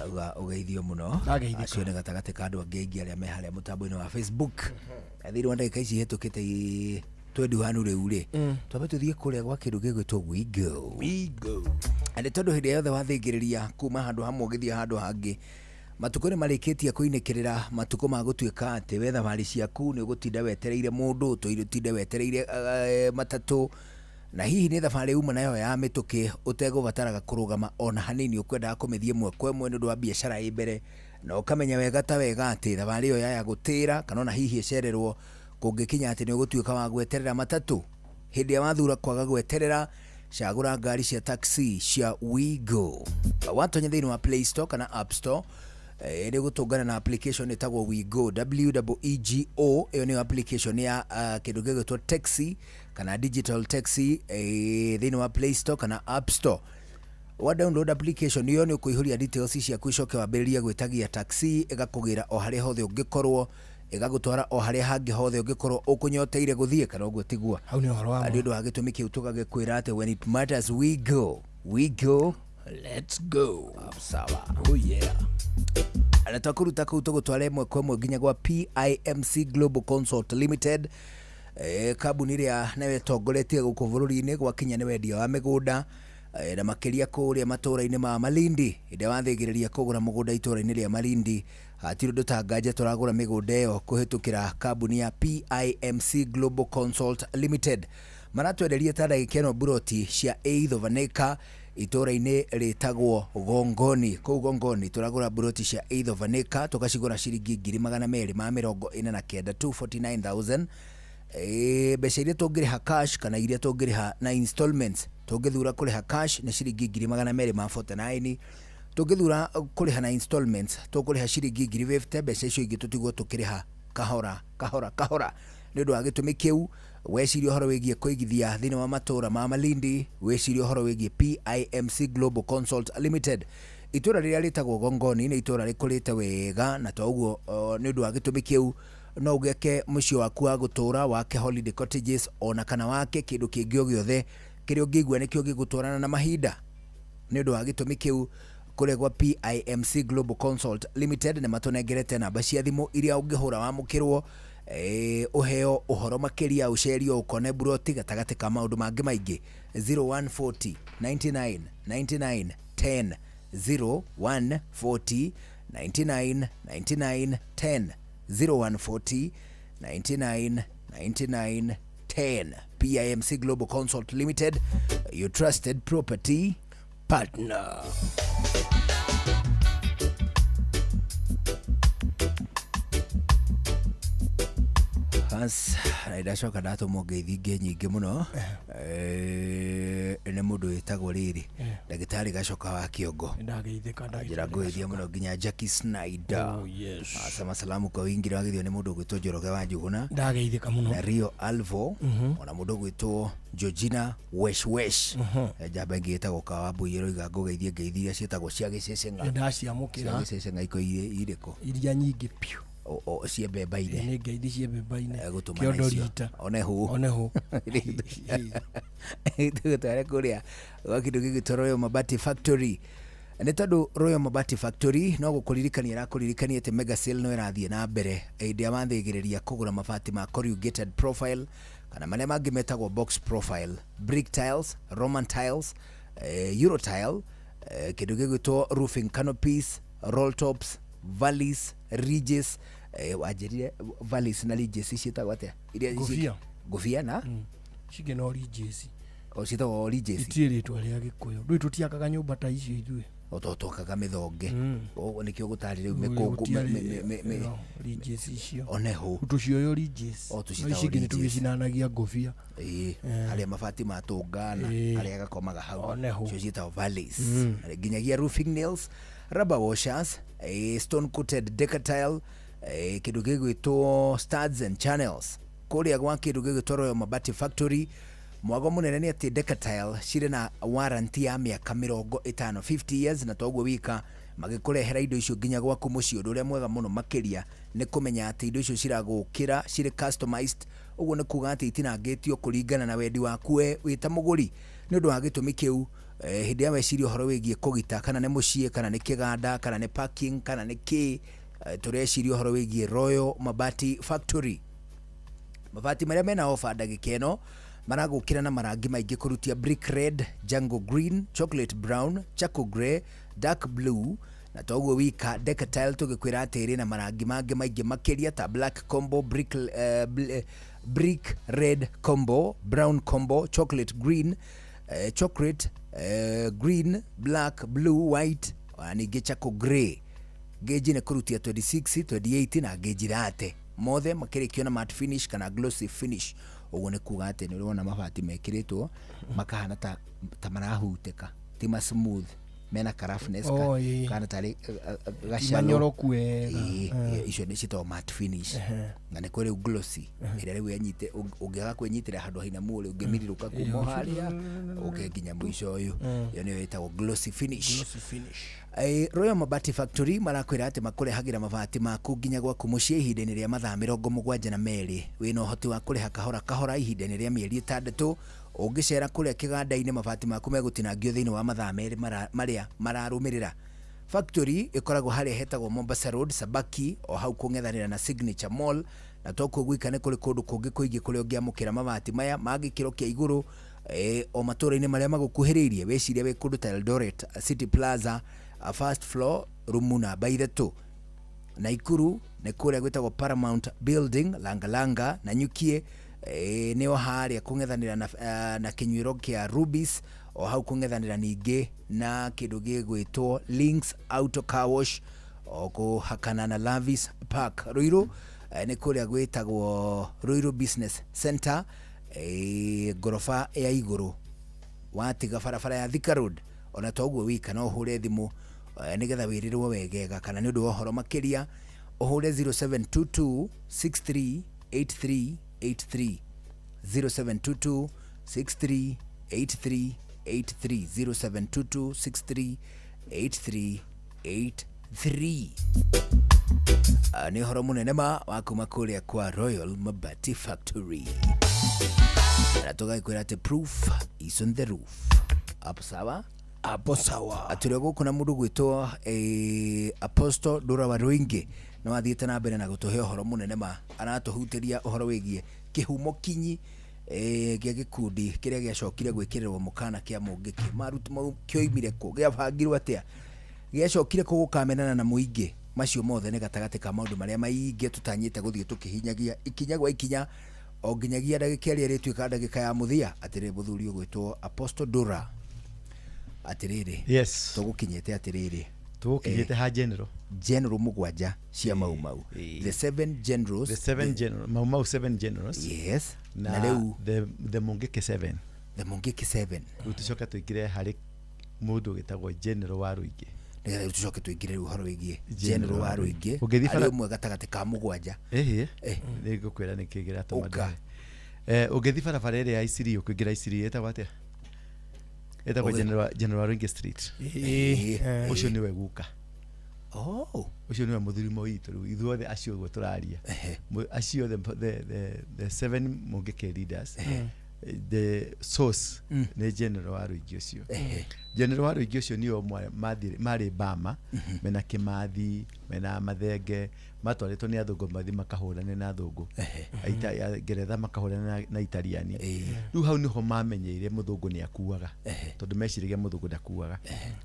[SPEAKER 30] Auga ũgeithio mũno.
[SPEAKER 10] Ndageithĩka.
[SPEAKER 30] Acio nĩ gatagatĩ ka andũ angĩ aingĩ arĩa me harĩa mũtambo-inĩ wa Facebook. Thĩinĩ wa ndagĩka ici hĩtũkĩte twendi hanu rĩu rĩ, twambe tũthiĩ kũrĩa gwa kĩndũ gĩgwĩtwo Wigo.
[SPEAKER 10] Wigo.
[SPEAKER 30] Na nĩ tondũ hĩndĩ yothe wathĩngĩrĩria kuma handũ hamwe ũgĩthiĩ handũ hangĩ, matukũ nĩ marĩkĩtie kũinĩkĩrĩra matukũ ma gũtuĩka atĩ we thabarĩ ciaku nĩ ũgũtinda wetereire mũndũ, ũtũire wetereire matatũ, na hihi nĩ thabarĩ uma nayo ya mĩtũkĩ ũtegũbataraga kũrũgama ona hanini, ũkwendaga kũmĩthiĩ ĩmwe kwa ĩmwe nĩ ũndũ wa biacara ĩ mbere, na ũkamenya wega ta wega atĩ thabarĩ ĩyo yaya gũtĩra kana ona hihi ĩcererwo kũngĩkinya atĩ nĩ ũgũtuĩka wa gweterera matatũ. Hĩndĩ ĩrĩa wathura kwaga gweterera, cagũra ngari cia taxi cia Wigo. Watonya thĩinĩ wa Play Store kana App Store, nĩ gũtũngana na application ĩtagwo Wigo, WEEGO. Ĩyo nĩyo application ya kĩndũ gĩgwĩtwo taxi kana digital taxi, thĩinĩ wa Play Store kana App Store. Wa download application ĩyo nĩ ũkũihũria details ciaku icoke wambĩrĩrie gwĩtagia taxi, ĩgakũgĩra o harĩa hothe ũngĩkorwo, ĩgagũtwara o harĩa hangĩ hothe ũngĩkorwo ũkũnyoteire gũthiĩ kana ũguo tiguo?
[SPEAKER 10] Hau nĩ ũhoro wa ma.
[SPEAKER 30] Nĩ ũndũ wa gĩtũmi kĩu tũgagĩkwĩra atĩ when it matters we go, we go,
[SPEAKER 10] let's go.
[SPEAKER 30] Sawa.
[SPEAKER 10] Oh yeah.
[SPEAKER 30] Na twakũruta kũu tũgũtwara ĩmwe kwa ĩmwe nginya gwa PIMC Global Consult Limited, kambuni ĩrĩa nayo ĩtongoretie gũkũ bũrũri-inĩ gwakinya nĩ wendia wa mĩgũnda, na makĩria kũrĩa matũũra-inĩ ma Malindi. Hĩndĩ ĩrĩa wathĩgĩrĩria kũgũra mũgũnda itũũra-inĩ rĩa Malindi, hatirĩ ũndũ ta nganja tũragũra mĩgũnda ĩyo kũhĩtũkĩra kambuni ya PIMC Global Consult Limited. Maratwenderia ta ndagĩka ĩno mburoti cia eighth of an acre itũũra-inĩ rĩtagwo Gongoni. Kũu Gongoni tũragũra mburoti cia eighth of an acre tũgacigũra ciringi 249,000, 249,000. Mbeca iria tũngĩrĩha cash kana iria tũngĩrĩha na installments, tũngĩthura kũrĩha cash nĩ ciringi 249,000, tũngĩthura kũrĩha na installments tũkũrĩha ciringi 50,000, mbeca icio ingĩ tũtigwo tũkĩrĩha kahora kahora kahora. Nĩ ũndũ wa gĩtũmi kĩu weciria ũhoro wĩgiĩ kũigithia thĩinĩ wa matũũra ma Malindi, wĩcirie ũhoro wĩgiĩ PIMC Global Consult Limited. Itũũra rĩrĩa rĩtagwo Gongoni nĩ itũũra rĩkũrĩte wega, na to ũguo nĩ ũndũ wa gĩtũmi kĩu no ũgĩake mũciĩ waku wa gũtũũra, wake holiday cottages, ona kana wake kĩndũ kĩngĩ o gĩothe kĩrĩa ũngĩigua nĩkĩo gĩgũtwarana na mahinda. Nĩ ũndũ wa gĩtũmi kĩu kũrĩa gwa PIMC Global Consult Limited nĩ matũnengerete namba cia thimũ iria ũngĩhũra wamũkĩrwo, ũheo ũhoro makĩria, ũcerio ũkone mburoti gatagatĩ ka maũndũ mangĩ maingĩ. 0140 99 99 10, 0140 99 99 10, 0140 99 99 10. PIMC Global Consult Limited, your trusted property partner. Hans, na ndacoka ndatũmwo ngeithi ingĩ nyingĩ mũno. Nĩ mũndũ wĩtagwo rĩrĩ ndagĩtarĩ Gacoka wa Kĩongo.
[SPEAKER 10] Ndageithĩka ndagĩtarĩ.
[SPEAKER 30] Njĩra ngũgeithia mũno nginya Jackie Snyder.
[SPEAKER 10] Oh, yes.
[SPEAKER 30] Asema salamu kwa wingi wagithio nĩ mũndũ ũgwĩtwo Njoroge wa Njũgũna.
[SPEAKER 10] Ndageithĩka mũno.
[SPEAKER 30] Na Rio Alvo, ona mũndũ ũgwĩtwo Georgina Wesh Wesh. Njamba ĩngĩ ĩtagwo Kawambui ĩroiga ngũgeithie ngeithi iria ciĩtagwo cia gĩceceng'a.
[SPEAKER 10] Ndaciamũkĩra.
[SPEAKER 30] Cia gĩceceng'a iko irĩkũ?
[SPEAKER 10] Iria nyingĩ piũ.
[SPEAKER 30] Cie mbemba-inĩ.
[SPEAKER 10] Nĩ ngeithi cie mbemba-inĩ.
[SPEAKER 30] Gũtũma
[SPEAKER 10] Kĩondo
[SPEAKER 30] na icio.
[SPEAKER 10] rita.
[SPEAKER 30] One hũ.
[SPEAKER 10] One hũ.
[SPEAKER 30] Tũgũtware kũrĩa gwa kĩndũ gĩgwĩtwo Royal Mabati Factory. Nĩ tondũ Royal Mabati Factory no gũkũririkania ĩrakũririkania atĩ mega sale no ĩrathiĩ na mbere hĩndĩ ĩrĩa wathĩgĩrĩria kũgũra mabati ma corrugated profile kana marĩa mangĩ metagwo box profile, brick tiles, Roman tiles, Euro tile, kĩndũ gĩgwĩtwo roofing canopies, roll tops, valleys, ridges, Wanjĩrire valleys na ridges ciĩtagwo atĩa? Iria
[SPEAKER 10] Ngũbia.
[SPEAKER 30] Ngũbia na
[SPEAKER 10] cingĩ no ridges.
[SPEAKER 30] O ciĩtagwo ridges.
[SPEAKER 10] Itirĩ rĩtwa rĩa Gĩkũyũ. Rĩu tũtiakaga nyũmba ta icio ithuĩ.
[SPEAKER 30] O to twakaga mĩthonge. Ũguo nĩkĩo gũtarĩ rĩu mĩkũngũ
[SPEAKER 10] ridges icio.
[SPEAKER 30] Oneho.
[SPEAKER 10] Tũcioyo ridges.
[SPEAKER 30] O
[SPEAKER 10] No
[SPEAKER 30] tũcitagwo
[SPEAKER 10] ici ingĩ
[SPEAKER 30] ridges.
[SPEAKER 10] nĩtũgĩcinanagia ngũbia.
[SPEAKER 30] Ĩĩ, harĩa mabati matũngana, harĩa gakomaga hau.
[SPEAKER 10] Oneho.
[SPEAKER 30] Icio ciĩtagwo valleys. Nginyagia roofing nails, rubber washers, stone coated decatile, kĩndũ gĩgwĩtwo studs and channels. Kũrĩa gwa kĩndũ gĩgwĩtwo Royal Mabati Factory, mwago mũnene nĩ atĩ decatile cirĩ na warranty ya mĩaka 50, 50 years, na toguo wika magĩkũrehera indo icio nginya gwaku mũciĩ. Ũndũ ũrĩa mwega mũno makĩria nĩ kũmenya atĩ indo icio ciragũkĩra cirĩ customized, ũguo nĩ kuga atĩ itinangĩtio kũringana na wendi waku we wĩ ta mũgũri. Nĩ ũndũ wa gĩtũmi kĩu, hĩndĩ ĩrĩa weciria ũhoro wĩgiĩ kũgita, kana nĩ mũciĩ, kana nĩ kĩganda, kana nĩ parking, kana nĩ kĩ, tũreciria ũhoro wĩgiĩ Royal Mabati Factory. Mabati marĩa mena ofa ndagĩka ĩno maragũkĩra na marangi maingĩ kũrutia brick red, jungle green, chocolate brown, charcoal grey, dark blue, na toguo wika decatile tũgĩkwĩra atĩ ĩrĩ na marangi mangĩ maingĩ makĩria ta black combo, brick red combo, brown combo, chocolate green, chocolate green, black, blue, white, ona ningĩ charcoal grey. Gauge nĩ kũrutia 26, 28 na gauge 30, mothe makĩrĩkio na matte finish kana glossy finish. Ũguo nĩ kuga atĩ nĩ ũrona mabati mekĩrĩtwo makahana ta marahutĩka, ti ma smooth, mena ka roughness kana tarĩ gacano,
[SPEAKER 10] manyoroku wega.
[SPEAKER 30] Icio nĩ ciĩtagwo matte finish. Na nĩ kũrĩ glossy ĩrĩa rĩu yenyite, ũngĩaga kwĩnyitĩra handũ hainamu rĩ, ũngĩmirirũka kuma harĩa ũke nginya mũico ũyũ, ĩyo nĩyo ĩtagwo glossy finish.
[SPEAKER 10] Glossy finish.
[SPEAKER 30] Royal Mabati Factory marakwĩra atĩ makũrehagĩra mabati maku nginya gwaku mũciĩ ihinda-inĩ rĩa mathaa 72. Wĩna ũhoti wa kũrĩha kahora kahora ihinda-inĩ rĩa mĩeri 6. Ũngĩcera kũrĩa kĩganda-inĩ, mabati maku megũtinangio thĩinĩ wa mathaa 2 marĩa mararũmĩrĩra. Factory ĩkoragwo harĩa hetagwo Mombasa Road, Sabaki, o hau kũng'ethanĩra na Signature Mall. Na tokuo gwika nĩ kũrĩ kũndũ kũngĩ kũingĩ kũrĩa ũngĩamũkĩra mabati maya ma gĩkĩro kĩa igũrũ, o matũũra-inĩ marĩa magũkuhĩrĩirie. Wĩcirie wĩ kũndũ ta Eldoret City Plaza, first floor, rumu namba 3. Naikuru nĩ kũrĩa gwĩtagwo Paramount Building, Langalanga. Na Nyukie nĩo harĩa kũng'ethanĩra na kĩnyuĩro kĩa Rubis, o hau kũng'ethanĩra ningĩ na kĩndũ gĩgwĩtwo Links Auto Car Wash, o kũhakana na Lavis Park. Ruiru nĩ kũrĩa gwĩtagwo Ruiru Business Center, ngoroba ya igũrũ watiga barabara ya Thika Road. Ona toguo wika no ũhũre thimũ nĩgetha wĩrĩrwo wegega, kana nĩ ũndũ wa ũhoro makĩria ũhũre 0722 638383, 0722 638383, 0722 638383. Nĩ ũhoro mũnene ma wa kuma kũrĩa kwa Royal Mabati Factory, na tũgagĩkwĩra atĩ proof is on the roof. Hapo sawa,
[SPEAKER 10] hapo sawa.
[SPEAKER 30] Atũrĩ gũkũ na mũndũ gwĩtwo Apostle Ndura wa Rũingĩ, nĩ wathiĩte na mbere na gũtũhe ũhoro mũnene ma, aratũhutĩria ũhoro wĩgiĩ kĩhumo kinyi gĩa gĩkundi kĩrĩa gĩacokire gwĩkĩrĩrwo mũkana kĩa Mũngĩkĩ. Maruti kĩoimire kũ, gĩabangirwo atĩa, gĩacokire kũ gũkamenana na mũingĩ. Macio mothe nĩ gatagatĩ ka maũndũ marĩa maingĩ tũtanyĩte gũthiĩ tũkĩhinyagia ikinya gwa ikinya o nginyagia ndagĩka ĩrĩa ĩrĩtuĩka ndagĩka ya mũthia. Atĩrĩ, mũthuri ũgwĩtwo Apostle Ndura, atĩrĩrĩ,
[SPEAKER 1] yes,
[SPEAKER 30] tũgũkinyĩte atĩrĩrĩ,
[SPEAKER 1] tũgũkinyĩte ha general
[SPEAKER 30] general mũgwanja cia Mau Mau, the seven generals,
[SPEAKER 1] the seven general Mau Mau, seven generals,
[SPEAKER 30] yes.
[SPEAKER 1] Na rĩu the Mũngĩkĩ 7,
[SPEAKER 30] the Mũngĩkĩ 7.
[SPEAKER 1] Rĩu tũcoke tũingĩre harĩ mũndũ wĩtagwo General wa Rũingĩ,
[SPEAKER 30] nĩgetha rĩu tũcoke tũingĩre rĩu ũhoro wĩgiĩ General wa Rũingĩ, arĩ ũmwe gatagatĩ ka mũgwanja.
[SPEAKER 1] Ĩhĩ, nĩngũkwĩra nĩkĩ kĩratũma ndore. Ũngĩthiĩ barabara ĩrĩa ya Isiri, ũkĩingĩra Isiri ĩtagwo atĩa? Ĩtagwo General Rũingĩ Street. Ũcio nĩwe guka. Ũcio nĩwe mũthurimo witũ rĩu ithuothe acio ũguo tũraria, acio othe the seven Mũngĩkĩ leaders, the source nĩ General wa Rũingĩ ũcio. General wa Rũingĩ ũcio nĩo marĩ Bama, mena Kĩmathi, mena Mathenge, Matwarĩtwo nĩ athũngũ mathiĩ makahũrane na athũngũ. Ngeretha makahũrane na Italiani. Rĩu hau nĩho mamenyeire mũthũngũ nĩ akuaga. Tondũ meciragia mũthũngũ ndakuaga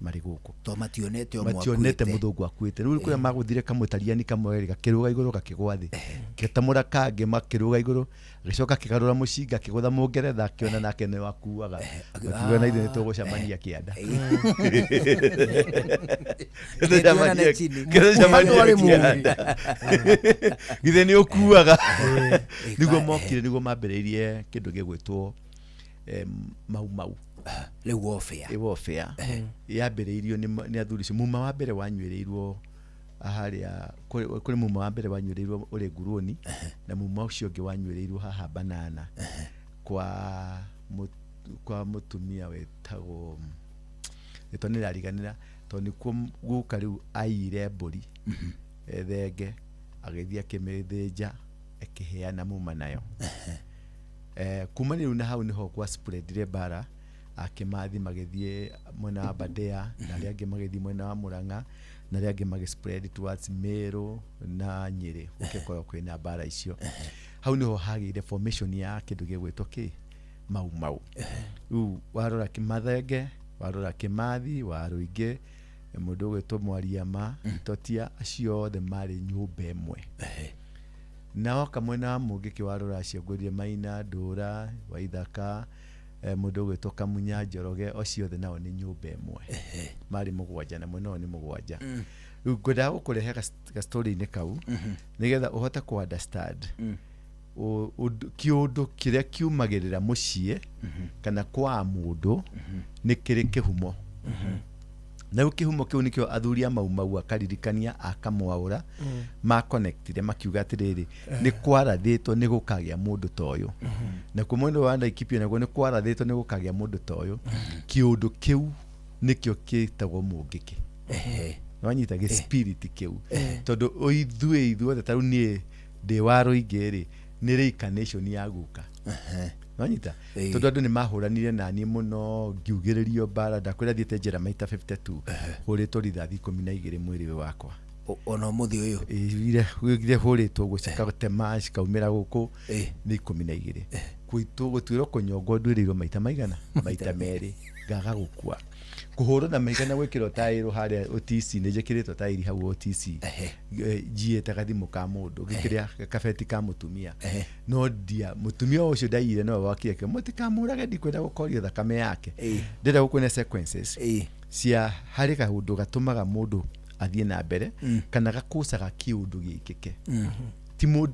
[SPEAKER 1] marĩ gũkũ.
[SPEAKER 30] To mationete o
[SPEAKER 1] mationete mũthũngũ akuĩte. Rĩu kũrĩa magũthire kamũtariani kamwe gakĩrũga igũrũ gakĩgwa thĩ. Gĩtamũra kangĩ makĩrũga igũrũ gĩcoka kĩgarũra mũcinga kĩgũtha mũngeretha akĩona nake nĩ wakuaga. Makiuga na ithuĩ nĩtũgũcemania kĩanda. Tũcemania kĩanda. Githĩ nĩ ũkuaga. Nĩguo mokire nĩguo mambĩrĩirie kĩndũ gĩgwĩtwo Mau Mau.
[SPEAKER 30] Rĩu warfare.
[SPEAKER 1] Warfare. Yambĩrĩirio nĩ athuri acio. Muma wa mbere wanyuĩrĩirwo harĩa kũrĩ muma wa mbere wanyuĩrĩirwo ũrĩ Ngurũni na muma ũcio ũngĩ wanyuĩrĩirwo haha Banana kwa mũtumia wetagwo rĩtwa nĩrariganĩra tondũ nĩkuo guka rĩu aiyire mbũri thenge agĩthiĩ akĩmĩthĩnja akĩheana muma nayo. Kuma rĩu na hau nĩho kwa spreadire mbara Akĩmathi magĩthiĩ mwena wa Aberdare na arĩa angĩ magĩthiĩ mwena wa Murang'a na arĩa angĩ magĩ spread towards Meru na Nyĩrĩ gũgĩkorwo kwĩna mbara icio. Hau nĩho hagĩire formation ya kĩndũ gĩgwĩtwo kĩ Mau Mau. Rĩu warora Kĩmathenge, warora Kĩmathi, wa Rũingĩ, mũndũ ũgwĩtwo Mwariama, Itotia, acio othe marĩ nyũmba ĩmwe. Na woka mwena wa Mũngĩkĩ warora acio ngwĩrire Maina, Ndũra, Waithaka, mũndũ ũgwĩtwo Kamunya, Njoroge, acio othe nao nĩ nyũmba ĩmwe. Marĩ mũgwanja na mwena ũyũ nĩ mũgwanja. Rĩu ngwendaga gũkũrehe gastorĩ-inĩ kau nĩgetha ũhote kũ understand kĩũndũ kĩrĩa kiumagĩrĩra mũciĩ kana kwa mũndũ nĩ kĩrĩ kĩhumo. Na rĩu kĩhumo kĩu nĩkĩo athuri a Mau Mau akaririkania akamwaũra ma connectire makiuga atĩrĩrĩ nĩ kwarathĩtwo nĩ gũkagĩa mũndũ ta ũyũ. Na kuo mwena wa Laikipia naguo nĩ kwarathĩtwo nĩ gũkagĩa mũndũ ta ũyũ. Kĩũndũ kĩu nĩkĩo kĩtagwo mũngĩkĩ. Nĩwanyita gĩ spirit kĩu. Tondũ ithuĩ ithuothe ta rĩu niĩ ndĩ wa Rũingĩ rĩ nĩ reincarnation ya guka. Nĩwanyita? Tondũ andũ nĩ mahũranire naniĩ mũno ngiugĩrĩrio mbara ndakwĩra thiĩte njera maita 52 hũrĩtwo rithathi 12 mwĩrĩ ũyũ wakwa.
[SPEAKER 30] Ona ũmũthĩ ũyũ?
[SPEAKER 1] Ire hũrĩtwo ũguo cigatema cikaumĩra gũkũ nĩ 12. Gũitũ gũtuĩrwo kũnyongwo nduĩrĩirwo maita maigana? Maita merĩ ngaga gũkua. Kũhũrwo na mahiga na gwĩkĩrwo taĩrũ harĩa OTC nĩ njĩkĩrĩtwo taĩri hau OTC. Njiĩte gathimũ ka mũndũ ngĩkĩrĩa kabeti ka mũtumia. No ndia mũtumia ũcio ndaiyire nowe wakire kĩo mũtikamũrage ndikwenda gũkorio thakame yake. Ndĩrenda gũkuonia sequences cia harĩ kaũndũ gatũmaga mũndũ athiĩ na mbere kana gakũcaga kĩũndũ gĩkĩke.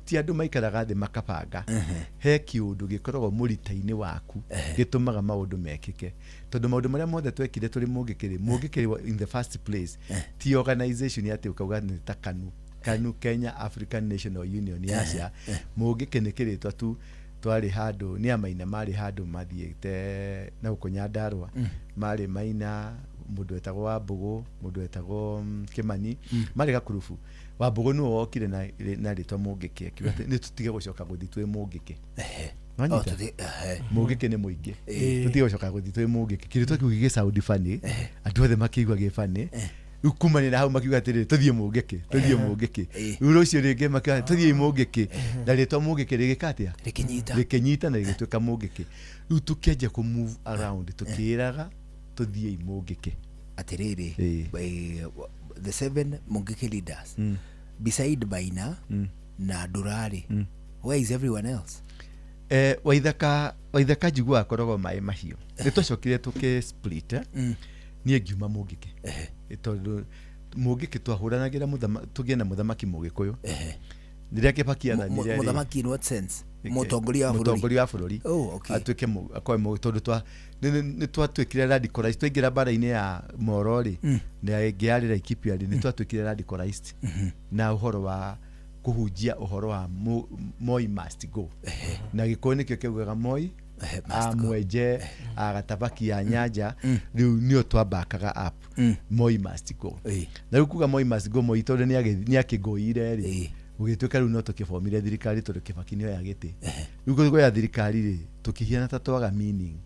[SPEAKER 1] Ti andũ maikaraga thĩ makabanga. He kĩũndũ gĩkoragwo mũrita-inĩ waku gĩtũmaga maũndũ mekĩke. Tondũ maũndũ marĩa mothe twekire tũrĩ mũngĩkĩrĩ, mũngĩkĩrĩ in the first place ti organization atĩ ũkauga nĩ ta KANU. KANU Kenya African National Union yaca. Mũngĩkĩ nĩ kĩrĩtwa tu twarĩ handũ nĩ amaina marĩ handũ mathiĩte na gũkũ Nyandarũa. Marĩ Maina, mũndũ wetagwo Wambũgũ, mũndũ wetagwo Kĩmani, marĩ gakurubu. Wambũgũ nĩwe wokire na rĩtwa Mũngĩkĩ akiuga atĩ nĩ tũtige gũcoka gũthiĩ twĩ Mũngĩkĩ. Nĩwanyita? Mũngĩkĩ nĩ mũingĩ. Tũtige gũcoka gũthiĩ twĩ Mũngĩkĩ. Kĩrĩtwa kĩu gĩgĩ sound funny, andũ othe makĩigua gĩ funny. Rĩu kumanĩra hau makiuga atĩrĩrĩ tũthiĩ Mũngĩkĩ, tũthiĩ Mũngĩkĩ. Rĩu rũciũ rĩngĩ makiuga tũthiĩ Mũngĩkĩ. Na rĩtwa Mũngĩkĩ rĩgĩka atĩa?
[SPEAKER 30] Rĩkĩnyita.
[SPEAKER 1] Rĩkĩnyita na rĩgĩtuĩka Mũngĩkĩ. Rĩu tũkĩanjia kũ move around tũkĩĩraga tũthiĩ Mũngĩkĩ.
[SPEAKER 30] Atĩrĩrĩ, the 7 Mũngĩkĩ leaders beside Maina na Ndũrarĩ, where is everyone else?
[SPEAKER 1] Waithaka njiguaga akoragwo maĩ mahiũ. Nĩ twacokire tũkĩ split, niĩ ngiuma Mũngĩkĩ. Tondũ Mũngĩkĩ twahũranagĩra tũgĩe na mũthamaki Mũgĩkũyũ. Rĩrĩa Kĩbaki athanire rĩ,
[SPEAKER 30] Mũthamaki in what sense? Mũtongoria wa bũrũri.
[SPEAKER 1] Mũtongoria wa bũrũri.
[SPEAKER 30] Oh, okay.
[SPEAKER 1] Atuĩke akorwo tondũ nĩ twatuĩkire radicalized, twaingĩra mbara-inĩ ya Moro rĩ, na ĩngĩ yarĩ Laikipia rĩ, nĩ twatuĩkire radicalized. Na ũhoro wa kũhunjia ũhoro wa Moi must go. Na Gĩkũyũ nĩkĩo kĩaugaga Moi Mwenje, Gatabaki ya Nyanja, rĩu nĩo twambakaga up. Moi must go. Na rĩu kuga Moi must go, Moi tondũ nĩ akĩngũire rĩ, gũgĩtuĩka rĩu no tũkĩbomire thirikari tondũ Kĩbaki nĩoya gĩtĩ. Rĩu kũoya thirikari rĩ, tũkĩhiana ta twaga meaning.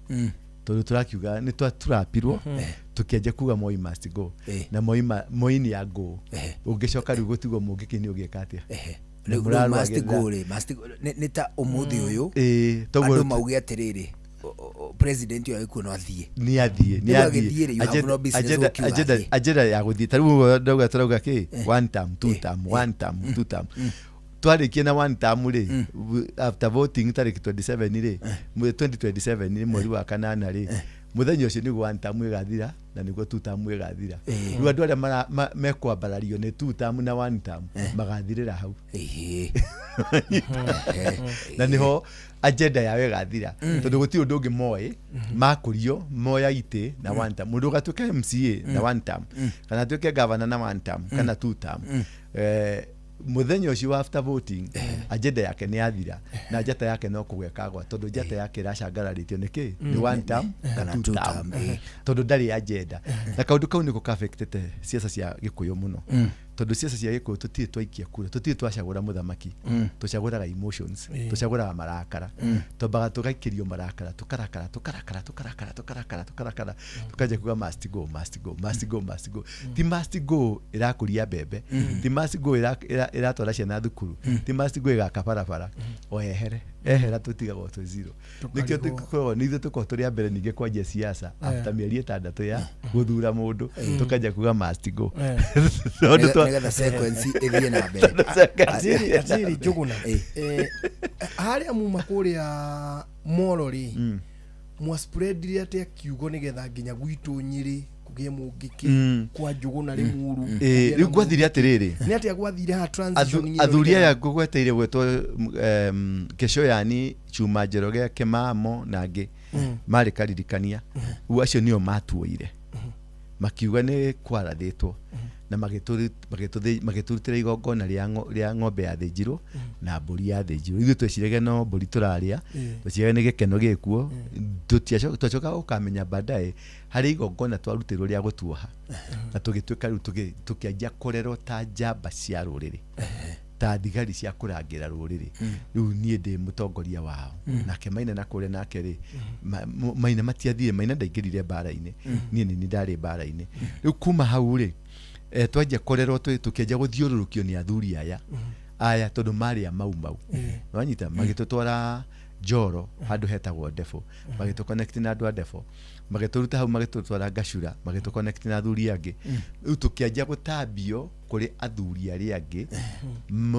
[SPEAKER 1] Tondũ tũrakiuga nĩ twaturapirwo, Tukianjia kuga Moi must go. Na Moi ni ya go. Ũngĩcoka rĩu gũtigwo mũngĩkĩ nĩ ũgĩka atĩa?
[SPEAKER 30] Rĩu must go rĩ, must go nĩ ta ũmũthĩ ũyũ andũ mauge atĩrĩrĩ, president ũyũ agĩkuo no athiĩ.
[SPEAKER 1] Nĩ athiĩ, nĩ athiĩ. Agenda ya gũthiĩ ta rĩu ndauga tũrauga kĩ? One term, two term, one term, two term. Twarikie na one term rĩ, after voting tarĩki 27 rĩ, 2027 rĩ, mweri wa kanana rĩ, muthenya ũcio nĩguo one term ĩgathira na nĩguo two term ĩgathira. Rĩu andũ arĩa mekwambarario nĩ two term na one term magathirĩra hau. Na nĩho agenda yao ĩgathira tondũ gũtirĩ ũndũ ũngĩ moĩ makũrio moya itĩ na one term. Mũndũ ũgatuĩka MCA na one term kana atuĩke governor na one term kana two term, muthenya ũcio after voting agenda yake nĩ yathira na njata yake no kũgwa ĩkagwa tondũ njata yake ĩracangararĩtio nĩ kĩ? Nĩ one term kana two term tondũ ndarĩ agenda. Na kaũndũ kau nĩko ka-affectĩte siasa cia Gĩkũyũ mũno tondũ siasa cia Gĩkũyũ tũtirĩ twaikia kura, tũtirĩ twacagũra mũthamaki, tũcagũraga emotions, tũcagũraga marakara, twambaga tũgaikĩrio marakara, tũkarakara tũkarakara tũkarakara tũkarakara tũkarakara tũkanjia kuga must go, must go, must go, must go. Ti must go ĩrakũria mbembe, ti must go ĩratwara ciana thukuru, ti must go ĩgaka barabara, o ehere ehera tũtigagwo twĩ zero. Nĩkĩo tũkoragwo nĩ ithuĩ tũkoragwo tũrĩ a mbere ningĩ kwanjia siasa after mĩeri 6 ya gũthura mũndũ tũkanjia kuga must go.
[SPEAKER 30] Nĩgetha sequence ĩthiĩ na mbere.
[SPEAKER 10] Atĩrĩrĩ Njũgũna, harĩa muma kũrĩa Moro rĩ, mwaspreadire atĩa kiugo nĩgetha nginya gwitũ Nyĩrĩ kũgĩe mũngĩkĩ kwa Njũgũna Rĩmuru?
[SPEAKER 1] Rĩu gwathire atĩrĩrĩ,
[SPEAKER 10] nĩ atĩa gwathire ha transition?
[SPEAKER 1] Athuri aya ngũgweteire gwetwo Kesho yani Chuma Njoroge Kĩmamo na angĩ marĩ karirikania, rĩu acio nĩo matuoire makiuga nĩ kwarathĩtwo na magĩtũrutĩra igongona rĩa ng'ombe yathĩnjirwo na mbũri yathĩnjirwo. Ithuĩ tweciragia no mbũri tũrarĩa, tweciragia nĩ gĩkeno gĩkuo, twacoka gũkamenya baadaye harĩ igongona twarutĩirwo rĩa gũtuoha na tũgĩtuĩka rĩu tũkĩanjia kũrerwo ta njamba cia rũrĩrĩ, ta thigari cia kũrangĩra rũrĩrĩ. Rĩu niĩ ndĩ mũtongoria wao nake Maina na kũrĩa nake rĩ, Maina matiathire, Maina ndaingĩrire mbara-inĩ, niĩ nĩ ndarĩ mbara-inĩ. Rĩu kuma hau rĩ, twanjia kũrerwo tũkĩanjia gũthiũrũrũkio nĩ athuri aya tondũ marĩ a Mau Mau. Nĩwanyita magĩtũtwara Njoro handũ hetagwo Ndebo, magĩtũ na andũ a Ndebo, magĩtũruta hau magĩtũtwara Ngacura, magĩtũ na athuri angĩ. Rĩu tũkĩanjia gũtambio kũrĩ athuri arĩa angĩ,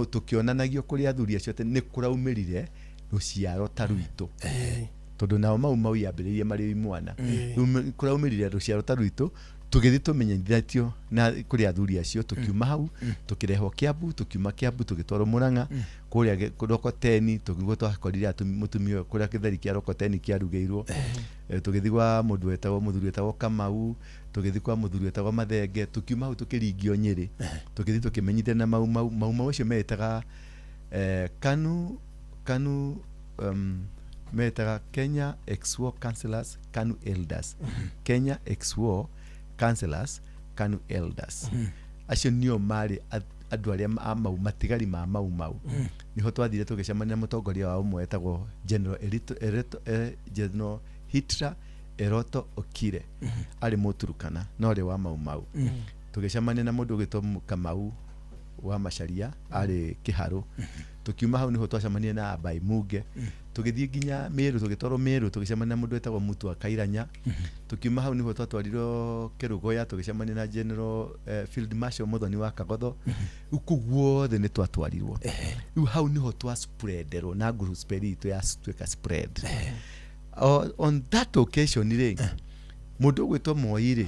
[SPEAKER 1] tũkĩonanagio kũrĩ athuri acio atĩ nĩ kũraumĩrire rũciaro ta rwitũ tondũ nao Mau Mau yambĩrĩirie marĩ imwana. Rĩu kũraumĩrire rũciaro ta rwitũ tũgĩthiĩ tũmenyithĩtio na kũrĩ athuri acio, tũkiuma hau tũkĩrehwo Kiambu, tũkiuma Kiambu tũgĩtwarwo Murang'a kũrĩa Rokoteni, tũgĩthiĩ twakorire mũtumia ũyũ kũrĩa gĩtheri kĩa Rokoteni kĩarugĩirwo, tũgĩthiĩ kwa mũndũ wetagwo mũthuri wetagwo Kamau, tũgĩthiĩ kwa mũthuri wetagwo Mathenge, tũkiuma hau tũkĩringio Nyĩrĩ, tũgĩthiĩ tũkĩmenyithia na Mau Mau. Mau Mau acio metaga Kanu metaga Kenya Ex-War Councillors Kanu Elders, Kenya Ex-War Councillors Kanu Elders. Acio nĩo marĩ andũ arĩa a Mau, matigari ma Mau Mau. Nĩho twathire tũgĩcemania na mũtongoria wao ũmwe wetagwo General Hitler Eroto Okire, arĩ Mũturukana no arĩ wa Mau Mau. Tũgĩcemania na mũndũ ũgwĩtwo Kamau wa Macharia arĩ Kĩharũ. Tũkiuma hau nĩho twacemania na Abai Muge, tũgĩthiĩ nginya Meru, tũgĩtwarwo Meru tũgĩcemania na mũndũ wetagwo Mutua Kairanya. Tũkiuma hau nĩho twatwarirwo Kĩrũgoya tũgĩcemania na General Field Marshal Muthoni wa Kagotho. Rĩu kũu guothe nĩ twatwarirwo. Rĩu hau nĩho twaspreaderwo na group itũ yatuĩka spread. On that occasion rĩ, mũndũ ũgwĩtwo Moi rĩ,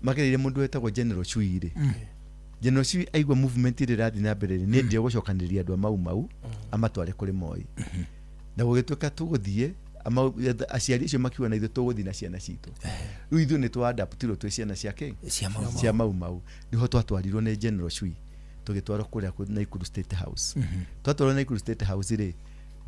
[SPEAKER 1] magereire mũndũ wetagwo General Chui rĩ, General Chui aigua movement ĩrĩa ĩrathiĩ na mbere rĩ, nĩ endire gũcokanĩrĩria andũ a Mau Mau amatware kũrĩ Moi. Na gũgĩtuĩka tũgũthiĩ, aciari acio makiuga na ithuĩ tũgũthiĩ na ciana citũ. Rĩu ithuĩ nĩ twa-adaptirwo twĩ ciana cia kĩ? Cia Mau Mau. Nĩho twatwarirwo nĩ General Chui tũgĩtwarwo kũrĩa Nakuru State House. Twatwarwo Nakuru State House rĩ,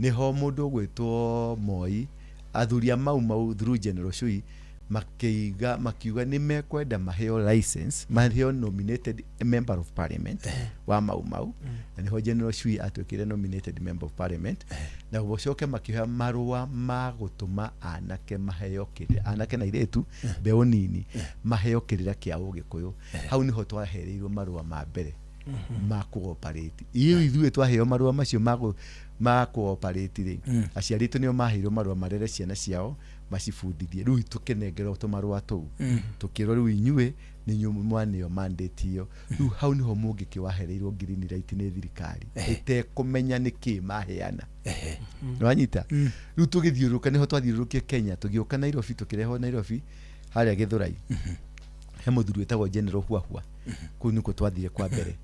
[SPEAKER 1] nĩho mũndũ ũgwĩtwo Moi, athuri a Mau Mau through General Chui Makiuga makiuga nĩ mekwenda maheo license, maheo nominated member of parliament wa Mau Mau, na nĩho General Shui atuĩkire nominated member of parliament, na gũcoke makĩoya marũa ma gũtũma anake maheo kĩrĩra, anake na airĩtu mbeũ nini maheo kĩrĩra kĩa Ũgĩkũyũ. Hau nĩho twahereirwo marũa ma mbere ma kũoperate. Ithuĩ twaheo marũa macio ma kũoperate rĩ, aciari aitũ nĩo maheirwo marũa marere ciana ciao macibundithie. Rĩu tũkĩnengerwo tũmarũa tũu, tũkĩrwo rĩu inyuĩ nĩ inyuĩ mwaneo mandate ĩyo. Rĩu hau nĩho mũngĩkĩ wahereirwo green light nĩ thirikari ĩtekũmenya nĩkĩ maheana. Nĩwanyita? Rĩu tũgĩthiũrũrũka, nĩho twathiũrũrũkire Kenya, tũgĩũka Nairobi, tũkĩrehwo Nairobi harĩa Gĩthũrai, he mũthuri wĩtagwo General Huahua. Kũu nĩkuo twathire kwa mbere.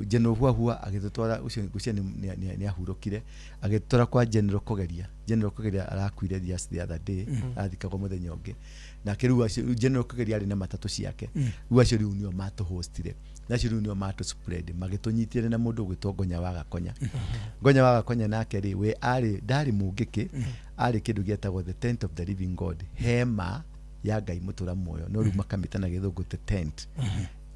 [SPEAKER 1] General Huahua agĩtũtwara, ũcio ngwĩciria nĩ ahurũkire, agĩtũtwara kwa General Kogeria. General Kogeria arakuire just the other day, arathikagwo mũthenya ũngĩ. Nake rĩu acio General Kogeria arĩ na matatũ ciake. Rĩu acio rĩu nĩo matũhostire, na acio rĩu nĩo matũ spread, magĩtũnyitĩrĩra na mũndũ ũgwĩtwo Ngonya wa Gakonya. Ngonya wa Gakonya nake rĩ, we arĩ ndarĩ mũngĩkĩ, arĩ kĩndũ gĩetagwo the tent of the living God, hema ya Ngai mũtũra muoyo, no rĩu makamĩta na gĩthũngũ the tent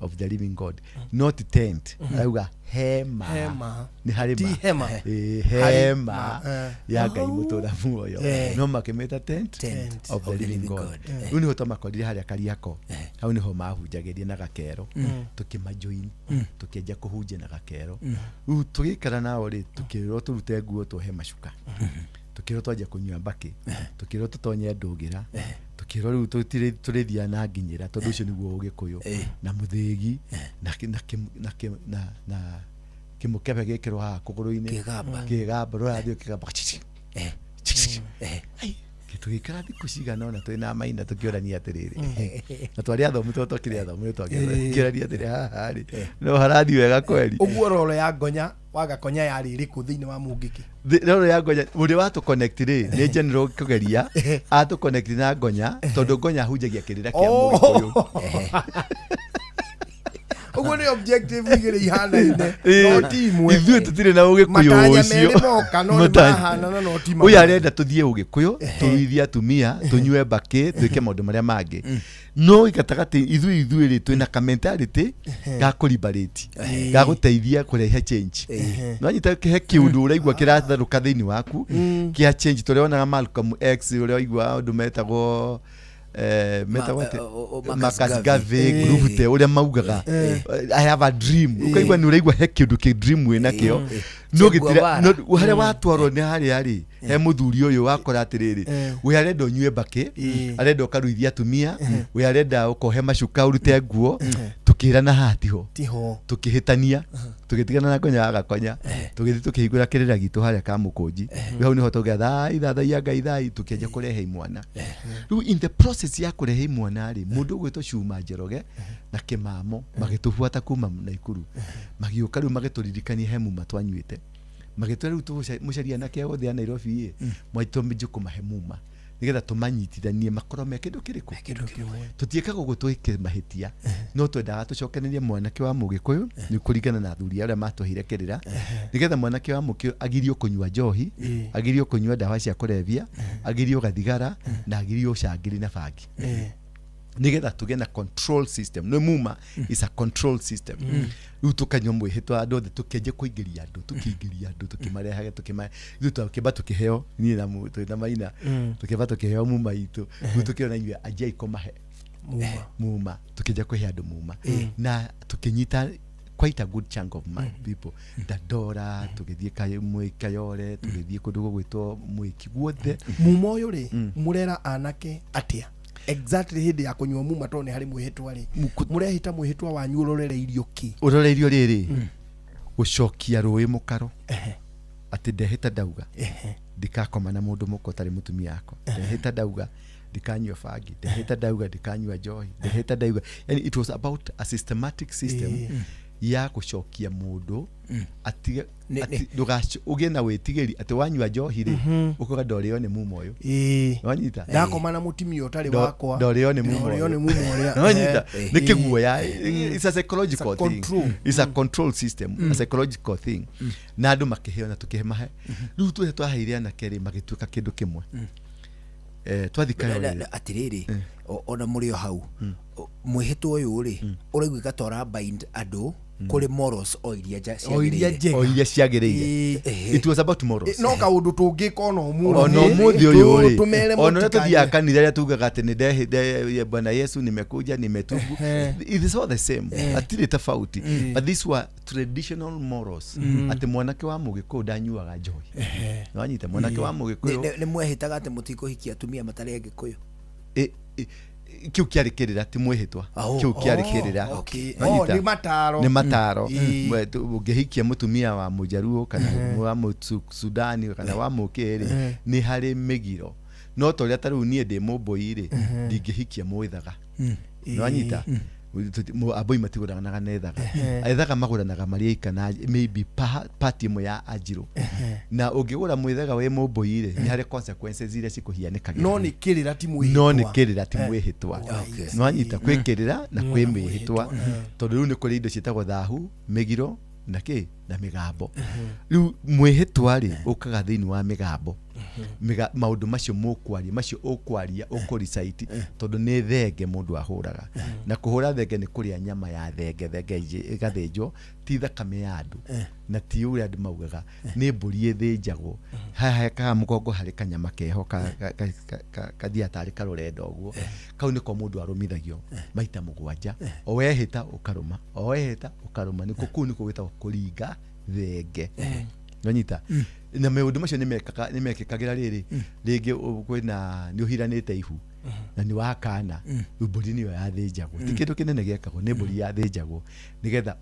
[SPEAKER 1] of the living God, not tent, arauga hema.
[SPEAKER 10] Hema.
[SPEAKER 1] Nĩ harĩ
[SPEAKER 10] Ti
[SPEAKER 1] ma.
[SPEAKER 10] hema.
[SPEAKER 1] Ĩĩ,
[SPEAKER 10] Harĩ
[SPEAKER 1] hema
[SPEAKER 10] ma,
[SPEAKER 1] ya Ngai mũtũra muoyo, no makĩmĩta tent
[SPEAKER 10] Tent
[SPEAKER 1] of the living God. Rĩu nĩho twamakorire harĩa Kariako, hau nĩho mahunjagĩria na gakero, tũkĩmajoin, tũkĩanjia kũhunjia na gakero. Rĩu tũgĩikara nao rĩ, tũkĩrwo tũrute nguo tuohe macuka, tũkĩrwo twanjia kũnyua mbakĩ, tũkĩrwo tũtonye ndũgĩra, tũkĩrwo rĩu tũrĩthiaga na nginyĩra, tondũ ũcio nĩguo Ũgĩkũyũ na mũthĩgi na na na na na kĩmũkebe gĩkĩrwo haha kũgũrũ-inĩ.
[SPEAKER 30] Kĩgamba.
[SPEAKER 1] Kĩgamba rũrathiĩ kĩgamba. Ai, tũgĩikara thikũ cigana ũna twĩ na maina tũkĩũrania atĩrĩrĩ, na twarĩ athomu, tondũ twakĩrĩ athomu, nĩ twakĩũrania atĩrĩ, haha rĩ, no harathiĩ wega kweri?
[SPEAKER 10] Ũguo role ya Ngonya wa Gakonya yarĩ ĩrĩkũ thĩinĩ wa mũngĩkĩ?
[SPEAKER 1] Role ya Ngonya, ũrĩa watũ connect rĩ, nĩ General Kũgeria atũ connect na Ngonya, tondũ Ngonya ahunjagia kĩrĩra kĩa Mũgĩkũyũ.
[SPEAKER 10] Ũguo nĩ objective igĩrĩ ihanaine no ti imwe.
[SPEAKER 1] Ithuĩ tũtirĩ na Ũgĩkũyũ
[SPEAKER 10] Matanya
[SPEAKER 1] ũcio.
[SPEAKER 10] merĩ moka no nĩ mahanana no ti mamwe.
[SPEAKER 1] Ũyũ arenda tũthiĩ Ũgĩkũyũ, tũruithie atumia, tũnyue mbakĩ, twĩke maũndũ marĩa mangĩ, no gatagatĩ ithuĩ rĩ, twĩna ka mentality ga kũliberate, ga gũteithia kũrehe change. Nĩwanyita? He kĩũndũ ũraigua kĩratherũka thĩinĩ waku kĩa change, tũrĩa wonaga Malcolm X, ũrĩa waigua ũndũ metagwo metagwo atĩ
[SPEAKER 30] Marcus
[SPEAKER 1] Marcus
[SPEAKER 30] Garvey.
[SPEAKER 1] Garvey group, te ũrĩa maugaga "I have a dream", ũkaigua nĩ ũraigua he kĩũndũ kĩ dream wĩ nakĩo, no
[SPEAKER 30] Che
[SPEAKER 1] gĩtira
[SPEAKER 30] Guevara.
[SPEAKER 1] no harĩa watwarwo nĩ harĩa rĩ, he mũthuri ũyũ wakora atĩrĩrĩ, we arenda ũnyue mbakĩ, arenda ũkaruithia atumia, we arenda ũkohe macuka, ũrute nguo. Tũkĩrana haha tiho.
[SPEAKER 10] Tiho.
[SPEAKER 1] Tũkĩhĩtania, tũgĩtigana na Ngonya wa Gakonya, tũgĩthiĩ tũkĩhingũra kĩrĩra gitũ harĩa Kamũkũnji. Rĩu hau nĩho tũgĩa thai thathaiya Ngai thai, tũkĩanjia kũrehe imwana. Rĩu in the process ya kũrehe imwana rĩ, mũndũ ũgwĩtwo Cuma Njoroge na Kĩmamo magĩtũbuata kuma Naikuru, magĩũka rĩu magĩtũririkania he muma twanyuĩte, magĩtwĩra rĩu mũcarie anake othe a Nairobi ĩ, mwaitũ kũmahe muma nĩgetha tũmanyitithanie makorwo me kĩndũ kĩrĩkũ. Tũtiĩkaga ũguo twĩke mahĩtia, no twendaga tũcokanĩrie mwanake wa Mũgĩkũyũ nĩ kũringana na athuri arĩa matũheire kĩrĩra, nĩgetha mwanake wa Mũgĩkũyũ agirio kũnyua njohi, agirio kũnyua ndawa cia kũrebia, agirio gathigara na agirio ũcangiri na bangi, nigetha tũgĩe na control system. Nĩ muma is a control system. Rĩu tũkanyua mwĩhĩtwa andũ othe, tũkĩanjia kũingĩria andũ, tũkĩingĩria andũ, tũkĩmarehage, tũkĩma ithuĩ twakĩmba tũkĩheo, niĩ na twĩ na Maina, tũkĩmba tũkĩheo muma itũ. Rĩu tũkĩona inyuĩ anjiai kũmahe
[SPEAKER 10] muma.
[SPEAKER 1] Muma, tukĩanjia kũhe andũ muma na tũkĩnyita quite a good chunk of my people, Dandora, tũgĩthiĩ Kayore, tũgĩthiĩ kũndũ gũgwĩtwo Mwĩki guothe.
[SPEAKER 10] Muma ũyũ rĩ, mũrera anake atĩa exactly hĩndĩ ya kũnyua muma? Tondũ nĩ harĩ mwĩhĩtwa rĩ, mũrehĩta mwĩhĩtwa wanyu ũrorereirio kĩ?
[SPEAKER 1] Ũroreirio rĩrĩ, gũcokia rũĩ mũkaro, atĩ ndehĩta ndauga ndikakoma na mũndũ mũka ũtarĩ mũtumia wakwa, ndehĩta ndauga ndikanyua bangi, ndehĩta ndauga ndikanyua njohi, ndehĩta ndauga. Yani it was about a systematic system ya gũcokia mũndũ atige ũgĩe na wĩtigĩri atĩ wanyua njohi rĩ, ũkauga ndorĩo nĩ muma ũyũ. Wanyita?
[SPEAKER 10] Ndakoma na mũtumia ũtarĩ wakwa,
[SPEAKER 1] ndorĩo nĩ muma.
[SPEAKER 10] Ndorĩo nĩ muma ũrĩa.
[SPEAKER 1] Wanyita? Nĩ kĩguoya. It's a psychological
[SPEAKER 10] It's a
[SPEAKER 1] thing.
[SPEAKER 10] Control.
[SPEAKER 1] It's a control system, a psychological thing, na andũ makĩheo na tũkĩmahe. Rĩu tũrĩa twaheire anake rĩ, magĩtuĩka kĩndũ kĩmwe. Twathi Kayore.
[SPEAKER 30] Atiriri, Ona mũrĩ o hau mwĩhĩtwa ũyũ rĩ ũraiguĩka ta ũra bind andũ kũrĩ morals o iria ciagĩrĩire.
[SPEAKER 1] It was about morals.
[SPEAKER 10] No kaũndũ tũngĩka ona
[SPEAKER 1] ũmũthĩ ũyũ rĩ, ona ũrĩa tũthiaga kanitha rĩrĩa tugaga atĩ nĩ Bwana Yesu nimekuja nimetubu, it is all the same, hatirĩ tofauti. But these were traditional morals, atĩ mwanake wa Mũgĩkũyũ ndanyuaga njohi. Nĩwanyita mwanake wa Mũgĩkũyũ
[SPEAKER 30] nĩ mwehĩtaga atĩ mũtikũhikia atumia matarĩ Agĩkũyũ.
[SPEAKER 1] Kĩu kĩarĩ kĩrĩra ti mwĩhĩtwa, kĩu kĩarĩ kĩrĩra.
[SPEAKER 10] Nĩ mataro,
[SPEAKER 1] nĩ mataro. Ũngĩhikia mũtumia wa Mũjaruo kana wa Mũsudani kana wa Mũkĩrĩ nĩ harĩ mĩgiro. No ta ũrĩa ta rĩu niĩ ndĩ Mũmbũi rĩ, ndingĩhikia Mwĩthaga. Nĩwanyita Ambũi matigũranaga na Ethaga. Ethaga magũranaga marĩ aika na maybe part ĩmwe ya Anjirũ. Na ũngĩgũra Mwĩthaga wĩ Mũmbũi rĩ, nĩ harĩ consequences iria cikũhianĩkagĩra.
[SPEAKER 10] No nĩ kĩrĩra ti mwĩhĩtwa.
[SPEAKER 1] No nĩ kĩrĩra ti mwĩhĩtwa. Nĩwanyita kwĩ kĩrĩra na kwĩ mwĩhĩtwa. Tondũ rĩu nĩ kũrĩ indo ciĩtagwo thahu, mĩgiro na kĩ na mĩgambo. Rĩu mwĩhĩtwa rĩ ũkaga thĩinĩ wa mĩgambo. Maũndũ macio mũkwaria, macio ũkwaria ũkũrecite, tondũ nĩ thenge mũndũ ahũraga. Na kũhũra thenge nĩ kũrĩa nyama ya thenge, thenge ĩgathĩnjwo, ti thakame ya andũ na ti ũrĩa andũ maugaga, nĩ mbũri ĩthĩnjagwo. Haha kaha mũgongo harĩ kanyama keho kathiaga tarĩ karũrenda ũguo, kau nĩko mũndũ arũmithagio maita 7. O wehĩta ũkarũma, o wehĩta ũkarũma, nĩko kũu nĩko gwĩtagwo kũringa thenge. Nĩwanyita? Na maũndũ macio nĩmekĩkagĩra rĩrĩ, rĩngĩ kwĩna nĩ ũhiranĩte ihu na nĩ wakana, rĩu mbũri nĩyo yathĩnjagwo. Ti kĩndũ kĩnene gĩekagwo, nĩ mbũri yathĩnjagwo nĩgetha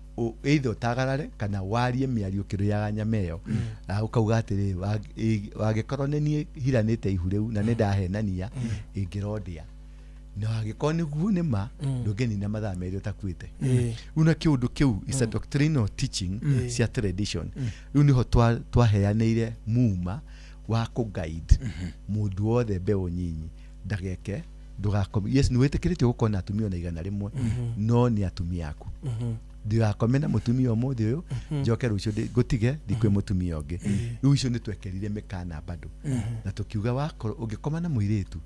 [SPEAKER 1] either ũtagarare kana warie mĩario ũkĩrĩaga nyama ĩyo, na ũkauga atĩrĩ, wangĩkorwo nĩ niĩ hiranĩte ihu rĩu na nĩ ndahenania, ĩngĩrondĩa. Na wangĩkorwo nĩguo nĩ ma, ndũngĩnina mathaa 2 ũtakuĩte. Rĩu na kĩũndũ kĩu is a doctrinal teaching cia tradition. Rĩu nĩho twaheanĩire muma wa kũ-guide mũndũ wothe mbeũ nyinyi ndageke, ndũgakome. Yes, nĩ wĩtĩkĩrĩtio gũkorwo na atumia ona 100, no nĩ atumia aku. Ndũgakome na mũtumia ũmũthĩ ũyũ, njoke rũciũ ngũtige thiĩ kwĩ mũtumia ũngĩ. Rĩu icio nĩ twekerire mĩkana bado, na tũkiuga wakorwo ũngĩkoma na mũirĩtu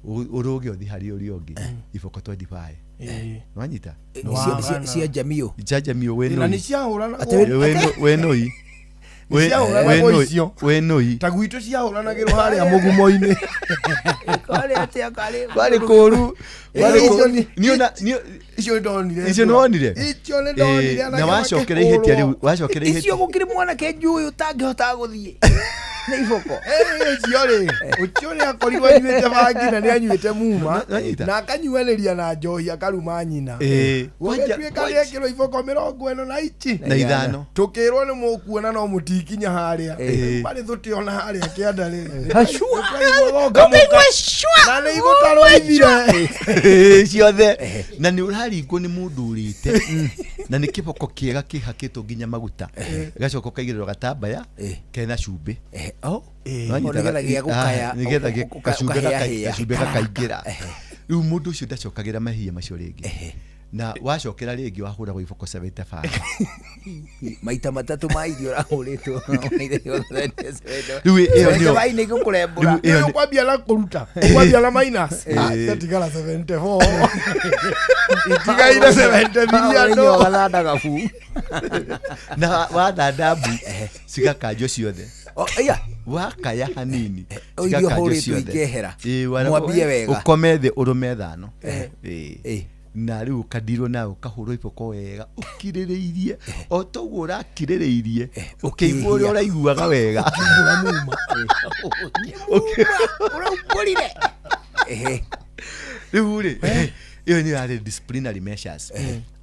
[SPEAKER 1] ũrũge ũthiĩ harĩ ũrĩa ũngĩ, iboko 25. Nĩwanyita?
[SPEAKER 30] Cia Jamio.
[SPEAKER 1] Cia Jamio wĩ
[SPEAKER 10] Na
[SPEAKER 1] nũi.
[SPEAKER 10] nĩ ciahũranagwo.
[SPEAKER 1] Wĩ nũi.
[SPEAKER 10] Nĩ ciahũranagwo icio.
[SPEAKER 1] Wĩ nũi.
[SPEAKER 10] Ta gwitũ ciahũranagĩrwo harĩa mũgumo-inĩ.
[SPEAKER 30] Kwarĩ atĩa, kwarĩ
[SPEAKER 1] Kwarĩ kũũru. Kwarĩ kũũru.
[SPEAKER 10] Icio nĩndonire.
[SPEAKER 1] Icio nĩwonire?
[SPEAKER 10] Icio nĩndonire.
[SPEAKER 1] Na wacokera ihĩtia rĩu, wacokera ihĩtia.
[SPEAKER 30] Icio gũkĩrĩ mwanake njũĩ ũtangĩhota gũthiĩ. Nĩ iboko.
[SPEAKER 10] Icio rĩ, ũcio nĩ akorirwo anyuĩte bangi na nĩ anyuĩte muma, na akanyuanĩria na njohi akaruma nyina. Gũgĩtuĩka nĩ ekĩrwo iboko 45 na
[SPEAKER 1] 5.
[SPEAKER 10] Tũkĩrwo nĩ mũkuona no mũtikinya harĩa. Marĩ thũtĩ ona harĩa kĩanda rĩ. Na nĩ igũtarwo ithire.
[SPEAKER 1] Ciothe. Na nĩ ũraringwo nĩ mũndũ ũrĩte. Na nĩ kĩboko kĩega kĩhakĩtwo nginya maguta. Gacoka ũkaigĩrĩrwo gatambaya kena cumbĩ. Nĩgetha gacumbe gakaingĩra. Rĩu mũndũ ũcio ndacokagĩra mahia macio rĩngĩ. Na wacokera rĩngĩ wahũragwo iboko 75.
[SPEAKER 30] Maita 3 ma irio ũrahũrĩtwo.
[SPEAKER 1] Rĩu ĩyo nĩyo.
[SPEAKER 30] Nĩ gũkũrembũra.
[SPEAKER 10] Rĩu ũkwambia na kũruta. Ũkwambia na minus. Ĩgatigara 74. Itigaire 73 andũ.
[SPEAKER 30] Ũgathandaga bu.
[SPEAKER 1] Na wathanda mbu cigakanjwo ciothe. Wakaya hanini
[SPEAKER 30] cigakanjwo ciothe. Mwambie wega.
[SPEAKER 1] Ũkome thĩ ũrũme 5. Na rĩu ũkandirwo nawe ũkahũrwo iboko wega ũkirĩrĩirie o toguo ũrakirĩrĩirie ũkĩigua ũrĩa ũraiguaga wega.
[SPEAKER 30] Ũraumbũrire.
[SPEAKER 1] Rĩu rĩ ĩyo nĩyo yarĩ disciplinary measures.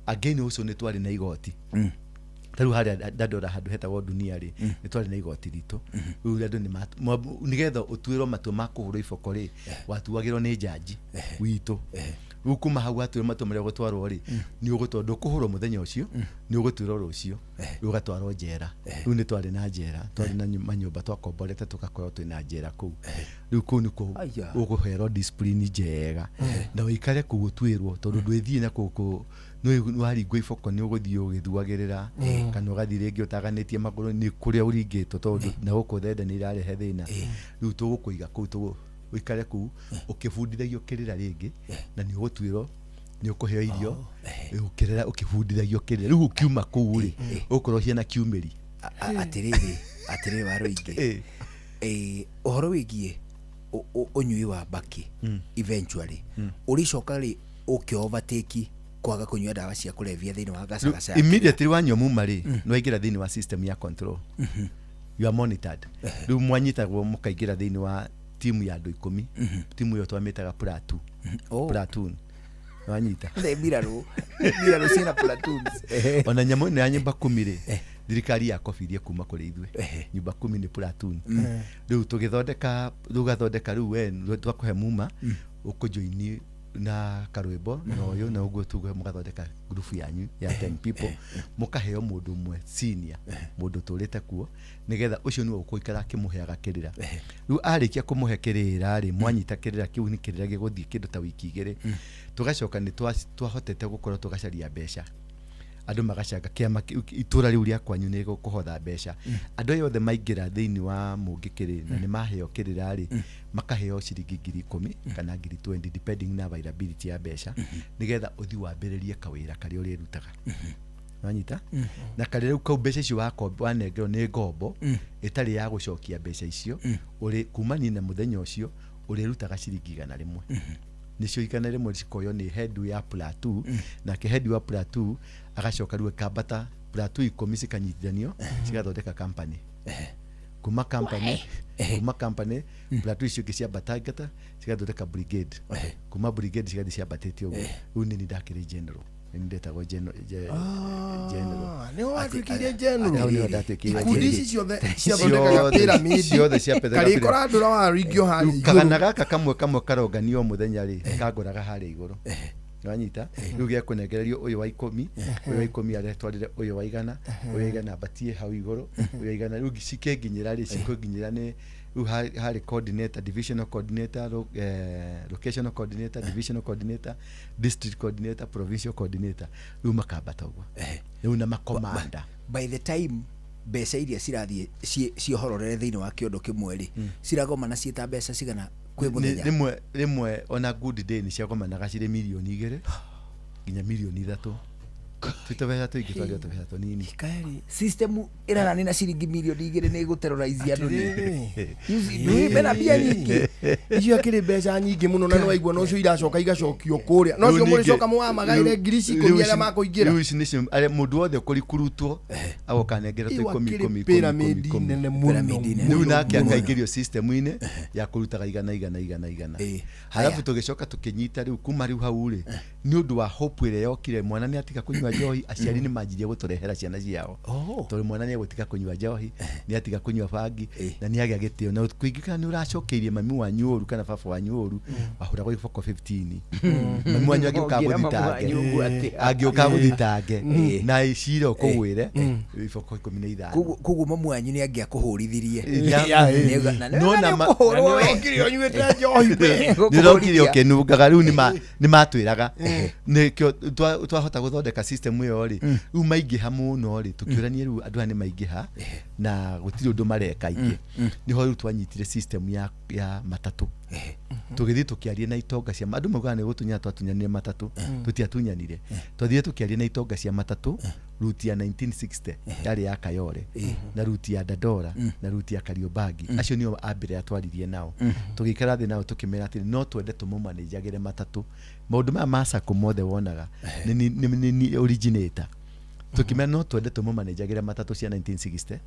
[SPEAKER 1] Again ũcio nĩ twarĩ na igoti. Ta rĩu harĩa ndandora handũ hetagwo Dunia rĩ, nĩ twarĩ na igoti ritũ. Rĩu andũ nĩgetha ũtuĩrwo matua ma kũhũrwo iboko rĩ, watuagĩrwo nĩ njanji witũ. Rĩu kuma hau watuĩrwo matua marĩa ũgũtwarwo rĩ, nĩ ũgũtwarwo, ndũkũhũrwo mũthenya ũcio, nĩ ũgũtuĩrwo rũciũ, rĩu ũgatwarwo njera. Rĩu nĩ twarĩ na njera, twarĩ na manyũmba twakomborete tũgakorwo twĩna njera kũu. Rĩu kũu nĩkuo ũkũherwo discipline njega na ũikare kũu ũtuĩrwo, tondũ ndwĩthiĩ na kũu nĩ waringwo iboko nĩ ũgũthiĩ ũgĩthuagĩrĩra kana ũgathiĩ rĩngĩ ũtaganĩtie magũrũ nĩ kũrĩa ũringĩtwo, tondũ na gũkũ thenda nĩ irarehe thĩna. Rĩu tũgũkũiga kũu Ũikare kũu ũkĩbundithagio kĩrĩra rĩngĩ na nĩ ũgũtuĩrwo nĩ ũkũheo irio ũkĩrĩra ũkĩbundithagio kĩrĩra rĩu ũkiuma kũu rĩ ũgũkorwo ciana kiumĩri.
[SPEAKER 30] Atĩrĩrĩ wa Rũingĩ, ũhoro wĩgiĩ ũnyui wa mbakĩ eventually ũrĩcoka rĩ ũkĩ overtake kwaga kũnyua ndawa cia kũrebia thĩinĩ wa gacagaca?
[SPEAKER 1] Immediately wanyua muma rĩ, nĩ waingĩra thĩinĩ wa system ya control. You are monitored. Rĩu mwanyitagwo mũkaingĩra thĩinĩ wa timu ya andũ 10. Timu ĩyo twamĩtaga platoon. Platoon. Wanyita.
[SPEAKER 30] Nĩ mbirarũ ciĩna platoons.
[SPEAKER 1] Ona nyamũ ĩno ya nyũmba 10 rĩ, thirikari yakobirie kuma kũrĩ ithuĩ. Nyũmba 10 nĩ platoon. Rĩu tũgĩthondeka, tũgathondeka rĩu we twakũhe muma ũkũjoini na karwĩmbo na ũyũ na ũguo tuge mũgathondeka group yanyu ya 10 people, mũkaheo mũndũ ũmwe senior, mũndũ ũtũrĩte kuo, nĩgetha ũcio nĩwe ũgũikara akĩmũheaga kĩrĩra. Rĩu arĩkia kũmũhe kĩrĩra rĩ, mwanyita kĩrĩra kĩu nĩ kĩrĩra gĩgũthiĩ kĩndũ ta wiki 2. Tũgacoka nĩ twahotete gũkorwo tũgacaria mbeca, andũ magacanga kĩama itũra rĩu rĩa kwanyu nĩ gũkũhotha mbeca. Andũ aya othe maingĩra thĩinĩ wa mũngĩkĩ rĩ, na nĩ maheo kĩrĩra rĩ, makaheo ciringi 10,000 kana 20,000 depending na availability ya mbeca, nĩgetha ũthiĩ wambĩrĩrie kawĩra karĩa ũrĩrutaga. Wanyita? Na karĩa rĩu kau mbeca icio wanengerwo nĩ ngombo ĩtarĩ ya gũcokia mbeca icio, ũrĩ kumania na mũthenya ũcio ũrĩrutaga ciringi 100. Nĩcio 100 cikoywo nĩ head ya plateau, nake head wa plateau agacoka rĩu akambata plateau 10 cikanyitithanio cigathondeka company. Kuma company plateau icio ingĩ ciambatangata cigathondeka brigade. Kuma brigade cigathiĩ ciambatĩte ũguo. Rĩu niĩ ndakĩrĩ general, nĩ ndetagwo general.
[SPEAKER 10] Nĩ watuĩkire general.
[SPEAKER 1] Ikundi
[SPEAKER 10] ici ciothe ciathondekaga pyramid,
[SPEAKER 1] ciothe ciathondekaga
[SPEAKER 10] karĩkora ndũra wa Rũingĩ harĩa igũrũ.
[SPEAKER 1] Kagana gaka kamwe kamwe karonganio mũthenya rĩ, kangũraga harĩa igũrũ. Wanyita? Rĩu gĩakũnengererio ũyũ wa 10, ũyũ wa 10 aretwarire ũyũ wa 100, ũyũ wa 100 ambatie hau igũrũ, ũyũ wa 100 rĩu cikĩnginyĩra rĩ, cikũnginyĩra nĩ rĩu harĩ coordinator, divisional coordinator, locational coordinator, divisional coordinator, district coordinator, provincial coordinator, rĩu makambata ũguo. Rĩu na makomanda.
[SPEAKER 30] By the time mbeca iria cirathiĩ ciohororere thĩinĩ wa kĩondo kĩmwe rĩ, ciragomana ciĩta mbeca cigana kwĩ mũthenya?
[SPEAKER 1] Rĩmwe ona good day nĩ ciagomanaga cirĩ mirioni 2 nginya mirioni 3. Tũtũbeca tũingĩ twarĩ o tũbeca tũnini.
[SPEAKER 30] System ĩrarani na ciringi mirioni 2 nĩ ĩgũterrorize andũ nĩ. Mena mbia nyingĩ.
[SPEAKER 10] Icio akĩrĩ mbeca nyingĩ mũno na nĩwaigua no cio iracoka igacokio kũrĩa. No cio mũrĩcoka mũwamagaĩre ngiri 10 arĩa makũingĩra.
[SPEAKER 1] Rĩu ici nĩcio mũndũ wothe ũkũrikurutwo agoka anengerwo tũ 10 10
[SPEAKER 10] pyramid nene mũno.
[SPEAKER 1] Rĩu nake akaingĩrio system-inĩ ya kũrutaga 100 100 100 100. Halafu tũgĩcoka tũkĩnyita rĩu kuma rĩu hau rĩ, nĩ ũndũ wa hope ĩrĩa yokire, mwana nĩ atiga kũnyua njohi, aciari nĩ manjirie gũtũrehera ciana ciao. Tondũ mwana nĩ egũtiga kũnyua njohi, nĩ atiga kũnyua bangi, na nĩ agĩa gĩtĩo. Na kũingĩkana nĩ ũracokeirie mami wanyu ũru kana baba wanyu ũru, wahũragwo iboko 15. Mami wanyu angĩũka agũthitange, angĩũka agũthitange na cira ũkũgwĩre iboko 15.
[SPEAKER 30] Koguo mamu wanyu nĩ angĩakũhũrithirie.
[SPEAKER 1] No na
[SPEAKER 10] ũrokire ũnyuĩte njohi.
[SPEAKER 1] Nĩũrokire ũkĩnungaga. Rĩu nĩ matwĩraga nĩkĩo twahota gũthondeka system ĩyo rĩ, rĩu maingĩha mũno rĩ, tũkĩũrania rĩu andũ aya nĩ maingĩha na gũtirĩ ũndũ mareka aingĩ. Nĩho rĩu twanyitire system ya matatũ. Tũgĩthiĩ tũkĩaria na itonga cia andũ maugaga nĩ gũtunyana twatunyanire matatũ, tũtiatunyanire. Twathire tũkĩaria na itonga cia matatũ, route ya 1960 yarĩ ya Kayole, na route ya Dandora, na route ya Kariobangi. Acio nĩo a mbere atwaririe nao. Tũgĩikara thĩ nao tũkĩmera atĩrĩ, no twende tũmũmanĩnjagĩre matatũ. Maũndũ maya ma sacco mothe wonaga nĩ originator. Tũkĩmera no twende tũmũmanĩnjagĩre matatũ cia 1960,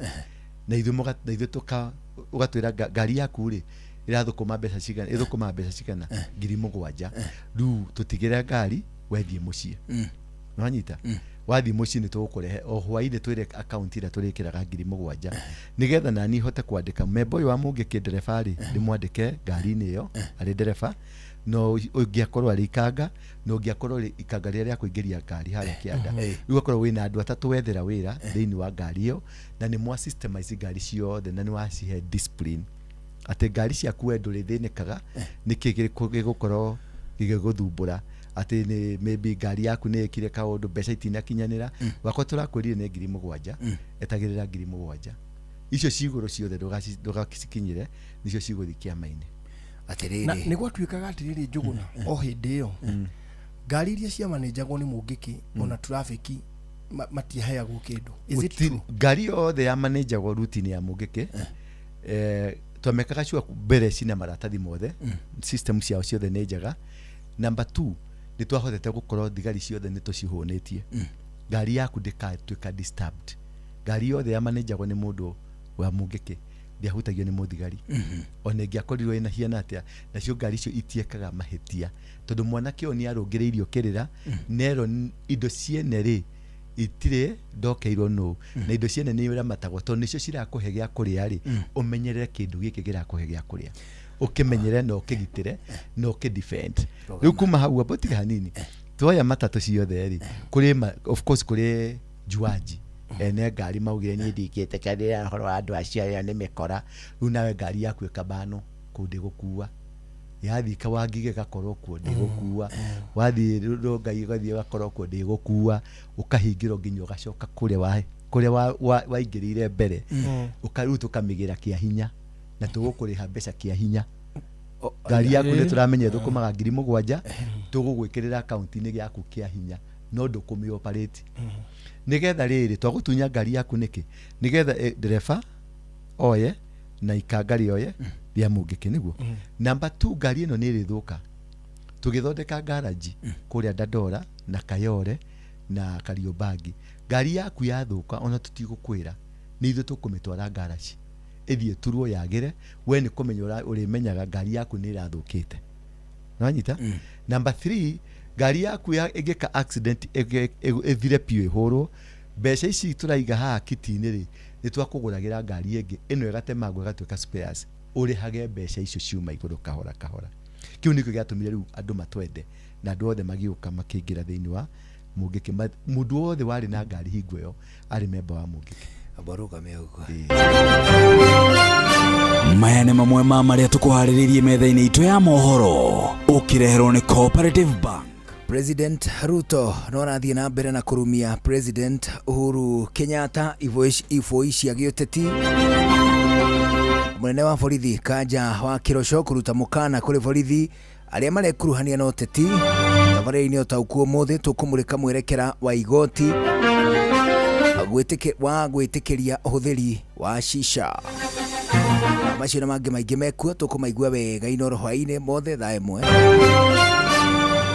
[SPEAKER 1] na ithuĩ ũgatwĩra ngari yaku rĩ ĩrathũkũma mbeca cigana, ĩthũkũmaga mbeca cigana, 7,000. Rĩu tũtigĩre ngari wethiĩ mũciĩ. Nĩwanyita? Wathiĩ mũciĩ nĩ tũgũkũrehe o hwaĩ-inĩ twĩre account ĩrĩa tũrĩkĩraga 7,000 nĩgetha nani hote kwandĩka memba ũyũ wa mũngĩkĩ ndereba rĩ, ndĩmwandĩke ngari-inĩ ĩyo arĩ ndereba, no ũngĩakorwo arĩ ikanga, no ũngĩakorwo arĩ ikanga rĩrĩa rĩa kũingĩria ngari harĩa kĩanda. Rĩu ũgakorwo wĩna andũ atatũ wethera wĩra thĩinĩ wa ngari ĩyo, na nĩ mwa systemize ngari ciothe na nĩ wacihe discipline atĩ ngari ciaku we ndũrĩthĩnĩkaga nĩkĩ gĩgũkorwo gĩgĩgũthumbũra atĩ nĩ maybe ngari yaku nĩ ĩkire kaũndũ mbeca itinakinyanĩra, wakwa tũrakwĩrire nĩ 7,000, etagĩrĩra 7,000 icio cigũrũ ciothe ndũgacikinyĩre, nĩcio cigũthiĩ kĩama-inĩ.
[SPEAKER 10] Na
[SPEAKER 30] Atĩrĩrĩ.
[SPEAKER 10] Nĩ gwatuĩkaga atĩrĩrĩ, Njũgũna, o hĩndĩ ĩyo ngari iria ciamanĩnjagwo nĩ Mũngĩkĩ ona traffic matiaheagwo kĩndũ. Is it true?
[SPEAKER 1] Ngari yothe ya manenjagwo rutini ya Mũngĩkĩ, twamekaga sure mbere cina maratathi mothe, system ciao ciothe nĩ njega. Number two, nĩ twahotete gũkorwo thigari ciothe nĩ tũcihũnĩtie, ngari yaku ndĩkatuĩka disturbed. Ngari yothe ya manenjagwo nĩ mũndũ wa Mũngĩkĩ ndĩahutagio nĩ mũthigari, ona ĩngĩakorirwo ĩna hiana atĩa. Nacio ngari icio itiekaga mahĩtia tondũ mwanake ũyũ nĩ arũngĩrĩirio kĩrĩra nerwo indo ciene rĩ itirĩ ndokeirwo nũ, na indo ciene nĩ iramatagwo tondũ nĩcio cirakũhe gĩa kũrĩa rĩ. Ũmenyerere kĩndũ gĩkĩ kĩrakũhe gĩa kũrĩa, ũkĩmenyere na ũkĩgitĩre na ũkĩ-defend. Rĩu kuma hau amba tiga hanini, tuoya matatũ ciothe rĩ, kũrĩ of course kũrĩ juaji ene ngari maugire niĩ ndingĩtĩkanĩra ũhoro wa andũ acio arĩa nĩ mĩkora. Rĩu nawe ngari yaku ĩkabanwo kũu, ndĩgũkua. Yathiĩ Kawangige ĩgakorwo kuo, ndĩgũkua. Wathiĩ Rongai ũgathiĩ ũgakorwo kuo, ndĩgũkua. Ũkahingĩrwo nginya ũgacoka kũrĩa kũrĩa waingĩrĩire mbere. Rĩu tũkamĩgĩra kĩa hinya na tũgũkũrĩha mbeca kĩa hinya. Ngari yaku nĩ tũramenya ĩthũkũmaga 7,000, tũgũgwĩkĩrĩra akaunti-inĩ yaku kĩa hinya, no ndũkũmĩ operate nĩgetha rĩrĩ twagũtunya ngari yaku nĩkĩ, nĩgetha ndereba oye na ikanga rĩoye rĩa Mũngĩkĩ nĩguo. Number two, ngari ĩno nĩ ĩrĩthũka, tũgĩthondeka garaji kũrĩa Dandora na Kayore na Kariobangi. Ngari yaku yathũka, ona tũtigũkwĩra, nĩ ithuĩ tũkũmĩtwara garaji ĩthiĩ ĩturwo yagĩre. We nĩ kũmenya ũrĩmenyaga ngari yaku nĩ ĩrathũkĩte. Nĩwanyita? Number three, ngari yaku ya ĩngĩka accident ĩthire biũ, ĩhũrwo, mbeca ici tũraiga haha kiti-inĩ rĩ, nĩ twakũgũragĩra ngari ĩngĩ ĩno ĩgatemangwo ĩgatuĩka spares, ũrĩhage mbeca icio ciuma igũrũ kahora kahora. Kĩu nĩkĩo gĩatũmire rĩu andũ matwende na andũ othe magĩũka makĩingĩra thĩinĩ wa Mũngĩkĩ. Mũndũ wothe warĩ na ngari hingo ĩyo arĩ memba wa Mũngĩkĩ.
[SPEAKER 30] Amba rũgame ũguo.
[SPEAKER 16] Maya nĩ mamwe ma marĩa tũkũharĩrĩirie metha-inĩ itũ ya mohoro, ũkĩreherwo nĩ Cooperative Bank.
[SPEAKER 30] President Ruto no arathiĩ na mbere na kũrumia President Uhuru Kenyatta iboi cia gĩũteti. Mũnene wa borithi Kanja wa Kĩroco kũruta mũkana kũrĩ borithi arĩa marekuruhania na ũteti. Tabarĩra-inĩ ũtaũku ũmũthĩ tũkũmũrĩka mwerekera wa igoti wa gwĩtĩkĩria ũhũthĩri wa shisha. Macio na mangĩ maingĩ mekuo tũkũmaigua wega Inoro hwaĩ-inĩ mothe thaa 1.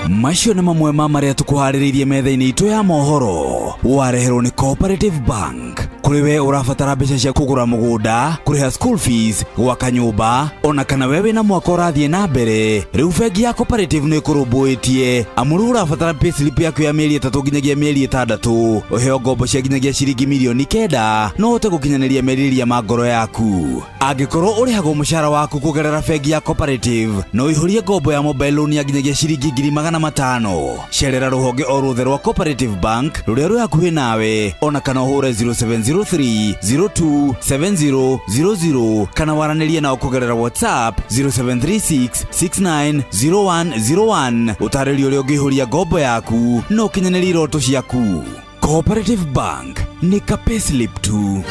[SPEAKER 16] Macio nĩ mamwe ma marĩa tũkũharĩrĩirie metha-inĩ itũ ya mohoro, wareherwo nĩ Cooperative Bank. Kũrĩ we ũrabatara mbeca cia kũgũra mũgũnda, kũrĩha school fees, gwaka nyũmba, ona kana we wĩna mwaka ũrathiĩ na mbere, rĩu bengi ya Cooperative nĩ ĩkũrũmbũĩtie. Amu rĩu ũrabatara payslip yaku ya mĩeri 3 nginyagia mĩeri 6, ũheo ngombo cia nginyagia ciringi mirioni 9 no ũhote gũkinyanĩria merirĩria ma ngoro yaku. Angĩkorwo ũrĩhagwo mũcara waku kũgerera bengi ya Cooperative, no ũihũrie ngombo ya mobile loan ya nginyagia ciringi 500,000. Cerera rũhonge o ruothe rwa Cooperative Bank rũrĩa rwĩ hakuhĩ nawe, ona kana ũhũre 0703 027000 kana waranĩrie nao kũgerera WhatsApp 0736 690101, ũtarĩrie ũrĩa ũngĩihũria ngombo yaku na ũkinyanĩrie iroto ciaku. Cooperative Bank nĩ ka payslip tu.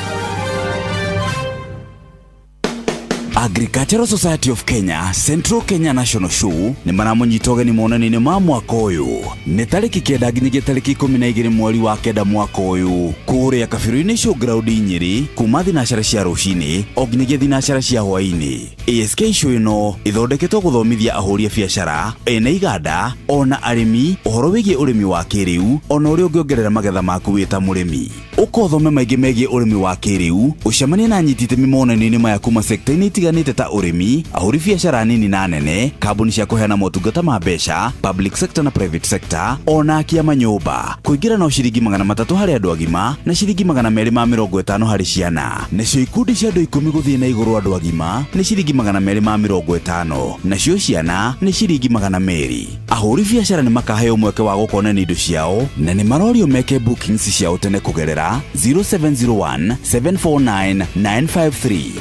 [SPEAKER 16] Agricultural Society of Kenya Central Kenya National Show nĩ maramũnyita ũgeni monanio-inĩ ma mwaka ũyũ. Nĩ tarĩki 9 nginyagia tarĩki 12 mweri wa 9 mwaka ũyũ, kũrĩa Kabirũ-inĩ Showground Nyĩrĩ, kuma thinacara cia rũcinĩ o nginyagia thinacara cia hwaĩ-inĩ. ASK show ĩno ĩthondeketwo gũthomithia ahũri a biacara, ene iganda ona arĩmi ũhoro wĩgiĩ ũrĩmi wa kĩrĩu, ona ũrĩa ũngĩongerera magetha maku wĩ ta mũrĩmi. Ũka ũthome maingĩ megiĩ ũrĩmi wa kĩrĩu, ũcemanie na anyiti itemi monanio-inĩ maya kuma sekta-inĩ itiganĩte ta ũrĩmi, ahũri biacara nini na nene, kambuni cia kũheana motungata ma mbeca, public sector na private sector, ona akia manyũmba. Kũingĩra no ciringi 300 harĩ andũ agima na ciringi 250 harĩ ciana. Nacio ikundi cia andũ 10 gũthiĩ na igũrũ, andũ agima nĩ ciringi 250, nacio ciana nĩ ciringi 200. Ahũri biacara nĩ makaheo mweke wa gũkonania indo ciao na nĩ marorio meke bookings ciao tene kũgerera 0701 749 953.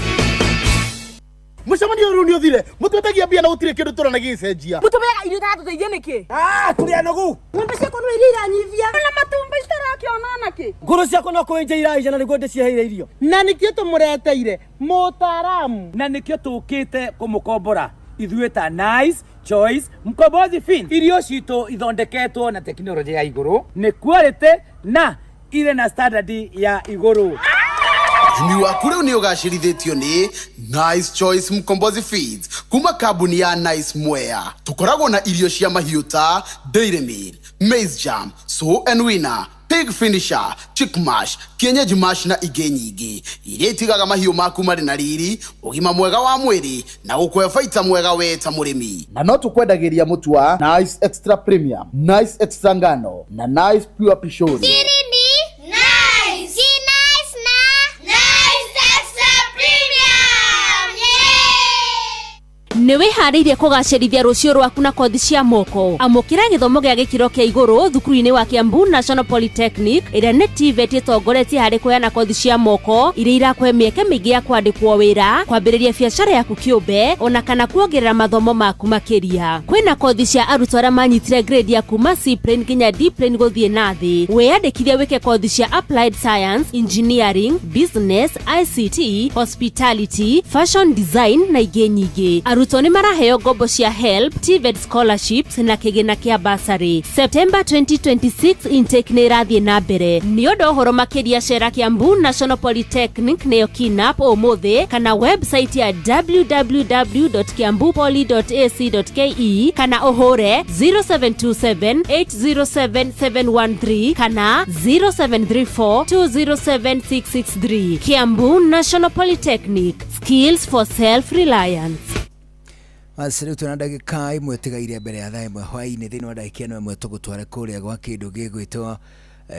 [SPEAKER 9] Mũcemanio ũyũ nĩ ũthire, mũtwetagia mbia na gũtirĩ kĩndũ tũrona gĩgĩcenjia.
[SPEAKER 12] Mũtũmeaga irio itaratũteithia nĩkĩ?
[SPEAKER 9] Ah, tũrĩ anogu.
[SPEAKER 12] Ng'ombe ciakwa no iria iranyivia na matumbĩ citarakĩona nakĩ.
[SPEAKER 11] Ngũrũ ciakwa no kũenja iraija na nĩguo ndĩciheire irio.
[SPEAKER 9] Na nĩkĩo tũmũreteire mũtaaramu.
[SPEAKER 17] Na nĩkĩo tũkĩte kũmũkombora. Ithuĩ ta Nice Choice Mkombozi Feeds, irio citũ ithondeketwo na tekinoronjĩ ya igũrũ, nĩ quality na irĩ na standard ya igũrũ.
[SPEAKER 18] Ũrĩmi waku rĩu nĩ ũgacĩrithĩtio nĩ Nice Choice Mkombozi Feeds kuma kambuni ya Nice Mwea. Tũkoragwo na irio cia mahiũ ta Dairy Meal, Maize Jam, Sow and Winner, Pig Finisher, Chick Mash, Kienyeji Mash na ingĩ nyingĩ iria itigaga mahiũ maku marĩ na riri, ũgima mwega wa mwĩrĩ na gũkũhe baita mwega we ta mũrĩmi.
[SPEAKER 9] Na no tũkwendagĩria mũtu wa Nice Extra Premium, Nice Extra Ngano na Nice Pure Pishori.
[SPEAKER 12] Siri ni Nice. Si nice na Nice Extra Premium.
[SPEAKER 19] Nĩ wĩharĩirie kũgacĩrithia rũciũ rwaku na kothi cia moko? Amũkĩra gĩthomo gĩa gĩkĩro kĩa igũrũ thukuru-inĩ wa Kiambu National Polytechnic, ĩrĩa nĩ TVET ĩtongoretie harĩ kũheana kothi cia moko iria irakũhe mĩeke mĩingĩ ya kwandĩkwo wĩra, kwambĩrĩria biacara yaku kĩũmbe, ona kana kuongerera mathomo maku makĩria. Kwĩna kothi cia arutwo arĩa manyitire grade ya kuma C plane nginya D plane gũthiĩ na thĩ. Wĩyandĩkithie wĩke kothi cia Applied Science, Engineering, Business, ICT, Hospitality, Fashion Design na ingĩ nyingĩ. Arutwo nĩ maraheo ngombo cia HELB, TVET scholarships na kĩgĩna kĩa bursary. September 2026 intake nĩ ĩrathiĩ na mbere. Nĩ ũndũ ũhoro makĩria cera Kiambu National Polytechnic nĩyo KINAP ũmũthĩ, kana website ya www.kiambupoly.ac.ke, kana ũhũre 0727 807 713 kana 0734 207 663. Kiambu National Polytechnic, skills for self-reliance.
[SPEAKER 30] Basi rĩu twĩna ndagĩka ĩmwe ĩtigaire mbere ya thaa ĩmwe hwaĩ-inĩ. Thĩinĩ wa ndagĩka ĩno ĩmwe tũgũtware kũrĩa gwa kĩndũ gĩgwĩtwo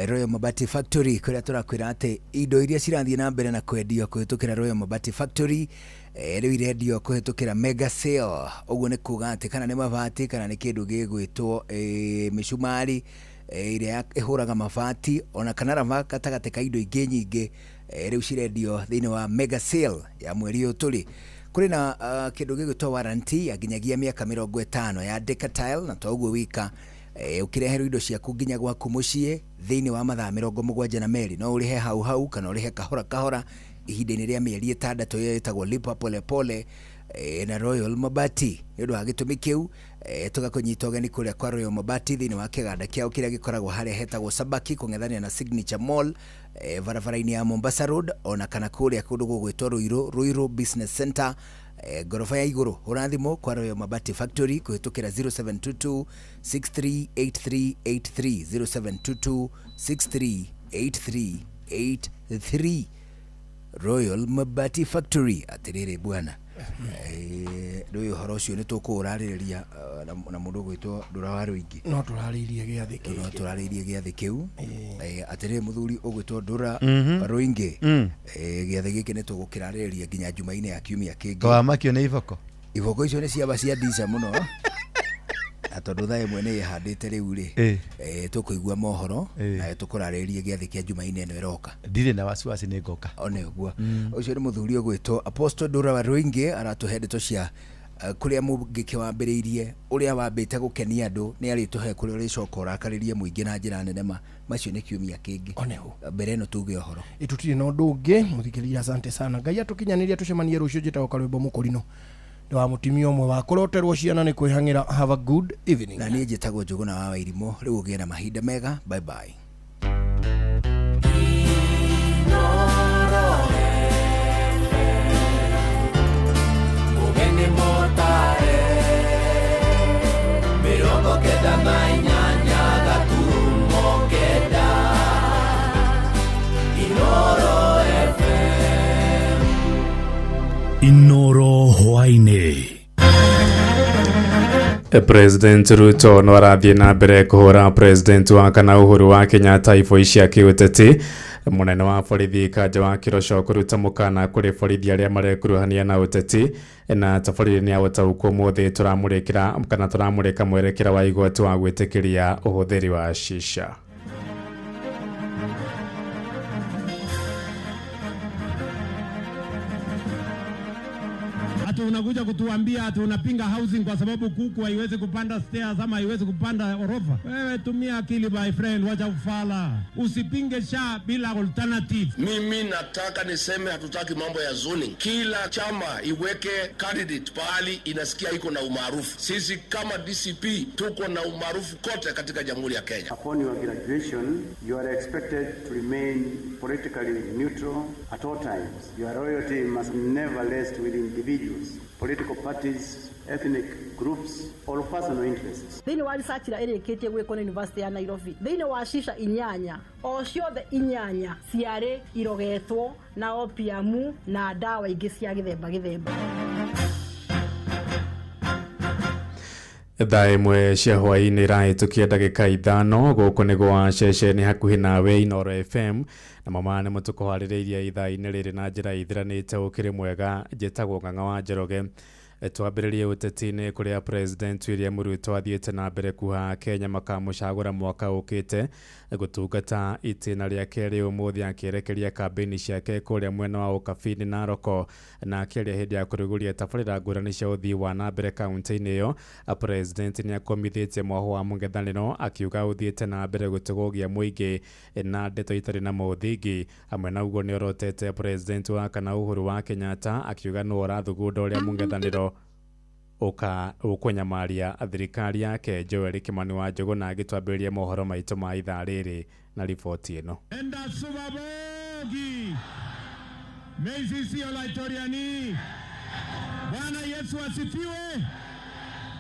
[SPEAKER 30] Royal Mabati Factory, kũrĩa tũrakwĩra atĩ indo iria cirathiĩ na mbere na kwendio kũhĩtũkĩra Royal Mabati Factory rĩu irendio kũhĩtũkĩra mega sale. Ũguo nĩ kuga atĩ kana nĩ mabati, kana nĩ kĩndũ gĩgwĩtwo mĩcumarĩ ĩrĩa ĩhũraga mabati, ona kana raba gatagatĩ ka indo ingĩ nyingĩ, rĩu cirendio thĩinĩ wa mega sale ya mweri ũyũ tũrĩ. Kũrĩ na kĩndũ gĩgwĩtwo warranty ya nginyagia mĩaka 50 ya Decatile, na to ũguo wika, ũkĩreherwo indo ciaku nginya gwaku mũciĩ thĩinĩ wa mathaa 72, no ũrĩhe hau hau kana ũrĩhe kahora kahora ihinda-inĩ rĩa mĩeri 6, ĩyo ĩtagwo lipa pole pole na Royal Mabati. Nĩ ũndũ wa gĩtũmi kĩu, tũgakũnyita ũgeni kũrĩa kwa Royal Mabati thĩinĩ wa kĩganda kĩao kĩrĩa gĩkoragwo harĩa hetagwo Sabaki kũng'ethanĩra na Signature Mall, barabara-inĩ ya Mombasa Road, ona kana kũrĩa kũndũ gũgwĩtwo Ruiru Business Center, ngoroba ya igũrũ. Hũra thimũ kwa Royal Mabati Factory kũhĩtũkĩra 0722 638383, 0722 638383. Royal Mabati Factory. Atĩrĩrĩ bwana, rĩu ũhoro ũcio nĩ tũkũũrarĩrĩria na mũndũ ũgwĩtwo Ndũra wa Rũingĩ.
[SPEAKER 10] No tũrarĩirie gĩathĩ kĩu.
[SPEAKER 30] No tũrarĩirie gĩathĩ kĩu. Atĩrĩrĩ, mũthuri ũgwĩtwo Ndũra Rũingĩ, gĩathĩ gĩkĩ nĩ tũgũkĩrarĩrĩria nginya Jumaine ya kiumia kĩngĩ.
[SPEAKER 1] Kawamakio nĩ iboko.
[SPEAKER 30] Iboko icio nĩ ciaba cia ndica mũno, na tondũ thaa ĩmwe nĩ ĩhandĩte rĩu rĩ, tũkũigua mohoro na tũkũrarĩrĩrie gĩathĩ kĩa Jumaine ĩno ĩroka.
[SPEAKER 1] Ndirĩ na wasiwasi nĩ ngoka.
[SPEAKER 30] One ũguo. Ũcio nĩ mũthuri ũgwĩtwo Apostle Ndũra wa Rũingĩ, aratũhe ndeto cia kũrĩa mũngĩkĩ wambĩrĩirie, ũrĩa wambĩte gũkenia andũ, nĩ arĩtũhe kũrĩa ũrĩcoka ũrakarĩrie mũingĩ na njĩra nene ma. Macio nĩ kiumia kĩngĩ.
[SPEAKER 10] Oneho.
[SPEAKER 30] Mbere ĩno tuge ũhoro.
[SPEAKER 10] Tũtirĩ na ũndũ ũngĩ. Mũthikĩrĩria, asante sana. Ngai atũkinyanĩria tũcemanie rũciũ. Njĩtagwo Karwĩmbo Mũkũrinũ, nĩ wa mũtumia ũmwe wa kũroterwo ciana nĩ kwĩhang'ĩra. Have a good evening.
[SPEAKER 30] Na niĩ njĩtagwo Njũgũna wa Wairimũ. Rĩu ũgĩe na mahinda mega. Bye bye.
[SPEAKER 20] Mugeni motare 98.9 Inoro FM.
[SPEAKER 29] Inoro hwaĩ-inĩ.
[SPEAKER 15] President Ruto no arathiĩ na mbere kũhũra President wa kana Uhuru wa Kenyatta iboi cia kĩũteti. Mũnene wa borithi Kanja wa Kĩroco kũruta mũkana kũrĩ borithi arĩa marekuruhania na ũteti. Na tabarĩra-inĩ ya ũtaũku ũmũthĩ tũramũrĩkĩra kana tũramũrĩka mwerekera wa igoti wa gwĩtĩkĩria ũhũthĩri wa shisha.
[SPEAKER 2] Atĩ
[SPEAKER 3] unakuja kutuambia ati unapinga housing kwa sababu kuku haiwezi kupanda stairs ama haiwezi kupanda orofa. Wewe tumia akili my friend, wacha ufala. Usipinge SHA bila alternative.
[SPEAKER 4] Mimi nataka niseme hatutaki mambo ya zoning. Kila chama iweke candidate pahali inasikia iko na umaarufu. Sisi kama DCP tuko na umaarufu kote katika Jamhuri ya Kenya.
[SPEAKER 5] Upon your graduation, you are expected to remain politically neutral at all times. Your loyalty must never rest with individuals, political parties, ethnic groups or personal interests.
[SPEAKER 12] Thĩinĩ wa research ĩrĩa ĩrĩkĩtie gwĩkwo nĩ University ya Nairobi, thĩinĩ wa shisha 8, o ciothe 8 ciarĩ irogetwo na opiamu na ndawa ingĩ cia gĩthemba gĩthemba.
[SPEAKER 15] Thaa 1 cia hwaĩ-inĩ irahĩtũkia ndagĩka 5 gũkũ nĩ gwa ceceni hakuhĩ nawe Inooro FM na mama nĩ mũtũkũharĩrĩirie ithaa-inĩ rĩrĩ na njĩra ithiranĩte ũkĩrĩ mwega. Njĩtagwo Ng'ang'a wa Njoroge. Twambĩrĩrie ũteti-inĩ kũrĩa President William Ruto athiĩte na mbere kuha Kenya makamũcagũra mwaka ũkĩte gũtungata itĩna rĩa kerĩ ũmũthĩ akĩerekeria kambĩini ciake kũrĩa mwena wa Ũkabi-inĩ Naroko, na akĩaria hĩndĩ ya kũrugũria tabarĩra ngũrani cia ũthii wa na mbere kaunti-inĩ ĩyo. President nĩakomithĩtie mwaho wa mũng'ethanĩro akiuga ũthiĩte na mbere gũtũgũgia mũingĩ na ndeto itarĩ na mũthingi. Hamwe na ũguo nĩorotete President wa kana Uhuru wa Kenyatta akiuga nĩwe ũrathugunda ũrĩa mũng'ethanĩro ũkũnyamaria thirikari yake. Joel Kimani wa Njũgũna agĩtwambĩrĩria mohoro maitũ ma ithaa rĩrĩ na riboti ĩno.
[SPEAKER 3] Enda subabogi meisisi olaitoriani. Bwana Yesu asifiwe.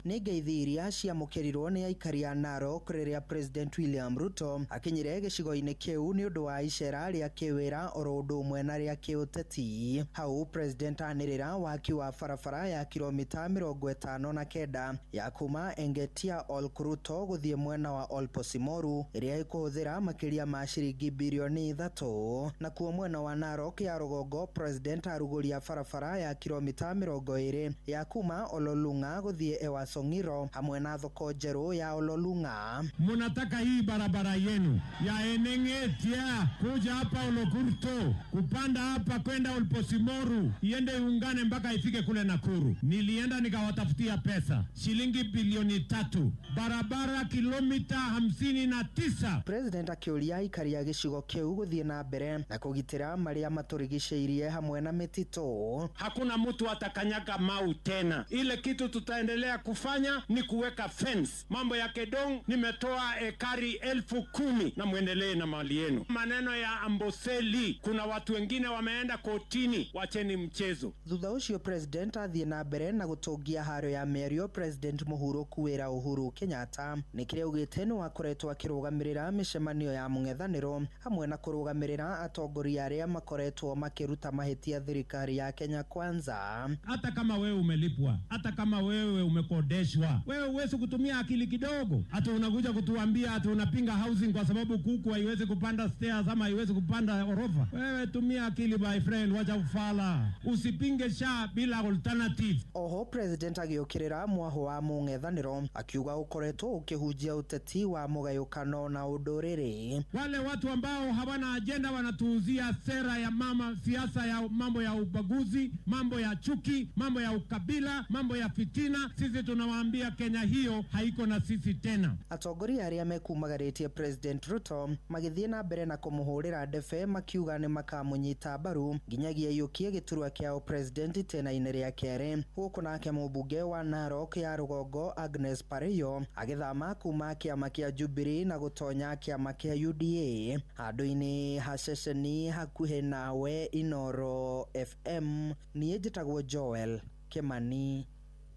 [SPEAKER 7] Nĩ ngeithi iria ciamũkĩrirwo nĩ aikari a Narok rĩrĩa President William Ruto akinyire gĩcigo-inĩ kĩu nĩ ũndũ wa icera rĩa kĩwĩra oro ũndũ ũmwe na rĩa kĩũteti. Hau President anĩrĩra waki wa barabara ya kilomita 59 ya kuma Engetia Olkuruto gũthiĩ mwena wa Olposimoru ĩrĩa ĩkũhũthĩra makĩria ma ciringi birioni 3. Nakuo mwena wa Narok ya rũgongo President arugũria barabara ya kilomita 20 ya kuma Ololunga gũthiĩ Ewaso Ngiro hamwe na thoko njerũ ya Ololunga.
[SPEAKER 3] Munataka hii barabara yenu ya Enengetia kuja hapa Olokurto kupanda hapa kwenda Olposimoru iende iungane mpaka ifike kule Nakuru. Nilienda nikawatafutia pesa shilingi bilioni 3, barabara kilomita 59.
[SPEAKER 7] President akĩũria aikari a gĩcigo kĩu gũthiĩ na mbere na kũgitĩra marĩa matũrigicĩirie hamwe na mĩtitũ.
[SPEAKER 3] Hakuna mtu atakanyaga mau tena. Ile kitu tutaendelea kufanya ni kuweka fence. Mambo ya Kedong nimetoa ekari 10,000 na muendelee na mali yenu. Maneno ya Amboseli, kuna watu wengine wameenda kotini, wacheni mchezo.
[SPEAKER 7] Thutha ũcio President athiĩ na mbere na gũtũngia haro ya mĩario President mũhurũku wĩra Uhuru Kenyatta nĩ kĩrĩa augĩte nĩ wakoretwo akĩrũgamĩrĩra mĩcemanio ya mũng'ethanĩro hamwe na kũrũgamĩrĩra atongoria arĩa makoretwo makĩruta mahĩtia thirikari ya Kenya Kwanza.
[SPEAKER 3] Hata kama wewe umelipwa, hata kama wewe umekodeshwa, wewe huwezi kutumia akili kidogo? Hata unakuja kutuambia ati unapinga housing kwa sababu kuku haiwezi kupanda stairs ama haiwezi kupanda orofa. Wewe tumia akili my friend, wacha ufala. Usipinge SHA bila alternative.
[SPEAKER 7] Oho President agĩũkĩrĩra mwaho wa mũng'ethanĩro akiuga ũkoretwo ũkĩhunjia ũteti wa mũgayũkano na ũndũrĩrĩ.
[SPEAKER 3] Wale watu ambao hawana agenda wanatuuzia sera ya mama, siasa ya mambo ya ubaguzi, mambo ya chuki, mambo ya ukabila, mambo ya fitina. Sisi tunawaambia Kenya hiyo haiko na sisi tena.
[SPEAKER 7] Atongoria arĩa mekumagarĩtie President Ruto magĩthiĩ na mbere na kũmũhũrĩra ndebe makiuga nĩ makamũnyita mbaru nginyagia aiyũkie gĩturwa kĩa president itĩna-inĩ rĩa kerĩ. Gũkũ nake mũmbunge wa Narok ya rũgongo Agnes Pareyo agĩthama kuma kĩama kĩa Jubilee na gũtonya kĩama kĩa UDA. Handũ-inĩ ha ceceni hakuhĩ nawe Inooro FM, niĩ njĩtagwo Joel Kimani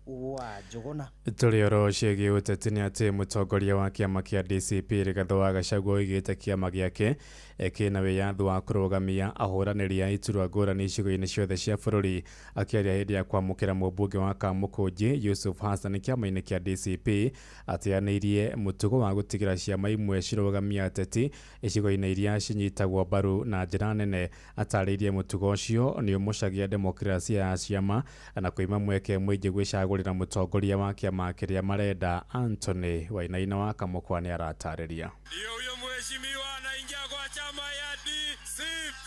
[SPEAKER 7] wa Njũgũna.
[SPEAKER 15] Tũrĩ oro ciĩgiĩ ũteti nĩ atĩ mũtongoria wa kĩama kĩa DCP Rigathĩ wa Gachagua oigĩte kĩama gĩake kĩna wĩyathi wa kũrũgamia ahũranĩri a iturwa ngũrani icigo-inĩ ciothe cia bũrũri. Akĩaria hĩndĩ ya kwamũkĩra mũmbunge wa Kamũkũnji Yusuf Hassan kĩama-inĩ kĩa DCP ateanĩirie mũtugo wa gũtigĩra ciama imwe cirũgamia ateti icigo-inĩ iria cinyitagwo mbaru na njĩra nene. Atarĩirie mũtugo ũcio nĩ ũmocagia demokrasia ya ciama na kũima mweke mũingĩ gwĩcagũrĩra mũtongoria wa kĩama kĩrĩa marenda. Anthony Wainaina wa Kamũkwa nĩ aratarĩria.
[SPEAKER 21] Ndio huyo mheshimiwa anaingia kwa chama ya DCP.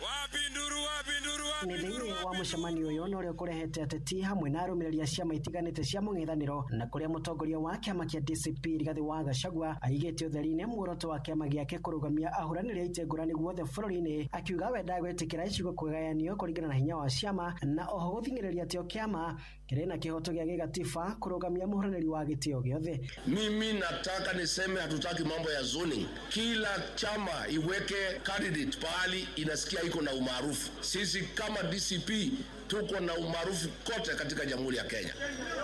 [SPEAKER 21] Wapi nduru, wapi nduru, wapi nduru?
[SPEAKER 22] Nĩ thĩinĩ wa
[SPEAKER 7] Mũcemanio ũyũ na ũrĩa ũkũrehete ateti hamwe na arũmĩrĩri a ciama itiganĩte cia mũng'ethanĩro, na kũrĩa mũtongoria wa kĩama kĩa DCP Rigathĩ wa Gachagua aigĩte ũtheri-inĩ muoroto wa kĩama gĩake kũrũgamia ahũranĩri a itĩ ngũrani guothe bũrũri-inĩ, akiuga we ndagwĩtĩkĩra icigo kũgayanio kũringana na hinya wa ciama, na oho gũthing'ĩrĩria atĩ o kĩama kĩrĩ na kĩhoto gĩa gĩgatiba kũrũgamia mũhũranĩri wa gĩtĩ o gĩothe.
[SPEAKER 4] Mimi nataka niseme hatutaki mambo ya zoning. Kila chama iweke candidate pahali inasikia iko na umaarufu. Sisi kama DCP tuko na umaarufu kote katika Jamhuri ya Kenya,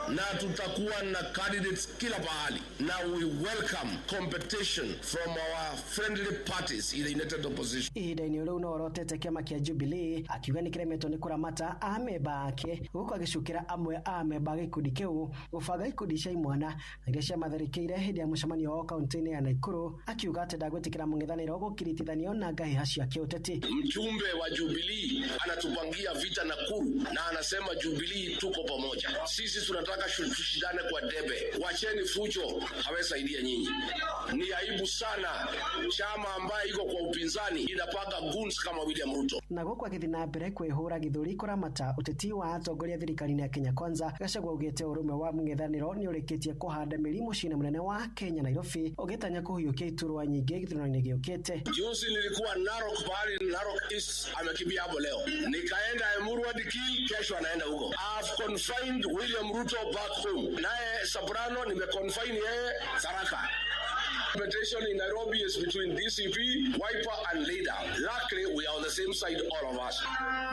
[SPEAKER 4] na tutakuwa na candidates kila pahali, na we welcome competition from our friendly parties in the united opposition.
[SPEAKER 7] Ihinda-inĩ rĩu no orotete kĩama kĩa Jubilee akiuga nĩ kĩremetwo nĩ kũramata amemba ake, gũkũ agĩcukĩra amwe a amemba a gĩkundi kĩu gũbanga ikundi cia imwana iria ciamatharĩkĩire hĩndĩ ya mũcemanio wao kaunti-inĩ ya Nakuru, akiuga atĩ ndagwĩtĩkĩra mũng'ethanĩro gũkiritithanio na ngahĩha cia kĩũteti.
[SPEAKER 4] Mjumbe wa Jubilee anatupangia vita Nakuru na anasema Jubilee tuko pamoja. Sisi tunataka tushindane kwa debe. Wacheni fujo, hawesaidia nyinyi. Ni aibu sana chama ambaye iko kwa upinzani inapanga goons kama William Ruto.
[SPEAKER 7] Na gũkũ agĩthiĩ na mbere kwĩhũra gĩthũri kũramata ũteti wa atongoria thirikari-inĩ ya Kenya Kwanza, Gachagua augĩte ũrũmwe wa mũng'ethanĩro nĩ ũrĩkĩtie kũhanda mĩri mũciĩ-inĩ mũnene wa Kenya Nairobi, ũgĩtanya kũhiũkia iturwa nyingĩ gĩthurano-inĩ gĩũkĩte.
[SPEAKER 4] Juzi nilikuwa Narok, pahali Narok East amekimbia hapo leo. Nikaenda Emuru Dikil, kesho anaenda huko. I've confined William Ruto back home. Naye Soprano nimeconfine yeye Tharaka. Competition in Nairobi is between DCP, Wiper and Leader. Luckily, we are on the same side, all of us.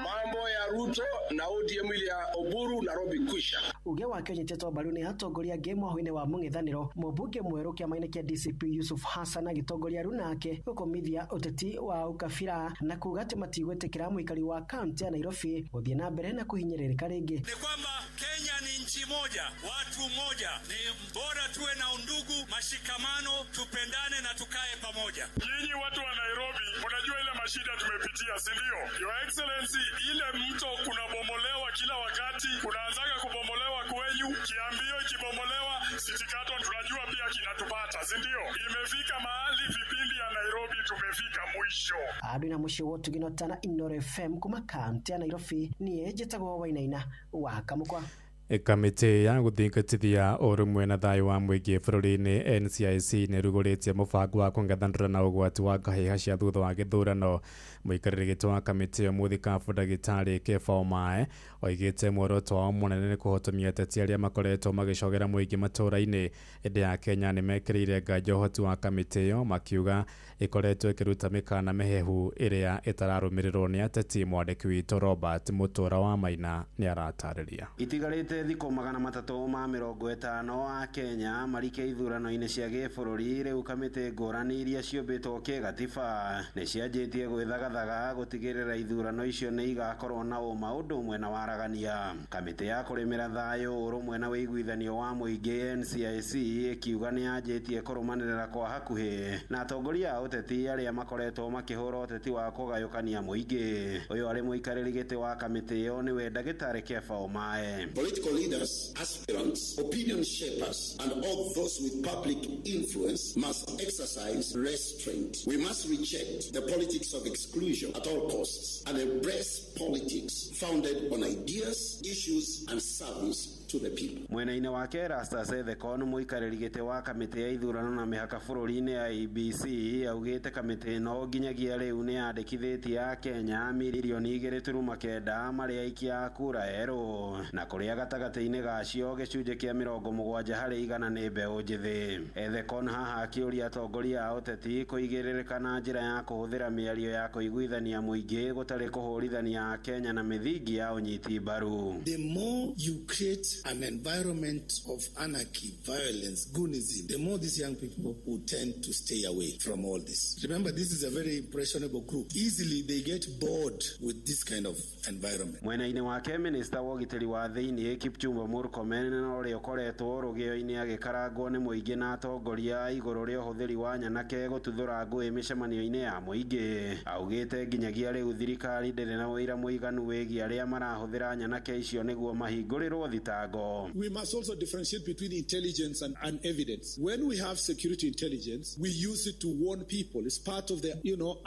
[SPEAKER 4] Mambo ya Ruto na ODM ile ya Oburu Nairobi kwisha.
[SPEAKER 7] Uge wake ũnyitĩtwo mbaru nĩ atongoria angĩ mwahũ-inĩ wa mũng'ethanĩro, mũmbunge mwerũ kĩama-inĩ kĩa DCP Yusuf Hassan agĩtongoria runake gũkũmithia ũteti wa ũkabira na kuga atĩ matigwĩtĩkĩra mũikari wa kaunti ya Nairobi gũthiĩ na mbere na kũhinyĩrĩrĩka rĩngĩ.
[SPEAKER 6] Ni kwamba Kenya ni nchi moja, watu moja, ni bora tuwe na undugu, mashikamano, tupendane na tukae pamoja.
[SPEAKER 8] Nyinyi watu wa Nairobi mnajua ile mashida tumepitia, si ndio? Your Excellency, ile mto kunabomolewa kila wakati, kunaanzaga kubomolewa kwenyu, Kiambio ikibomolewa, City Carton tunajua pia kinatupata, si ndio? Imefika mahali vipindi ya Nairobi tumefika mwisho.
[SPEAKER 7] Andũ na mũciĩ wa Ũtugi Tana Inooro FM kuma kaunti ya Nairobi, niĩ njĩtagwo Wainaina wa Kamũkwa.
[SPEAKER 15] Kamĩtĩ ya gũthingatithia ũrũmwe na thayũ wa mũingĩ bũrũri-inĩ NCIC nĩ ĩrugũrĩtie mũbango wa kũng'ethanĩra na ũgwati wa ngahĩha cia thutha wa gĩthurano. Mũikarĩri gĩtĩ wa kamĩtĩ ĩyo mũthikabu ndagĩtarĩ Kepha Omae oigĩte muoroto wao mũnene nĩ kũhotomia ateti arĩa makoretwo magĩcogera mũingĩ matũũra-inĩ. Ĩndĩ ya Kenya nĩ mekĩrĩire nganja ũhoti wa kamĩtĩ ĩyo makiuga ĩkoretwo ĩkĩruta mĩkana mĩhehu ĩrĩa ĩtararũmĩrĩrwo nĩ ateti. Mwandĩki witũ Robert Mũtũra wa Maina nĩ aratarĩria.
[SPEAKER 14] Itigarĩte thikũ 350 a Kenya marike ithurano-inĩ cia gĩbũrũri. Rĩu kamĩtĩ ngũrani iria ciũmbĩtwo kĩgatiba nĩ cianjĩtie gwĩthagathaga gũtigĩrĩra ithurano icio nĩ igakorwo na ũma ũndũ ũmwe na waragania. Kamĩtĩ ya kũrĩmĩra thayũ, ũrũmwe na ũiguithanio wa mũingĩ NCIC ĩkiuga nĩ yanjĩtie kũrũmanĩrĩra kwa hakuhĩ na atongoria a ũteti arĩa makoretwo makĩhũra ũteti wa kũgayũkania mũingĩ. Ũyũ arĩ mũikarĩri gĩtĩ wa kamĩtĩ ĩyo nĩwe ndagĩtarĩ Kepha Omae.
[SPEAKER 21] Political leaders, aspirants, opinion shapers, and all those with public influence must exercise restraint. We must reject the politics of exclusion at all costs and embrace politics founded on ideas, issues, and service to the people.
[SPEAKER 14] Mwena-inĩ wake Erastus Ethekon, mũikarĩri gĩtĩ wa kamĩtĩ ya ithurano na mĩhaka bũrũri-inĩ ya IEBC, augĩte kamĩtĩ ĩno nginyagia rĩu nĩ yandĩkithĩtie a Kenya mirioni 2.9 marĩ aikia a kura erũ, na kũrĩa gatagatĩ-inĩ gacio gĩcunjĩ kĩa 70% nĩ mbeũ njĩthĩ. Ethekon haha akĩũria atongoria a ũteti kũigĩrĩrĩka na njĩra ya kũhũthĩra mĩario ya kũiguithania mũingĩ gũtarĩ kũhũrithania a Kenya na mĩthingi ya ũnyiti mbaru.
[SPEAKER 22] The more you create an environment of anarchy, violence, goonism, the more these young people will tend to stay away from all this. Remember, this is a very impressionable group. Easily they get bored with this kind of environment.
[SPEAKER 14] Mwena-inĩ wake minista wa ũgitĩri wa thĩinĩ Kipchumba Murkomen na ũrĩa ũkoretwo rũgĩo-inĩ agĩkarangwo nĩ mũingĩ na atongoria igũrũ rĩa ũhũthĩri wa nyanake gũtuthũra ngũĩ mĩcemanio-inĩ ya mũingĩ, augĩte nginyagia rĩu thirikari ndĩrĩ na ũira mũiganu wĩgiĩ arĩa marahũthĩra nyanake icio nĩguo mahingũrĩrwo thitango. thitango.
[SPEAKER 22] We must also differentiate between intelligence and evidence. When we have security intelligence, we use it to warn people. It's part of the,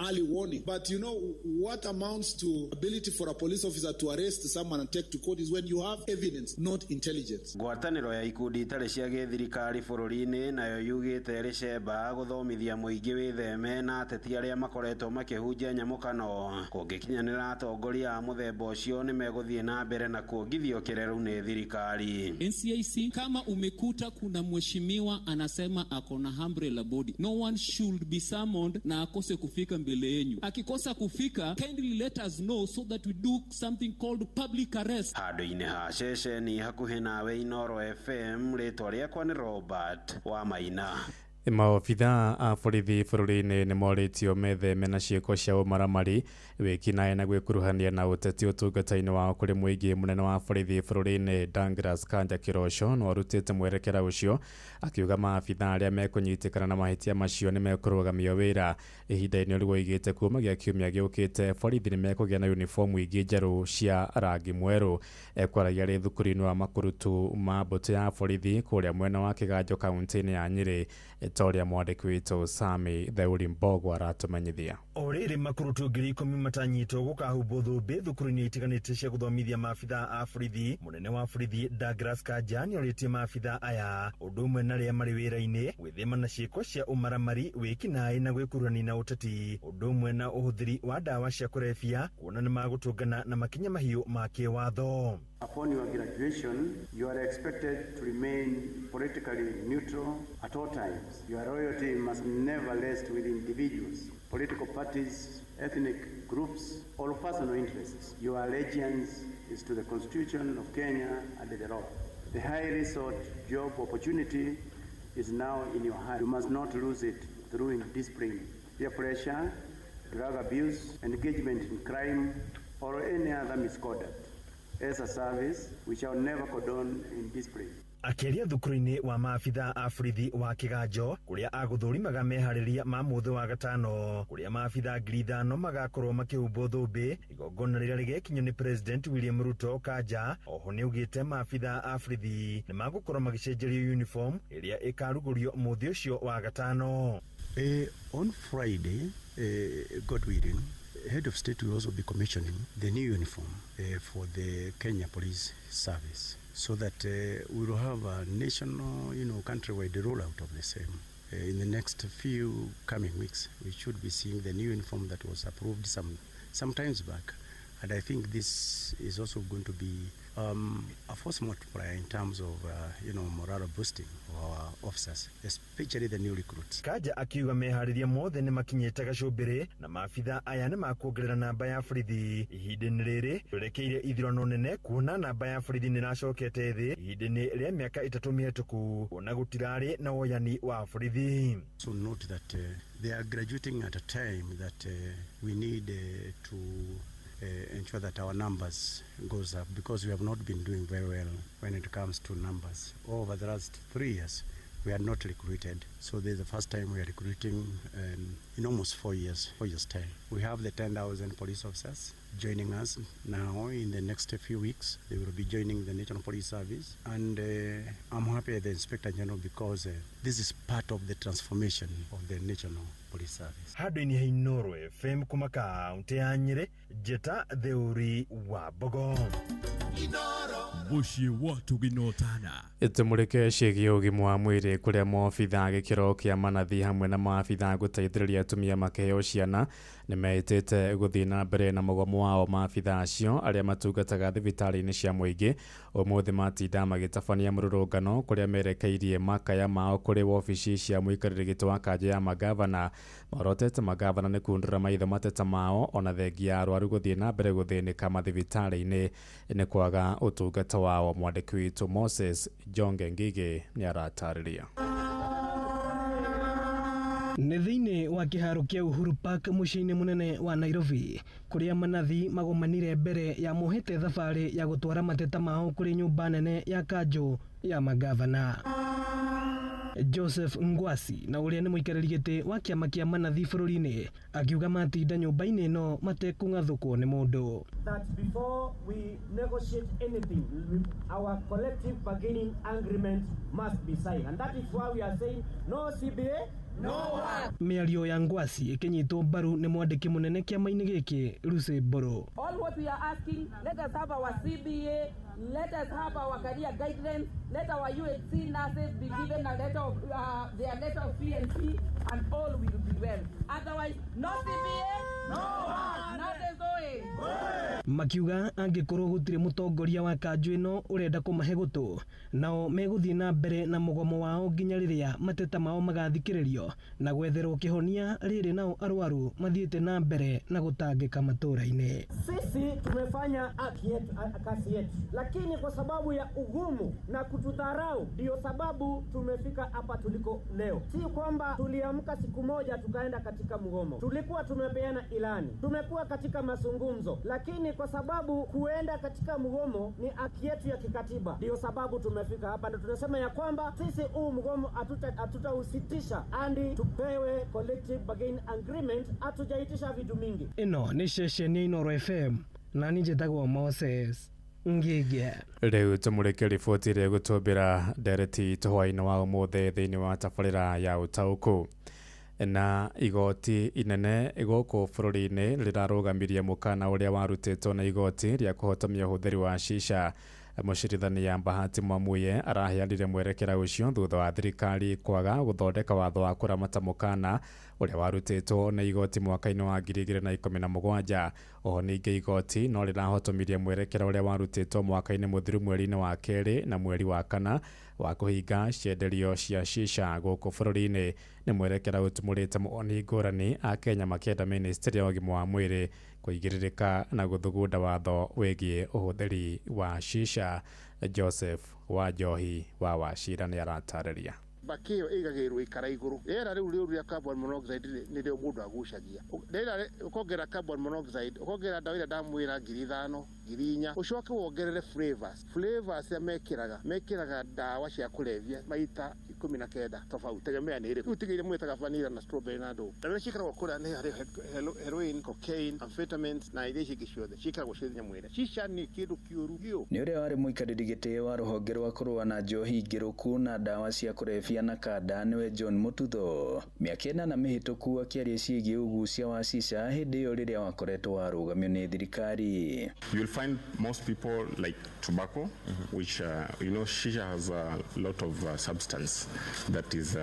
[SPEAKER 22] early warning. But what amounts to ability for a police officer to arrest someone and take to court is when you have evidence, not intelligence.
[SPEAKER 14] Ngwatanĩro ya ikundi itarĩ cia gĩthirikari bũrũri-inĩ nayo yugĩte rĩcemba gũthomithia mũingĩ wĩtheme na ateti arĩa makoretwo makĩhunjia nyamũkano kũngĩkinyanĩra atongoria a mũthemba ũcio nĩmegũthiĩ na mbere na kuongithio kĩreru nĩ thirikari.
[SPEAKER 11] NCIC, kama umekuta kuna mheshimiwa anasema ako na umbrella body, no one should be summoned na akose kufika mbele yenyu. Akikosa kufika, kindly let us know so that we do something called public arrest.
[SPEAKER 14] Handũ-inĩ ha ceceni hakuhĩ nawe Inoro FM, rĩtwa rĩakwa nĩ Robert wa Maina.
[SPEAKER 15] Maobithaa a borithi bũrũri-inĩ nĩ morĩtio metheme na ciĩko cia ũmaramari wĩkinaĩ na gwĩkuruhania na ũteti ũtungata-inĩ wao kũrĩ mũingĩ. Mũnene wa borithi bũrũri-inĩ Douglas Kanja Kĩroco no arutĩte mwerekera ũcio akiuga maabithaa arĩa mekũnyitĩkana na mahĩtia macio nĩ mekũrũgamio wĩra. Ihinda-inĩ rĩu oigĩte kumagia kiumia gĩũkĩte borithi nĩ mekũgĩa na uniform ingĩ njerũ cia rangi mwerũ. Ekwaragia rĩ thukuru-inĩ wa makurutu ma mbũtũ ya borithi kũrĩa mwena wa Kĩganjo kaunti-inĩ ya Nyĩrĩ ta ũrĩa mwandĩki witũ Sami Theuri Mbogo aratũmenyithia.
[SPEAKER 13] O rĩrĩ makurutu 10,000 matanyitwo gũkahumbwo thũmbĩ thukuru-inĩ itiganĩte cia gũthomithia maabithaa a borithi. Mũnene wa borithi Douglas Kanja nĩorĩtie maabithaa aya ũndũ ũmwe na arĩa marĩ wĩra-inĩ gwĩthema na ciĩko cia ũmaramari, wĩkinaĩ na gwĩkuruhania na ũteti, ũndũ ũmwe na ũhũthĩri wa ndawa cia kũrebia, kuona nĩ magũtũngana na makinya mahiũ ma kĩwatho.
[SPEAKER 5] Upon your graduation, you are expected to remain politically neutral at all times. Your loyalty must never rest with individuals, political parties, ethnic groups, or personal interests. Your allegiance is to the Constitution of Kenya and the law. The highly sought job opportunity is now in your hand. You must not lose it through indiscipline, peer pressure, drug abuse, engagement in crime, or any other misconduct. As a service, we shall never condone indiscipline.
[SPEAKER 13] Akĩaria thukuru-inĩ wa maabithaa a borithi wa Kĩganjo kũrĩa agũthũrimaga meharĩria ma mũthĩ wa gatano kũrĩa maabithaa 5,000 magakorwo makĩhumbwo thũmbĩ igongona rĩrĩa rĩgekinyio nĩ President William Ruto. Kanja oho nĩaugĩte maabithaa a borithi nĩ magũkorwo magĩcenjerio uniform ĩrĩa ĩkarugũrio mũthĩ ũcio wa gatano.
[SPEAKER 21] On Friday, God willing, Head of State will also be commissioning the new uniform for the Kenya Police Service, so that we will have a national, countrywide rollout of the same. In the next few coming weeks, we should be seeing the new uniform that was approved some times back. And I think this is also going to be a force multiplier in terms of, morale boosting of our officers, especially the new recruits.
[SPEAKER 13] Kanja akiuga meharĩria mothe nĩ makinyĩte gacũmbĩrĩ na maabithaa aya nĩ makuongerera namba ya borithi ihinda-inĩ rĩrĩ rĩrekeire ithurano nene kuona namba ya borithi nĩ ĩracokete thĩ ihinda-inĩ rĩa mĩaka 3 mĩhetũku kuona gũtirarĩ na woyani wa borithi.
[SPEAKER 21] So note that they are graduating at a time that we need to ensure that our numbers goes up, because we have not been doing very well when it comes to numbers. Over the last 3 years, we are not recruited. So this is the first time we are recruiting in almost 4 years, 4 years time. We have the 10,000 police officers joining us now in the next few weeks. They will be joining the National Police Service. And I'm happy at the Inspector General because this is part of the transformation of the National Police Service.
[SPEAKER 13] Handũ-inĩ ha Inoro FM kuma kaunti ya Nyĩrĩ, Njĩta Theuri wa Mbogo.
[SPEAKER 29] Mũciĩ wa tũginotana.
[SPEAKER 15] Tũmũrĩke ciĩgiĩ ũgima wa mwĩrĩ kũrĩa maobithaa gĩkĩro kĩa manathi hamwe na maabithaa gũteithĩrĩria atumia makĩheo ciana nĩmeĩtĩte gũthiĩ na mbere na mũgomo wao. Maabithaa acio arĩa matungataga thibitarĩ-inĩ cia mũingĩ ũmũthĩ matinda magĩtabania mũrũrũngano kũrĩa merekeirie makaya mao kũrĩ wobici cia mũikarĩri gĩtĩ wa kanjũ ya magavana. Morotete magavana nĩ kundũra maitho mateta mao ona thengia ya arwaru gũthiĩ na mbere gũthĩnĩka mathibitarĩ-inĩ nĩ kwaga ũtungata wao. Mwandĩki witũ Moses Jonge Ngige nĩ aratarĩria.
[SPEAKER 16] Nĩ thĩinĩ wa kĩharo kĩa Uhuru Park mũciĩ-inĩ mũnene wa Nairobi kũrĩa manathi magomanire mbere ya mohete thabarĩ ya gũtwara mateta mao kũrĩ nyũmba nene ya kanjũ ya magavana. Joseph Ngwasi na ũrĩa nĩ mũikarĩri gĩtĩ wa kĩama kĩa manathi bũrũri-inĩ akiuga matinda nyũmba-inĩ ĩno matekũng'athũkwo nĩ mũndũ.
[SPEAKER 9] That before we negotiate anything, our collective bargaining agreement must be signed, and that is why we are saying no CBA, no work.
[SPEAKER 16] Mĩario ya Ngwasi ĩkĩnyitwo mbaru nĩ mwandĩki mũnene kĩama-inĩ gĩkĩ Lucy Mburu.
[SPEAKER 17] All what we are asking, let us have our CBA, let us have our career guidelines, let our UHC nurses be given a letter of their letter of PNP, and all will be well. Otherwise, no CBA, no work. Nurses oye.
[SPEAKER 16] Makiuga angĩkorwo gũtirĩ mũtongoria wa kanjũ ĩno ũrenda kũmahe gũtũ, nao megũthiĩ na mbere na mũgomo wao nginya rĩrĩa mateta mao magathikĩrĩrio na gwetherwo kĩhonia rĩrĩ nao arwaru mathiĩte na mbere na gũtangĩka matũũra-inĩ.
[SPEAKER 9] Sisi tumefanya haki yetu, kazi yetu, lakini kwa sababu ya ugumu na kutudharau ndio sababu tumefika hapa tuliko leo. Si kwamba tuliamka siku moja tukaenda katika mgomo. Tulikuwa tumepeana ilani, tumekuwa katika mazungumzo, lakini kwa sababu kuenda katika mgomo ni haki yetu ya kikatiba, ndio sababu tumefika hapa, na tunasema ya kwamba sisi huu mgomo hatutausitisha hadi tupewe collective bargaining agreement. Hatujaitisha vitu mingi.
[SPEAKER 16] Ĩno nĩ ceceni ya Inooro FM na niĩ njĩtagwo Moses Ngige.
[SPEAKER 15] Rĩu tũmũrĩke riboti ĩrĩa ĩgũtũmbĩra ndereti tũhwaĩ-inĩ wa ũmũthĩ thĩinĩ wa tabarĩra ya ũtaũku. Na igoti inene gũkũ bũrũri-inĩ rĩrarũgamirie mũkana ũrĩa warutĩtwo na igoti rĩa kũhotomia ũhũthĩri wa shisha. Mũcirithania Bahati Mwamuye araheanire mwerekera ũcio thutha wa thirikari kwaga gũthondeka watho wa kũramata mũkana ũrĩa warutĩtwo na igoti mwaka-inĩ wa 2017. Oho ningĩ igoti no rĩrahotomirie mwerekera ũrĩa warutĩtwo mwaka-inĩ mũthiru mweri-inĩ wa kerĩ na mweri wa kana wa kũhinga cienderio cia shisha gũkũ bũrũri-inĩ. Nĩ mwerekera ũtumũrĩte mawoni ngũrani a Kenya makĩenda ministry ya ũgima wa mwĩrĩ kũigĩrĩrĩka na gũthugunda watho wĩgiĩ ũhũthĩri wa shisha. Joseph Wanjohi wa Wachira nĩ aratarĩria.
[SPEAKER 18] Mbakĩ ĩyo ĩigagĩrĩrwo ikara igũrũ. Rĩera rĩu rĩũru rĩa carbon monoxide nĩrĩo mũndũ agucagia. Rĩera ũkongerera carbon monoxide, ũkongerera ndawa ĩrĩa ndamwĩra 5,000, 4,000, ũcoke wongerere flavors. Flavors ya mekĩraga ndawa cia kũrebia maita 19 tofauti. Tegemea nĩ ĩrĩkũ. Rĩu tiga iria mwĩtaga vanilla na strawberry na ndũ. Ndawa iria ciĩkĩragwo kũrĩa nĩ harĩ heroin, cocaine, amphetamines na iria ingĩ ciothe ciĩkĩragwo ciĩ nyamũ ĩrĩa. Shisha nĩ kĩndũ kĩũru biũ.
[SPEAKER 20] Nĩ ũrĩa warĩ mũikarĩri gĩtĩ wa rũhonge rwa kũrũa na njohi ngĩrũku na ndawa cia kũrebia na kanda nĩwe John Mututho. Mĩaka ĩnana mĩhĩtũku akĩaria ciĩgiĩ ũgucia wa shisha hĩndĩ ĩyo rĩrĩa wakoretwo warũgamio nĩ thirikari.
[SPEAKER 21] You'll find most people like tobacco, which you know, shisha has a lot of substance that is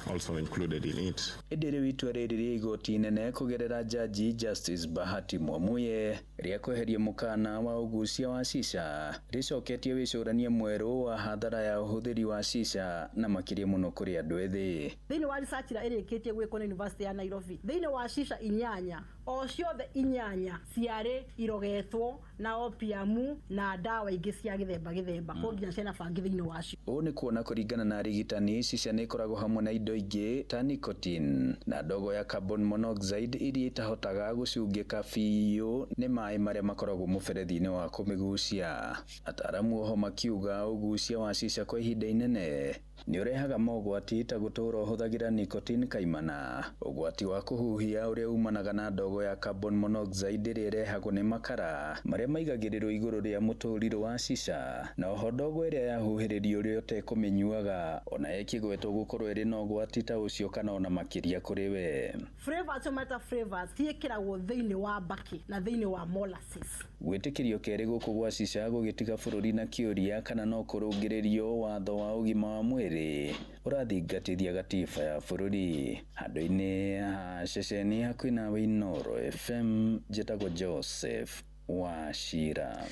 [SPEAKER 21] also included in it.
[SPEAKER 20] Ĩndĩ rĩu itua rĩrĩ rĩa igoti inene kũgerera jaji Justice Bahati Mwamuye rĩa kweheria mũkana wa ũgucia wa shisha rĩcoketie wĩcũrania mwerũ wa hathara ya ũhũthĩri wa shisha na makĩria mũno kũrĩ andũ ethĩ.
[SPEAKER 12] Thĩinĩ wa research ĩrĩa ĩrĩkĩtie gwĩkwo nĩ University ya Nairobi, thĩinĩ wa shisha 8, o ciothe 8 ciarĩ irogetwo na opiamu na ndawa ingĩ cia gĩthemba gĩthemba, ko nginya ciana bangi thĩinĩ wacio.
[SPEAKER 20] Ũũ nĩ kuona kũringana na arigitani shisha nĩ ĩkoragwo hamwe na indo ingĩ ta nicotine na ndogo ya carbon monoxide iria itahotaga gũcungĩka biũ nĩ maĩ marĩa makoragwo mũberethi-inĩ wa kũmĩgucia. Ataaramu oho makiuga ũgucia wa shisha kwa ihinda inene nĩ ũrehaga mogwati ta gũtũũra ũhũthagĩra nicotine kaimana, ũgwati wa kũhuhia ũrĩa umanaga na ndogo ya carbon monoxide ĩrĩa ĩrehagwo nĩ makara marĩa maigagĩrĩrwo igũrũ rĩa mũtũrĩrũ wa shisha, na oho ndogo ĩrĩa yahuhĩrĩrio ũrĩa ũtekũmĩnyuaga ona ĩkĩgwetwo gũkorwo ĩrĩ na ũgwati ta ũcio kana ona makĩria kũrĩ we.
[SPEAKER 12] Flavors mata flavors ciĩkĩragwo thĩinĩ wa mbakĩ na thĩinĩ wa molasses.
[SPEAKER 20] Gwĩtĩkĩrio kerĩ gũkũ gwa shisha gũgĩtiga bũrũri na kĩũria kana no kũrũngĩrĩrio watho wa ũgima wa mwĩrĩ ũrathingatithia gatiba ya bũrũri. Handũ-inĩ ha ceceni hakuhĩ nawe Inooro FM, njĩtagwo Joseph Wachira.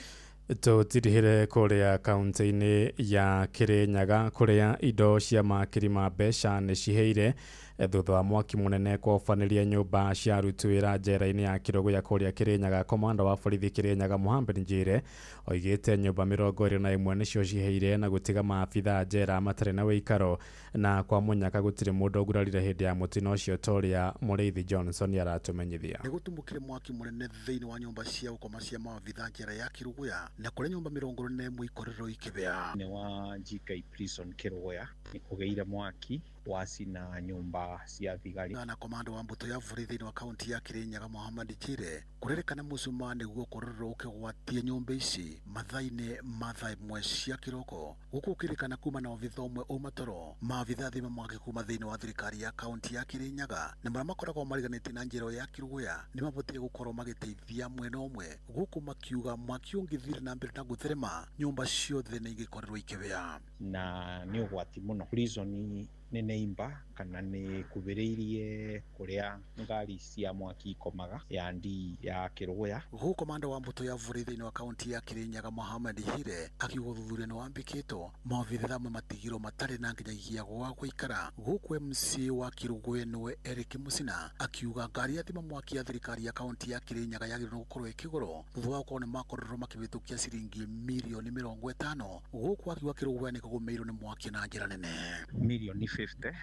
[SPEAKER 15] Tũtirihĩre kũrĩa kaunti-inĩ ya Kirinyaga kũrĩa indo cia makiri ma mbeca nĩ ciheire thutha wa mwaki mũnene kũhobanĩria nyũmba cia aruti wĩra njera-inĩ ya Kĩrũgũya kũrĩa Kirinyaga. Komanda wa borithi Kirinyaga Mohamed Njire oigĩte nyũmba 21 nĩcio ciheire na gũtiga maabithaa njera matarĩ na wĩikaro, na kwa mũnyaka gũtirĩ mũndũ ũgurarire hĩndĩ ya mũtino ũcio ta ũrĩa Mũrĩithi Johnson aratũmenyithia.
[SPEAKER 22] Nĩ gũtumũkire mwaki mũnene thĩinĩ wa nyũmba cia gũkoma cia maabithaa njera ya Kĩrũgũya
[SPEAKER 1] Na kũrĩa nyũmba 41 ikorirwo ikĩbĩa.
[SPEAKER 10] Nĩ wa GK Prison Kĩrũgũya nĩ kũgĩire mwaki wacina nyũmba cia thigari.
[SPEAKER 1] Na komando wa mbũtũ ya borithi thĩinĩ wa kaunti ya Kirinyaga Mohammad Chire kũrerĩkana mũcumaa nĩguo ũkorirwo ũkĩgwatia nyũmba ici mathaa-inĩ ma thaa 1 cia kĩroko, gũkũ ũkĩrĩkana kuma na obitha ũmwe uma toro. Maabitha thima mwaki kuma thĩinĩ wa thirikari ya kaunti ya Kirinyaga na marĩa makoragwo mariganĩtie na njĩra ya Kĩrũgũya nĩ mabotire gũkorwo magĩteithia mwena ũmwe, gũkũ makiuga mwaki ũngĩthire na mbere na gũtherema nyũmba ciothe nĩ ingĩkorirwo ikĩbĩa.
[SPEAKER 10] Na nĩ ũgwati mũno. Prison nĩ neimba kana nĩ kubĩrĩirie kũrĩa ngari cia mwaki ikomaga ya ndi ya Kĩrũgũya.
[SPEAKER 1] Gũkũ komanda wa mbũtũ ya borithi thĩinĩ wa kaunti ya Kirinyaga Mohammad Hire akiuga ũthuthuria nĩ wambĩkĩtwo, maobitha amwe matigirwo matarĩ na nginyagia gwa gũikara. Gũkũ MC wa Kĩrũgũya nĩwe Eric Musina akiuga ngari ya thima mwaki ya thirikari ya kaunti ya Kirinyaga yagĩrĩirwo nĩ gũkorwo ĩkĩgũrwo thutha wa gũkorwo nĩ makorirwo makĩhĩtũkia ciringi mirioni 50. Gũkũ akiuga Kĩrũgũya nĩ kũgũmĩirwo nĩ mwaki na njĩra nene.
[SPEAKER 10] Mirioni 50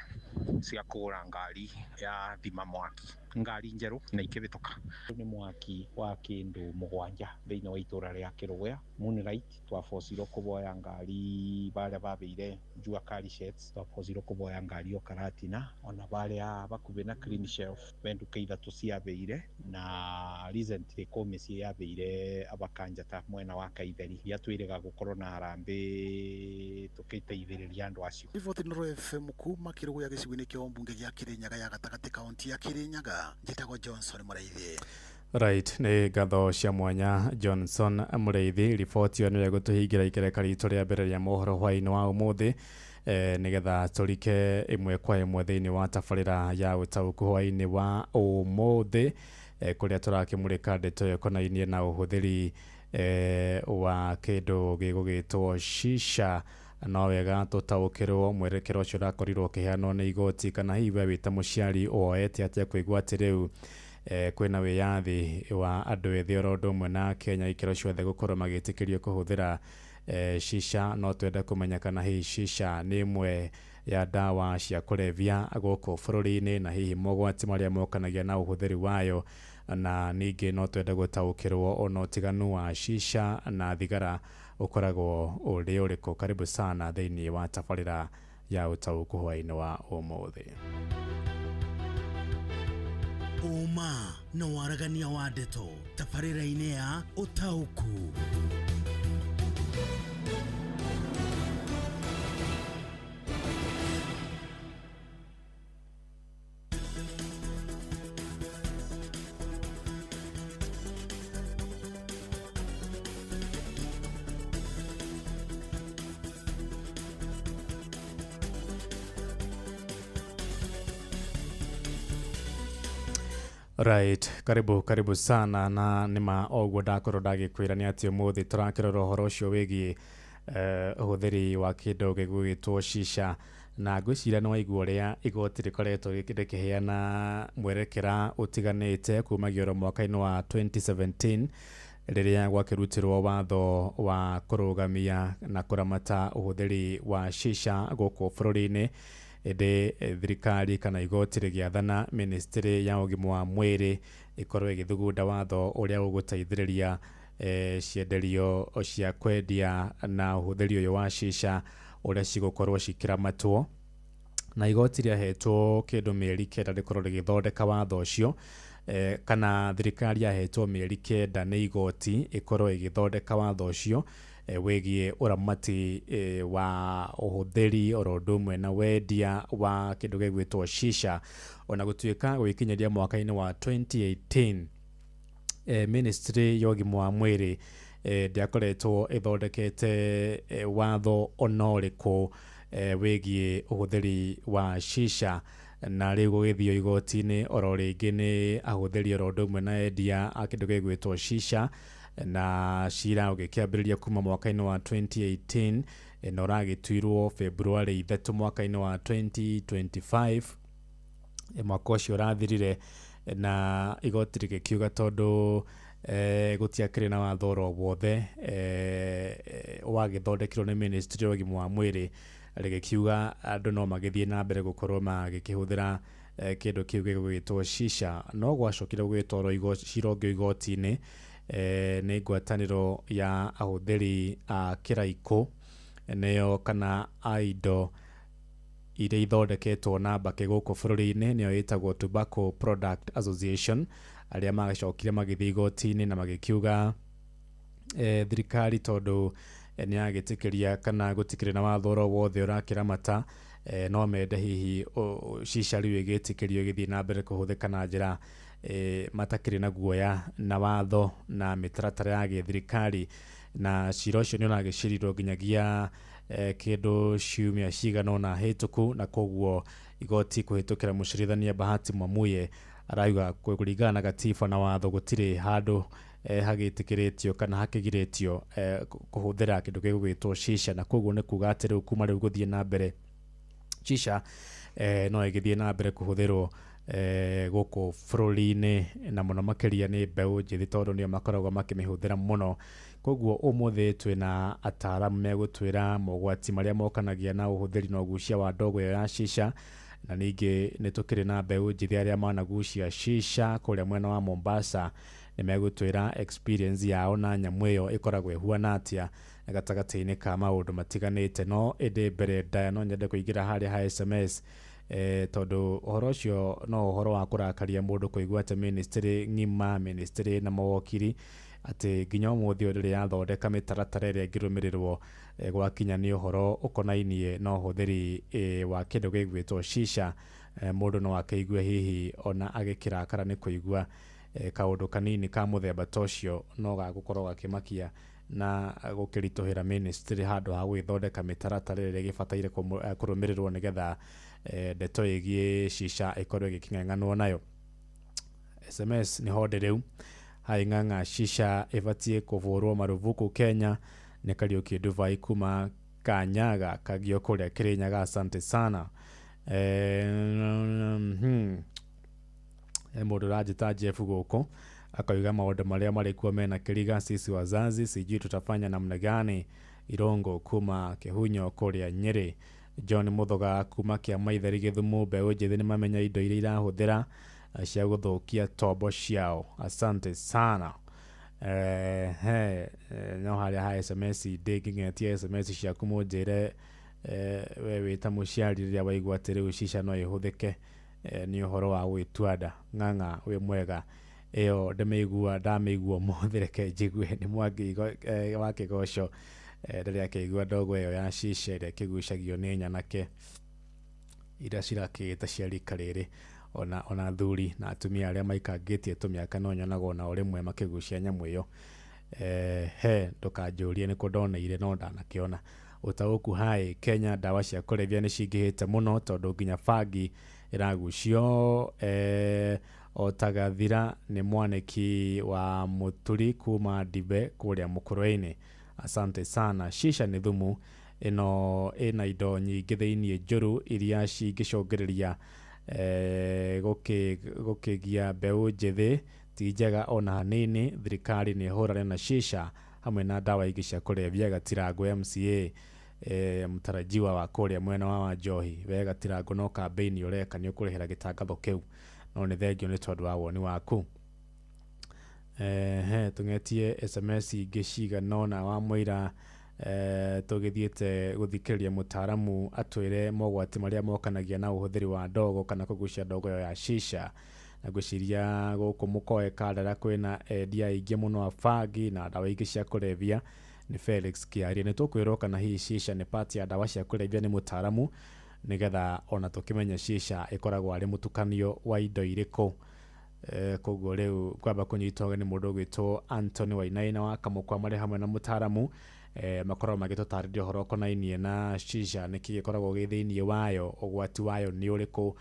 [SPEAKER 10] cia kũgũra ngari ya thima mwaki, ngari njerũ na ikĩhĩtũka. Nĩ mwaki wa kĩndũ 7 thĩinĩ wa itũra rĩa Kĩrũgũya. Moonlight twabocirwo kũboya ngari barĩa babĩire Jua Kali Sheds, twabocirwo kũboya ngari o Karatina, ona barĩa bakuhĩ na Clean Shelf be nduka 3 ciabĩire, na recently kũ mĩciĩ yabĩire abakanjata mwena wa Kaitheri. Yatwĩrĩga gũkorwo na harambĩ tũkĩteithĩrĩria andũ acio.
[SPEAKER 1] Riboti Nuru FM kuma Kĩrũgũya gĩcigo-inĩ kĩa mbunge gĩa Kirinyaga ya gatagatĩ kaunti ya Kirinyaga. Njĩtagwo Johnson Mũraithi.
[SPEAKER 15] Right, nĩ ngatho cia mwanya Johnson Mũraithi. Riboti ĩyo nĩyo ĩgũtũhingĩra ikereka ritũ rĩa mbere rĩa mohoro hwaĩ-inĩ wa ũmũthĩ, nĩgetha tũrike ĩmwe kwa ĩmwe thĩinĩ wa tabarĩra ya ũtaũku hwaĩ-inĩ wa ũmũthĩ, kũrĩa tũrakĩmũrĩka ndeto ĩyo ĩkonainie na ũhũthĩri wa kĩndũ gĩgũgĩtwo shisha. No wega tũtaũkĩrwo mwerekero ũcio ũrakorirwo ũkĩheanwo nĩ igoti, kana hihi we wĩ ta mũciari woete atĩa kũigua atĩ rĩu kwĩna wĩyathi wa andũ ethĩ oro ũndũ ũmwe na Kenya ikĩro ciothe gũkorwo magĩtĩkĩrio kũhũthĩra shisha. No twende kũmenya kana hihi shisha nĩ ĩmwe ya ndawa cia kũrebia gũkũ bũrũri-inĩ, na hihi mogwati marĩa mokanagia na ũhũthĩri wayo. Na ningĩ no twende gũtaũkĩrwo ona ũtiganu wa shisha na thigara ũkoragwo ũrĩ ũrĩkũ. Karibu sana thĩinĩ wa tabarĩra ya ũtaũku hwaĩ-inĩ wa ũmũthĩ.
[SPEAKER 2] Ũma na waragania wa ndeto tabarĩra-inĩ ya ũtaũku.
[SPEAKER 15] Right, karibu karibu sana. Na nĩma oguo ndakorwo ndagĩkwĩra nĩ atĩ ũmũthĩ tũrakĩrora ũhoro ũcio wĩgiĩ ũhũthĩri wa kĩndũ gĩgwĩtwo shisha, na ngwĩciria nĩ waigua ũrĩa igoti rĩkoretwo rĩkĩheana mwerekera ũtiganĩte kumagia oro mwaka-inĩ wa 2017 rĩrĩa gwakĩrutirwo watho wa kũrũgamia na kũramata ũhũthĩri wa shisha gũkũ bũrũri-inĩ. Ĩndĩ thirikari kana igoti rĩgĩathana ministry ya ũgima wa mwĩrĩ ĩkorwo ĩgĩthugunda watho ũrĩa ũgũteithĩrĩria cienderio cia kwendia na ũhũthĩri ũyũ wa shisha ũrĩa cigũkorwo cikĩramatwo. Na igoti rĩahetwo kĩndũ mĩeri 9 rĩkorwo rĩgĩthondeka watho ũcio, kana thirikari yahetwo mĩeri 9 nĩ igoti ĩkorwo ĩgĩthondeka watho ũcio wĩgiĩ ũramati wa ũhũthĩri oro ũndũ ũmwe na wendia wa kĩndũ gĩgwĩtwo shisha. Ona gũtuĩka gwĩkinyeria mwaka-inĩ wa 2018 ministry ya ũgima wa mwĩrĩ ndĩakoretwo ĩthondekete watho ona ũrĩkũ wĩgiĩ ũhũthĩri wa shisha. Na rĩu gũgĩthio igoti-inĩ oro rĩngĩ nĩ ahũthĩri oro ũndũ ũmwe na endia a kĩndũ gĩgwĩtwo shisha, na cira ũgĩkĩambĩrĩria kuma mwaka-inĩ wa 2018 na ũragĩtuirwo February 3 mwaka-inĩ wa 2025. Mwaka ũcio ũrathirire na igoti rĩgĩkiuga tondũ gũtiakĩrĩ na watho oro wothe wagĩthondekirwo nĩ ministry ya ũgima wa mwĩrĩ, rĩgĩkiuga andũ no magĩthiĩ na mbere gũkorwo magĩkĩhũthĩra kĩndũ kĩu gĩgwĩtwo shisha. No gwacokire gũgĩtwarwo cira ũngĩ igoti-inĩ Nĩ ngwatanĩro ya ahũthĩri a kĩraikũ nĩyo kana a indo iria ithondeketwo na mbakĩ gũkũ bũrũri-inĩ, nĩyo ĩtagwo Tobacco Product Association, arĩa magĩcokire magĩthiĩ igoti-inĩ na magĩkiuga thirikari tondũ nĩ yagĩtĩkĩria kana gũtikĩrĩ na watho oro wothe ũrakĩramata, no mende hihi shisha rĩu ĩgĩtĩkĩrio ĩgĩthiĩ na mbere kũhũthĩka na njĩra matakĩrĩ na guoya na watho na mĩtaratara ya gĩthirikari. Na cira ũcio nĩ ũragĩcirirwo nginyagia kĩndũ ciumia cigana ũna hĩtũku, na koguo igoti kũhĩtũkĩra mũcirithania Bahati Mwamuye arauga kũringana na gatiba na watho gũtirĩ handũ hagĩtĩkĩrĩtio kana hakĩgirĩtio kũhũthĩra kĩndũ gĩgũgĩtwo shisha, na koguo nĩ kuga atĩ rĩu kuma rĩu gũthiĩ na mbere shisha no ĩgĩthiĩ na mbere kũhũthĩrwo gũkũ bũrũri-inĩ, na mũno makĩria nĩ mbeũ njĩthĩ tondũ nĩo makoragwo makĩmĩhũthĩra mũno. Koguo ũmũthĩ twĩna ataaramu megũtwĩra mogwati marĩa mokanagia na ũhũthĩri na ũgucia wa ndogo ĩyo ya shisha, na ningĩ nĩ tũkĩrĩ na mbeũ njĩthĩ arĩa managucia shisha kũrĩa mwena wa Mombasa, nĩ megũtwĩra experience yao na nyamũ ĩyo ĩkoragwo ĩhuana atĩa gatagatĩ-inĩ ka maũndũ matiganĩte. No ĩndĩ mbere ndaya no nyende kũingĩra harĩa ha SMS, tondũ ũhoro ũcio no ũhoro wa kũrakaria mũndũ kũigua atĩ ministry ng'ima, ministry na mawokiri atĩ nginya ũmũthĩ ũyũ ndĩrĩ yathondeka mĩtaratara ĩrĩa ĩngĩrũmĩrĩrwo gwakinya nĩ ũhoro ũkonainie na ũhũthĩri wa kĩndũ gĩgwĩtwo shisha. Mũndũ no akĩigue hihi ona agĩkĩrakara nĩ kũigua kaũndũ kanini ka mũthemba ta ũcio no gagũkorwo gakĩmakia na gũkĩritũhĩra ministry handũ ha gũgĩthondeka mĩtaratara ĩrĩa ĩgĩbataire kũrũmĩrĩrwo nĩgetha ndeto ĩgiĩ shisha ĩkorwo ĩgĩkĩng'ang'anwo nayo. SMS nĩ honde rĩu hai ng'ang'a, shisha ĩbatiĩ kũbũrwo marubuku Kenya. Nĩ Kariũki Dubai kuma Kanyaga Kagio kũrĩa Kĩrĩnyaga, asante sana. Mũndũ ũranjĩta Jeff gũkũ akauga maũndũ marĩa marĩ kuo mena kĩriga, sisi wazazi sijui tutafanya namna gani. Irongo kuma Kĩhunyo kũrĩa Nyĩrĩ. John Muthoga kuma Kĩamaitheri Gĩthumo, mbeũ njĩthĩ nĩmamenya indo iria irahũthĩra cia gũthũkia tombo ciao, asante sana. No harĩa ha SMS ndĩngĩng'etia SMS ciaku mũnjĩre we wĩ ta mũciari rĩrĩa waigua atĩ rĩu shisha no ĩhũthĩke nĩ ũhoro wa gwĩtua nda. Ng'ang'a wĩ mwega, ĩyo ndĩmĩigua ndamĩigua ũmũthĩ reke njigue nĩ Mwangi wa Kĩgoco rĩrĩa akĩigua ndogo ĩyo ya shisha ĩrĩa ĩkĩgucagio nĩ nyanake iria cirakĩgĩta cia rika rĩrĩ, ona athuri na atumia arĩa maikangĩtie tũmĩaka no nyonaga ona o rĩmwe makĩgucia nyamũ ĩyo. He ndũkanjũrie nĩkũ ndoneire no ndanakĩona. Ũtaũku hai Kenya, ndawa cia kũrebia nĩ cingĩhĩte mũno tondũ nginya bangi ĩragucio. Otagathira nĩ mwanĩki wa Mũturi kuma Ndibe kũrĩa Mũkũrwe-inĩ, asante sana. Shisha nĩ thumu, ĩno ĩna indo nyingĩ thĩiniĩ njũru iria cingĩcũngĩrĩria gũkĩgia mbeũ njĩthĩ, ti njega ona hanini. Thirikari nĩ ĩhũrane na shisha hamwe na ndawa ingĩ cia kũrebia. Gatirango MCA mtarajiwa wa kũrĩa mwena wa Wanjohi, we Gatirango no kambĩini ũreka nĩ ũkũrĩhĩra gĩtangatho kĩu, no nĩ thengio nĩ tondũ wa woni waku. Tũng'etie SMS ingĩ cigana ũna wa mũira tũgĩthiĩte gũthikĩrĩria mũtaaramu atwĩre mogwati marĩa mokanagia na ũhũthĩri wa ndogo kana kũgucia ndogo ĩyo ya shisha. Na ngwĩciria gũkũ mũkoe Kandara kwĩna endia aingĩ mũno a bangi na ndawa ingĩ cia kũrebia. Nĩ Felix Kĩaria, nĩ tũkwĩrwo kana hihi shisha nĩ part ya ndawa cia kũrebia nĩ mũtaaramu, nĩgetha ona tũkĩmenye shisha ĩkoragwo arĩ mũtukanio wa indo irĩkũ. Koguo rĩu kwamba kũnyitwo nĩ mũndũ ũgwĩtwo Anthony Wainaina wa Kamũkwa marĩ hamwe na mũtaaramu makoragwo magĩtũtarĩria ũhoro ũkonainie na shisha, nĩkĩ gĩkoragwo gĩ thĩiniĩ wayo, ũgwati wayo nĩ ũrĩkũ,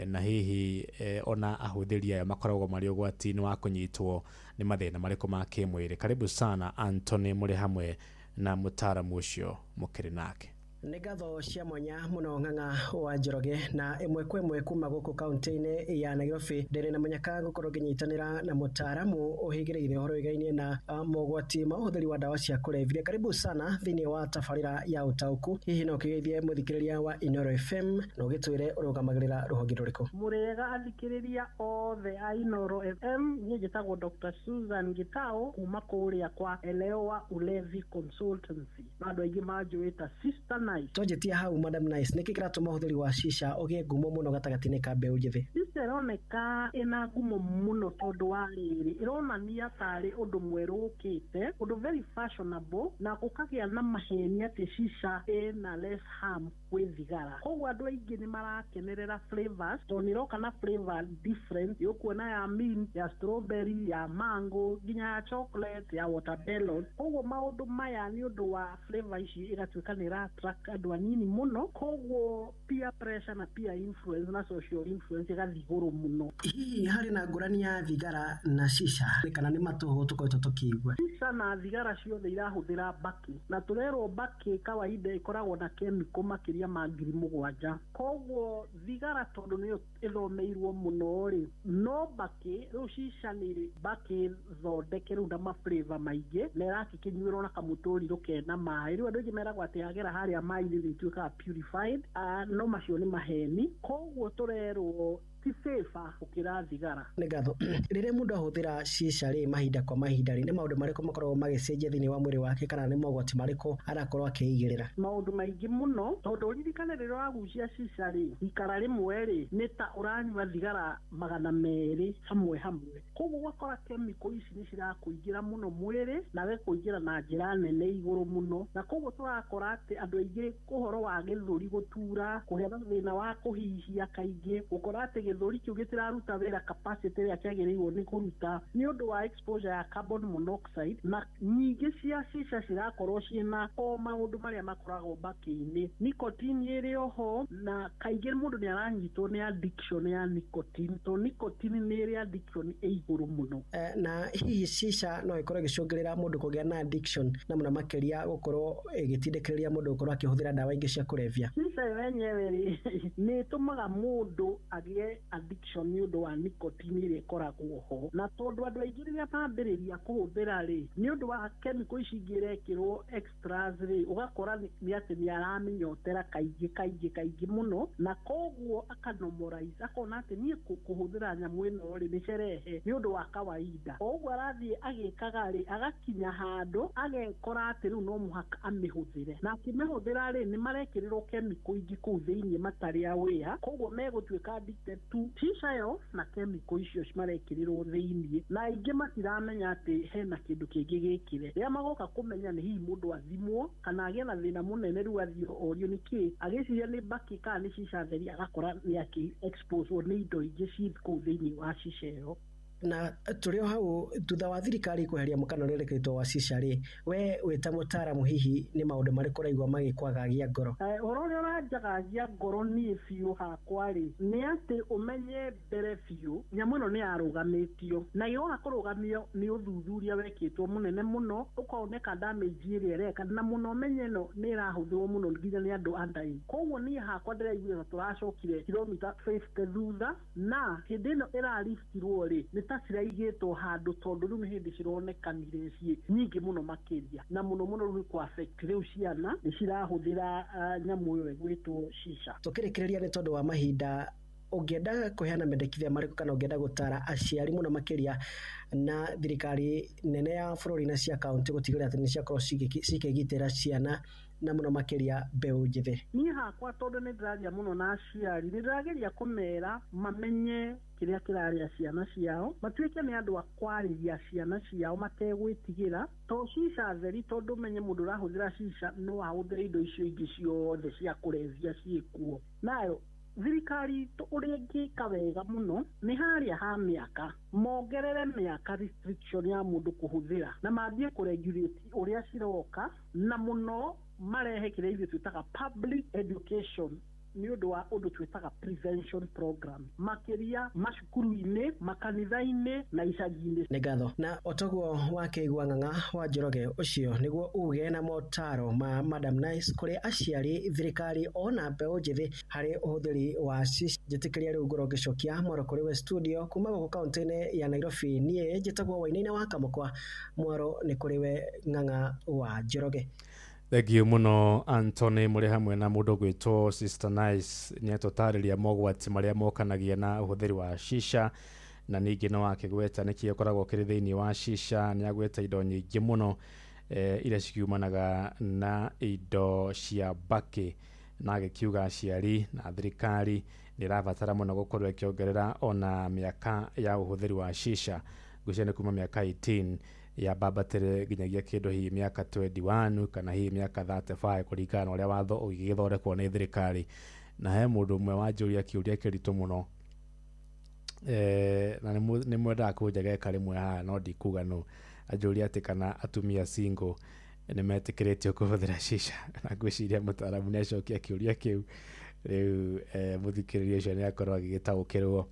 [SPEAKER 15] na hihi ona ahũthĩri ayo makoragwo marĩ ũgwati-inĩ wa kũnyitwo nĩ mathĩna marĩkũ ma kĩmwĩrĩ. Karibu sana Anthony, mũrĩ hamwe na mũtaaramu ũcio mũkĩrĩ nake.
[SPEAKER 16] Nĩ ngatho cia mwanya mũno Ng'ang'a wa Njoroge. Na ĩmwe kwa ĩmwe kuma gũkũ kaunti-inĩ ya Nairobi, ndĩrĩ na mũnyaka gũkorwo ngĩnyitanĩra na mũtaaramu ũhĩgĩrĩire ũhoro wĩgainie na mogwati ma ũhũthĩri wa ndawa cia kũrebia. Karibu sana thĩinĩ wa tabarĩra ya Ũtaũku. Hihi no ũkĩgeithie mũthikĩrĩria wa Inooro FM na ũgĩtwĩre ũrũgamagĩrĩra rũhonge rũrĩkũ?
[SPEAKER 3] Mũrĩega athikĩrĩria othe a Inooro FM, niĩ njĩtagwo Dr. Susan Gitau kuma kũrĩa kwa Elewa Ulevi Consultancy, na andũ aingĩ manjũĩ ta Sister Nice.
[SPEAKER 16] Twanjĩtie hau, Madam Nice, nĩkĩ kĩratũma ũhũthĩri wa shisha ũgĩe ngumo mũno gatagatĩ-inĩ ka mbeũ njĩthĩ?
[SPEAKER 3] Shisha ĩroneka ĩna ngumo mũno tondũ wa rĩrĩ, ĩronania tarĩ ũndũ mwerũ ũkĩte, ũndũ very fashionable, na gũkagĩa na maheni atĩ shisha ĩna less harm kwĩ thigara. Koguo andũ aingĩ nĩ marakenerera flavors, tondũ nĩ ĩroka na flavor different. Ũkuona ya mint, ya strawberry, ya mango, nginya ya chocolate, ya watermelon. Koguo maũndũ maya nĩ ũndũ wa flavor ici ĩgatuĩka nĩ ĩra attract andũ anini mũno. Koguo peer pressure na peer influence na social influence ĩgathiĩ igũrũ mũno.
[SPEAKER 16] Hihi harĩ na ngũrani ya thigara na shisha, kana nĩ matũhũ tũkoretwo tũkĩigua?
[SPEAKER 3] Shisha na thigara ciothe irahũthĩra mbakĩ, na tũrerwo mbakĩ kawaida ĩkoragwo na kemiko makĩria ma 7,000. Koguo thigara tondũ nĩyo ĩthomeirwo mũno rĩ, no mbakĩ rĩu shisha nĩ mbakĩ thondeke rĩu na maflavour maingĩ, na ĩrakĩkĩnyuĩrwo na kamũtũrirũ kena maĩ. Rĩu andũ aingĩ meragwo atĩ yagera harĩa maĩ-inĩ nĩ ĩtuĩkaga purified, no macio nĩ maheni. Koguo tũrerwo ti safer gũkĩra thigara.
[SPEAKER 16] Nĩ ngatho. Rĩrĩa mũndũ ahũthĩra shisha rĩ, mahinda kwa mahinda rĩ, nĩ maũndũ marĩkũ makoragwo magĩcenjia thĩinĩ wa mwĩrĩ wake, kana nĩ mogwati marĩkũ arakorwo akĩigĩrĩra?
[SPEAKER 3] Maũndũ maingĩ mũno, tondũ ũririkane rĩrĩa ũragucia shisha rĩ, ikara rĩmwe rĩ nĩ ta ũranyua thigara 200 hamwe hamwe. Koguo ũgakora kemiko ici nĩ cirakũingĩra mũno mwĩrĩ, na gakũingĩra na njĩra nene igũrũ mũno. Na koguo tũrakora atĩ andũ aingĩ ũhoro wa gĩthũri gũtura, kũgĩa na thĩna wa kũhihia kaingĩ, gũkora atĩ gĩthũri kĩu gĩtiraruta wĩra capacity ĩrĩa kĩagĩrĩirwo nĩ kũruta nĩ ũndũ wa exposure ya carbon monoxide. Na nyingĩ cia shisha cirakorwo ciĩna o maũndũ marĩa makoragwo mbakĩ-inĩ, nicotine ĩrĩ oho, na kaingĩ mũndũ nĩ aranyitwo nĩ addiction ya nicotine, tondũ nicotine nĩ ĩrĩ addiction ĩ igũrũ mũno.
[SPEAKER 16] Na hihi shisha no ĩkorwo ĩgĩcũngĩrĩra mũndũ kũgĩa na addiction, na mũno makĩria gũkorwo ĩgĩtindĩkĩrĩria mũndũ gũkorwo akĩhũthĩra ndawa ingĩ cia kũrebia?
[SPEAKER 3] Shisha yo yenyewe rĩ, nĩ ĩtũmaga mũndũ agĩe addiction nĩ ũndũ wa nicotine ĩrĩa ĩkoragwo ho. Na tondũ andũ aingĩ rĩrĩa mambĩrĩria kũhũthĩra rĩ, nĩ ũndũ wa chemical ici ingĩ irekĩrwo extras rĩ, ũgakora nĩ atĩ nĩ aramĩnyotera kaingĩ kaingĩ kaingĩ mũno, na koguo akanormalize, akona atĩ niĩ kũhũthĩra nyamũ ĩno rĩ nĩ sherehe, nĩ ũndũ wa kawaida. O ũguo arathiĩ agĩkaga rĩ, agakinya handũ agekora atĩ rĩu no mũhaka amĩhũthĩre, na akĩmĩhũthĩra rĩ, nĩ marekĩrĩrwo chemical ingĩ kũu thĩinĩ matarĩ aware, koguo megũtuĩka addicted to shisha yo na chemical icio marekĩrĩrwo thĩinĩ. Na aingĩ matiramenya atĩ hena kĩndũ kĩngĩ gĩkĩre. Rĩrĩa magoka kũmenya nĩ hihi mũndũ athimwo kana agĩe na thĩna mũnene, rĩu athiĩ orio nĩ kĩ, agĩciria nĩ mbakĩ kana nĩ shisha theri, agakora nĩ akĩ exposed nĩ indo ingĩ ci kũu thĩinĩ wa shisha ĩyo.
[SPEAKER 16] Na tũrĩ o hau, thutha wa thirikari kweheria mũkana ũrĩa wĩkĩrĩtwo wa shisha rĩ, we wĩ ta mũtaaramu hihi nĩ maũndũ marĩkũ ũraigua magĩkwagagia ngoro?
[SPEAKER 3] Ũhoro ũrĩa ũranjagagia ngoro niĩ biũ hakwa rĩ, nĩ atĩ ũmenye mbere biũ nyamũ ĩno nĩ yarũgamĩtio, na ĩgoka kũrũgamio nĩ ũthuthuria wekĩtwo mũnene mũno, ũkoneka damage ĩrĩa ĩreka, na mũno ũmenye ĩno nĩ ĩrahũthĩrwo mũno nginya nĩ andũ under age. Koguo niĩ hakwa ndĩraiguire ta tũracokire kilomita 50 thutha, na hĩndĩ ĩno ĩrariftirwo rĩ, nĩ ta ciraigĩtwo handũ, tondũ rĩu nĩ hĩndĩ cironekanire ciĩ nyingĩ mũno makĩria, na mũno mũno rĩu nĩ kũ affect rĩu ciana nĩ cirahũthĩra nyamũ ĩyo ĩgwĩtwo shisha.
[SPEAKER 16] Tũkĩrĩkĩrĩria nĩ tondũ wa mahinda, ũngĩenda kũheana mendekithia marĩkũ, kana ũngĩenda gũtara aciari mũno makĩria na thirikari nene ya bũrũri na cia kaunti gũtigĩrĩra atĩ nĩ ciakorwo cikĩgitĩra ciana na mũno makĩria mbeũ njĩthĩ?
[SPEAKER 3] Niĩ hakwa tondũ nĩ ndĩraria mũno na aciari, nĩ ndĩrageria kũmera mamenye kĩrĩa kĩrarĩa ciana ciao, matuĩke nĩ andũ a kwarĩria ciana ciao mategwĩtigĩra. To shisha theri, tondũ ũmenye mũndũ ũrahũthĩra shisha no ahũthĩre indo icio ingĩ ciothe cia kũrebia ciĩkuo. Nayo thirikari ũrĩa ĩngĩka wega mũno nĩ harĩa ha mĩaka, mongerere mĩaka restriction ya mũndũ kũhũthĩra, na mambie kũregulate ũrĩa ciroka, na mũno marehe kĩrĩa ithuĩ twĩtaga public education. Nĩ ũndũ wa ũndũ twĩtaga prevention program, makĩria macukuru-inĩ, makanitha-inĩ na icagi-inĩ.
[SPEAKER 4] Nĩ ngatho. Na otoguo wakĩigua Ng'ang'a wa Njoroge, ũcio nĩguo uge na motaro ma Madam Nice kũrĩ aciari, thirikari ona mbeũ njĩthĩ harĩ ũhũthĩri wa shisha. Njĩtĩkĩria rĩu ngorwo ngĩcokia mwaro kũrĩ we studio kuma gũkũ kaũntĩ-inĩ ya Nairobi. Niĩ njĩtagwo Wainaina wa Kamũkwa, mwaro nĩ kũrĩ we Ng'ang'a wa Njoroge.
[SPEAKER 15] Thengiũ mũno Anthony, mũrĩ hamwe na mũndũ ũgwĩtwo Sister Nice. Nĩ atũtarĩria mogwati marĩa mokanagia na ũhũthĩri wa shisha, na ningĩ no akĩgweta nĩkĩ ũkoragwo kĩrĩ thĩinĩ wa shisha. Nĩ agweta indo nyingĩ mũno iria cikiumanaga na indo cia mbakĩ, na agĩkiuga aciari na thirikari nĩ ĩrabatara mũno gũkorwo ĩkĩongerera ona mĩaka ya ũhũthĩri wa shisha. Ngwĩciria nĩ kuma mĩaka 18 yambambatĩre nginyagia kĩndũ hihi mĩaka 21 kana hihi mĩaka 35, kũringana na ũrĩa watho ũgĩgĩthondekwo nĩ thirikari. Na he mũndũ ũmwe wanjũria kĩũria kĩritũ mũno, na nĩ mwendaga kũnjegeka rĩmwe haha, no ndikuga nũ. Anjũria atĩ kana atumia single nĩ metĩkĩrĩtio kũhũthĩra shisha, na ngwĩciria mũtaaramu nĩ acokia kĩũria kĩu. Rĩu mũthikĩrĩria ũcio nĩ akorwo agĩgĩtaũkĩrwo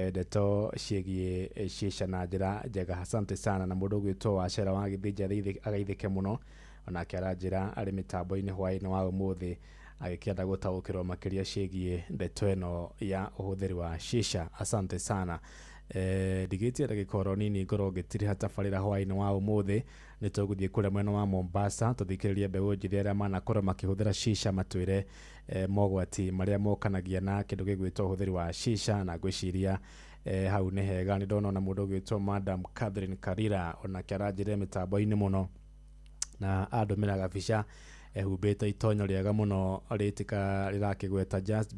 [SPEAKER 15] ndeto ciĩgiĩ shisha na njĩra njega. Asante sana. Na mũndũ ũgwĩtwo Wacera wa Gĩthĩnja agaithĩke mũno, onake aranjĩra arĩ mĩtambo-inĩ hwaĩ-inĩ wa ũmũthĩ agĩkĩenda gũtaũkĩrwo makĩria ciĩgiĩ ndeto ĩno ya ũhũthĩri wa shisha. Asante sana. Ndigĩtie ndagĩka oro nini ngorwo ngĩtiriha tabarĩra hwaĩ-inĩ wa ũmũthĩ. Nĩ tũgũthiĩ kũrĩa mwena wa Mombasa tũthikĩrĩrie mbeũ njĩthĩ arĩa manakorwo makĩhũthĩra shisha, matwĩre mogwati marĩa mokanagia na kĩndũ gĩgwĩtwo ũhũthĩri wa shisha. Na ngwĩciria hau nĩ hega. Nĩ ndona ona mũndũ ũgwĩtwo Madam Catherine Karira onake aranjĩrire mĩtambo-inĩ mũno, na andũmĩra gabica ehumbĩte itonyo rĩega mũno rĩtĩka rĩrakĩgweta just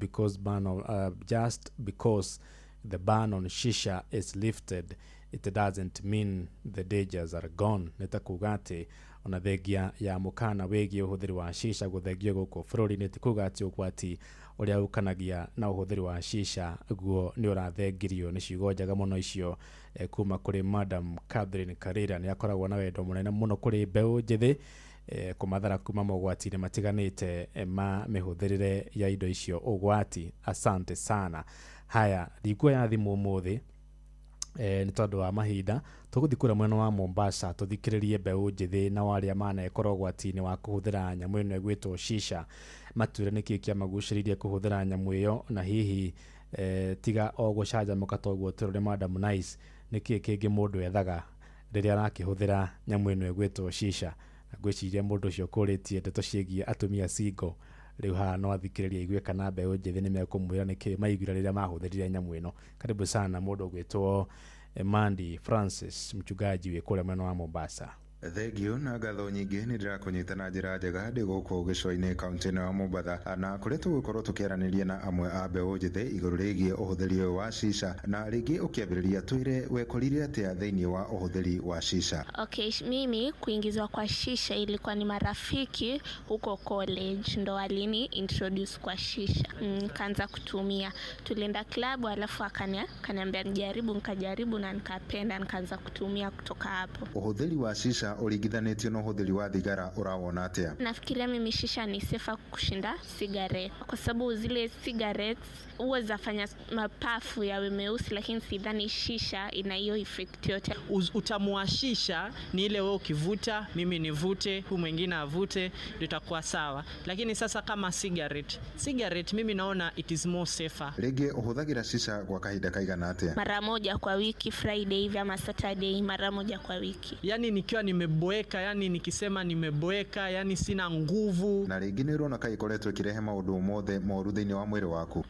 [SPEAKER 15] because the ban on shisha is lifted, it doesn't mean the dangers are gone. Nĩ ta kuga atĩ ona thengia ya mũkana wĩgiĩ ũhũthĩri wa shisha gũthengio gũkũ bũrũri-inĩ, ti kuga atĩ ũgwati ũrĩa ũkanagia na ũhũthĩri wa shisha guo nĩ ũrathengirio. Nĩ ciugo njega mũno icio kuma kũrĩ Madam Catherine Karira. Nĩ akoragwo na wendo mũnene mũno kũrĩ mbeũ njĩthĩ, kũmathara kuma mogwati-inĩ matiganĩte ma mĩhũthĩrĩre ya indo icio ũgwati. Asante sana. Haya, ndikuoya thimũ ũmũthĩ nĩ tondũ wa mahinda. Tũgũthiĩ kũrĩa mwena wa Mombasa tũthikĩrĩrie mbeũ njĩthĩ na arĩa manekorwo ũgwati-inĩ wa kũhũthĩra nyamũ ĩno ĩgwĩtwo shisha, matwĩre nĩkĩĩ kĩamagucĩrĩirie kũhũthĩra nyamũ ĩyo, na hihi tiga o gũcanjamũka toguo tũrore Madam Nice, nĩkĩĩ kĩngĩ mũndũ ethaga rĩrĩa arakĩhũthĩra nyamũ ĩno ĩgwĩtwo shisha. Na ngwĩciria mũndũ ũcio ũkũrĩtie ndeto ciĩgiĩ atumia single rĩu haha no athikĩrĩrie aigue kana mbeũ njĩthĩ nĩ mekũmwĩra nĩkĩĩ maiguire rĩrĩa mahũthĩrire nyamũ ĩno. Karibu sana mũndũ ũgwĩtwo Mandy Francis, mchungaji wĩ kũrĩa mwena wa Mombasa.
[SPEAKER 6] Thengio na ngatho nyingĩ. Nĩ ndĩrakũnyita na njĩra njega ndĩ gũkũ gĩcũa-inĩ kaũntĩ-inĩ ya Mombatha, na kũrĩa tũgũkorwo tũkĩaranĩria na amwe a mbeũ njĩthĩ igũrũ rĩgiĩ ũhũthĩri ũyũ wa shisha. Na rĩngĩ ũkĩambĩrĩria twĩre wekorire atĩa thĩinĩ wa ũhũthĩri wa shisha.
[SPEAKER 19] Okay, mimi kuingizwa kwa shisha ilikuwa ni marafiki huko college ndo walini introduce kwa shisha. Nikaanza kutumia. Tulienda club alafu akaniambia nijaribu, nikajaribu na nikapenda, nikaanza kutumia kutoka hapo.
[SPEAKER 6] Ũhũthĩri wa shisha ũringithanĩtio na ũhũthĩri wa thigara ũrawona atĩa?
[SPEAKER 19] Nafikiria mimi shisha ni safer kushinda cigarette, kwa sababu zile cigarettes huwa zafanya mapafu yawe meusi, lakini sidhani shisha ina hiyo effect yote.
[SPEAKER 23] Utamu wa shisha ni ile wewe ukivuta, mimi nivute, huyu mwingine avute, ndio itakuwa sawa. Lakini sasa kama cigarette mimi naona it is more safer.
[SPEAKER 6] Rĩngĩ ũhũthagĩra shisha kwa kahinda kaigana atĩa?
[SPEAKER 19] Mara moja kwa wiki, Friday hivi ama Saturday, mara moja kwa wiki.
[SPEAKER 23] Yani nikiwa nimeboeka, yani nikisema nimeboeka, yani sina nguvu.
[SPEAKER 6] Na rĩngĩ nĩ ũrona kaĩ ikoretwo ĩkĩrehe maũndũ mothe moru thĩinĩ wa mwĩrĩ waku?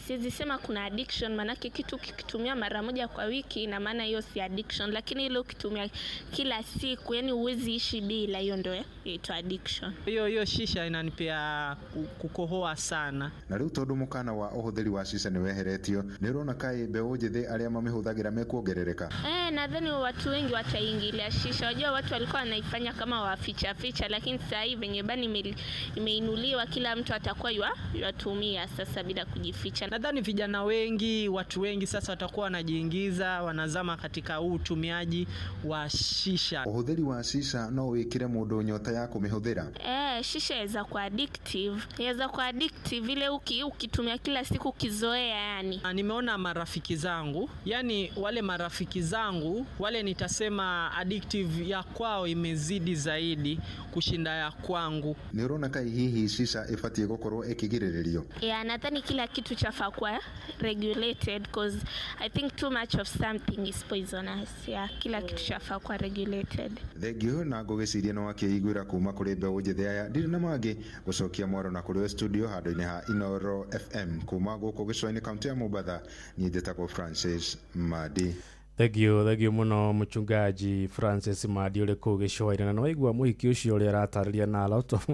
[SPEAKER 19] Siwezi sema kuna addiction, manake kitu ukikitumia mara moja kwa wiki ina maana hiyo si addiction, lakini ile ukitumia kila siku, yani huwezi ishi bila hiyo, ndio inaitwa addiction.
[SPEAKER 23] Hiyo shisha inanipea kukohoa sana.
[SPEAKER 6] Na rĩu tondũ mũkana wa ũhũthĩri wa shisha nĩ weheretio, nĩ ũrona kaĩ mbeũ njĩthĩ arĩa mamĩhũthagĩra mekuongerereka?
[SPEAKER 19] Nadhani watu wengi wataingilia shisha. Wajua watu walikuwa wanaifanya kama waficha ficha, lakini sasa hivi venye bani imeinuliwa kila mtu atakuwa yatumia sasa bila kujificha.
[SPEAKER 23] Nadhani vijana wengi, watu wengi sasa watakuwa wanajiingiza, wanazama katika huu utumiaji wa shisha.
[SPEAKER 6] Ũhũthĩri wa shisha no wĩkĩre mũndũ nyota ya kũmĩhũthĩra?
[SPEAKER 19] Shisha yaweza kuwa addictive. Yaweza kuwa addictive ile ukitumia kila siku ukizoea yani.
[SPEAKER 23] Nimeona marafiki zangu, yani wale marafiki zangu wale nitasema addictive ya kwao imezidi zaidi kushinda ya kwangu.
[SPEAKER 6] Nĩ ũrona kaĩ hihi shisha ĩbatiĩ gũkorwo ĩkĩgirĩrĩrio?
[SPEAKER 19] Yeah, nadhani kila kitu chafaa kuwa regulated cause I think too much of something is poisonous. Yeah, kila kitu chafaa kuwa regulated.
[SPEAKER 6] Thengio na ngũgĩciria nĩ wakĩiguĩra kuma kũrĩ mbeũ njĩthĩ aya ndirĩ na mangĩ gũcokia mwaro na kũrĩ studio handũ-inĩ ha Inoro FM kuma gũkũ gĩcũa-inĩ kaunti ya Mombatha. Niĩ njĩtagwo Francis Madi.
[SPEAKER 7] Thengio mũno mũchungaji Francis Madi ũrĩ kũu gĩcũa-inĩ. Na nĩwaigua mũhiki ũcio ũrĩa aratarĩria na a lot of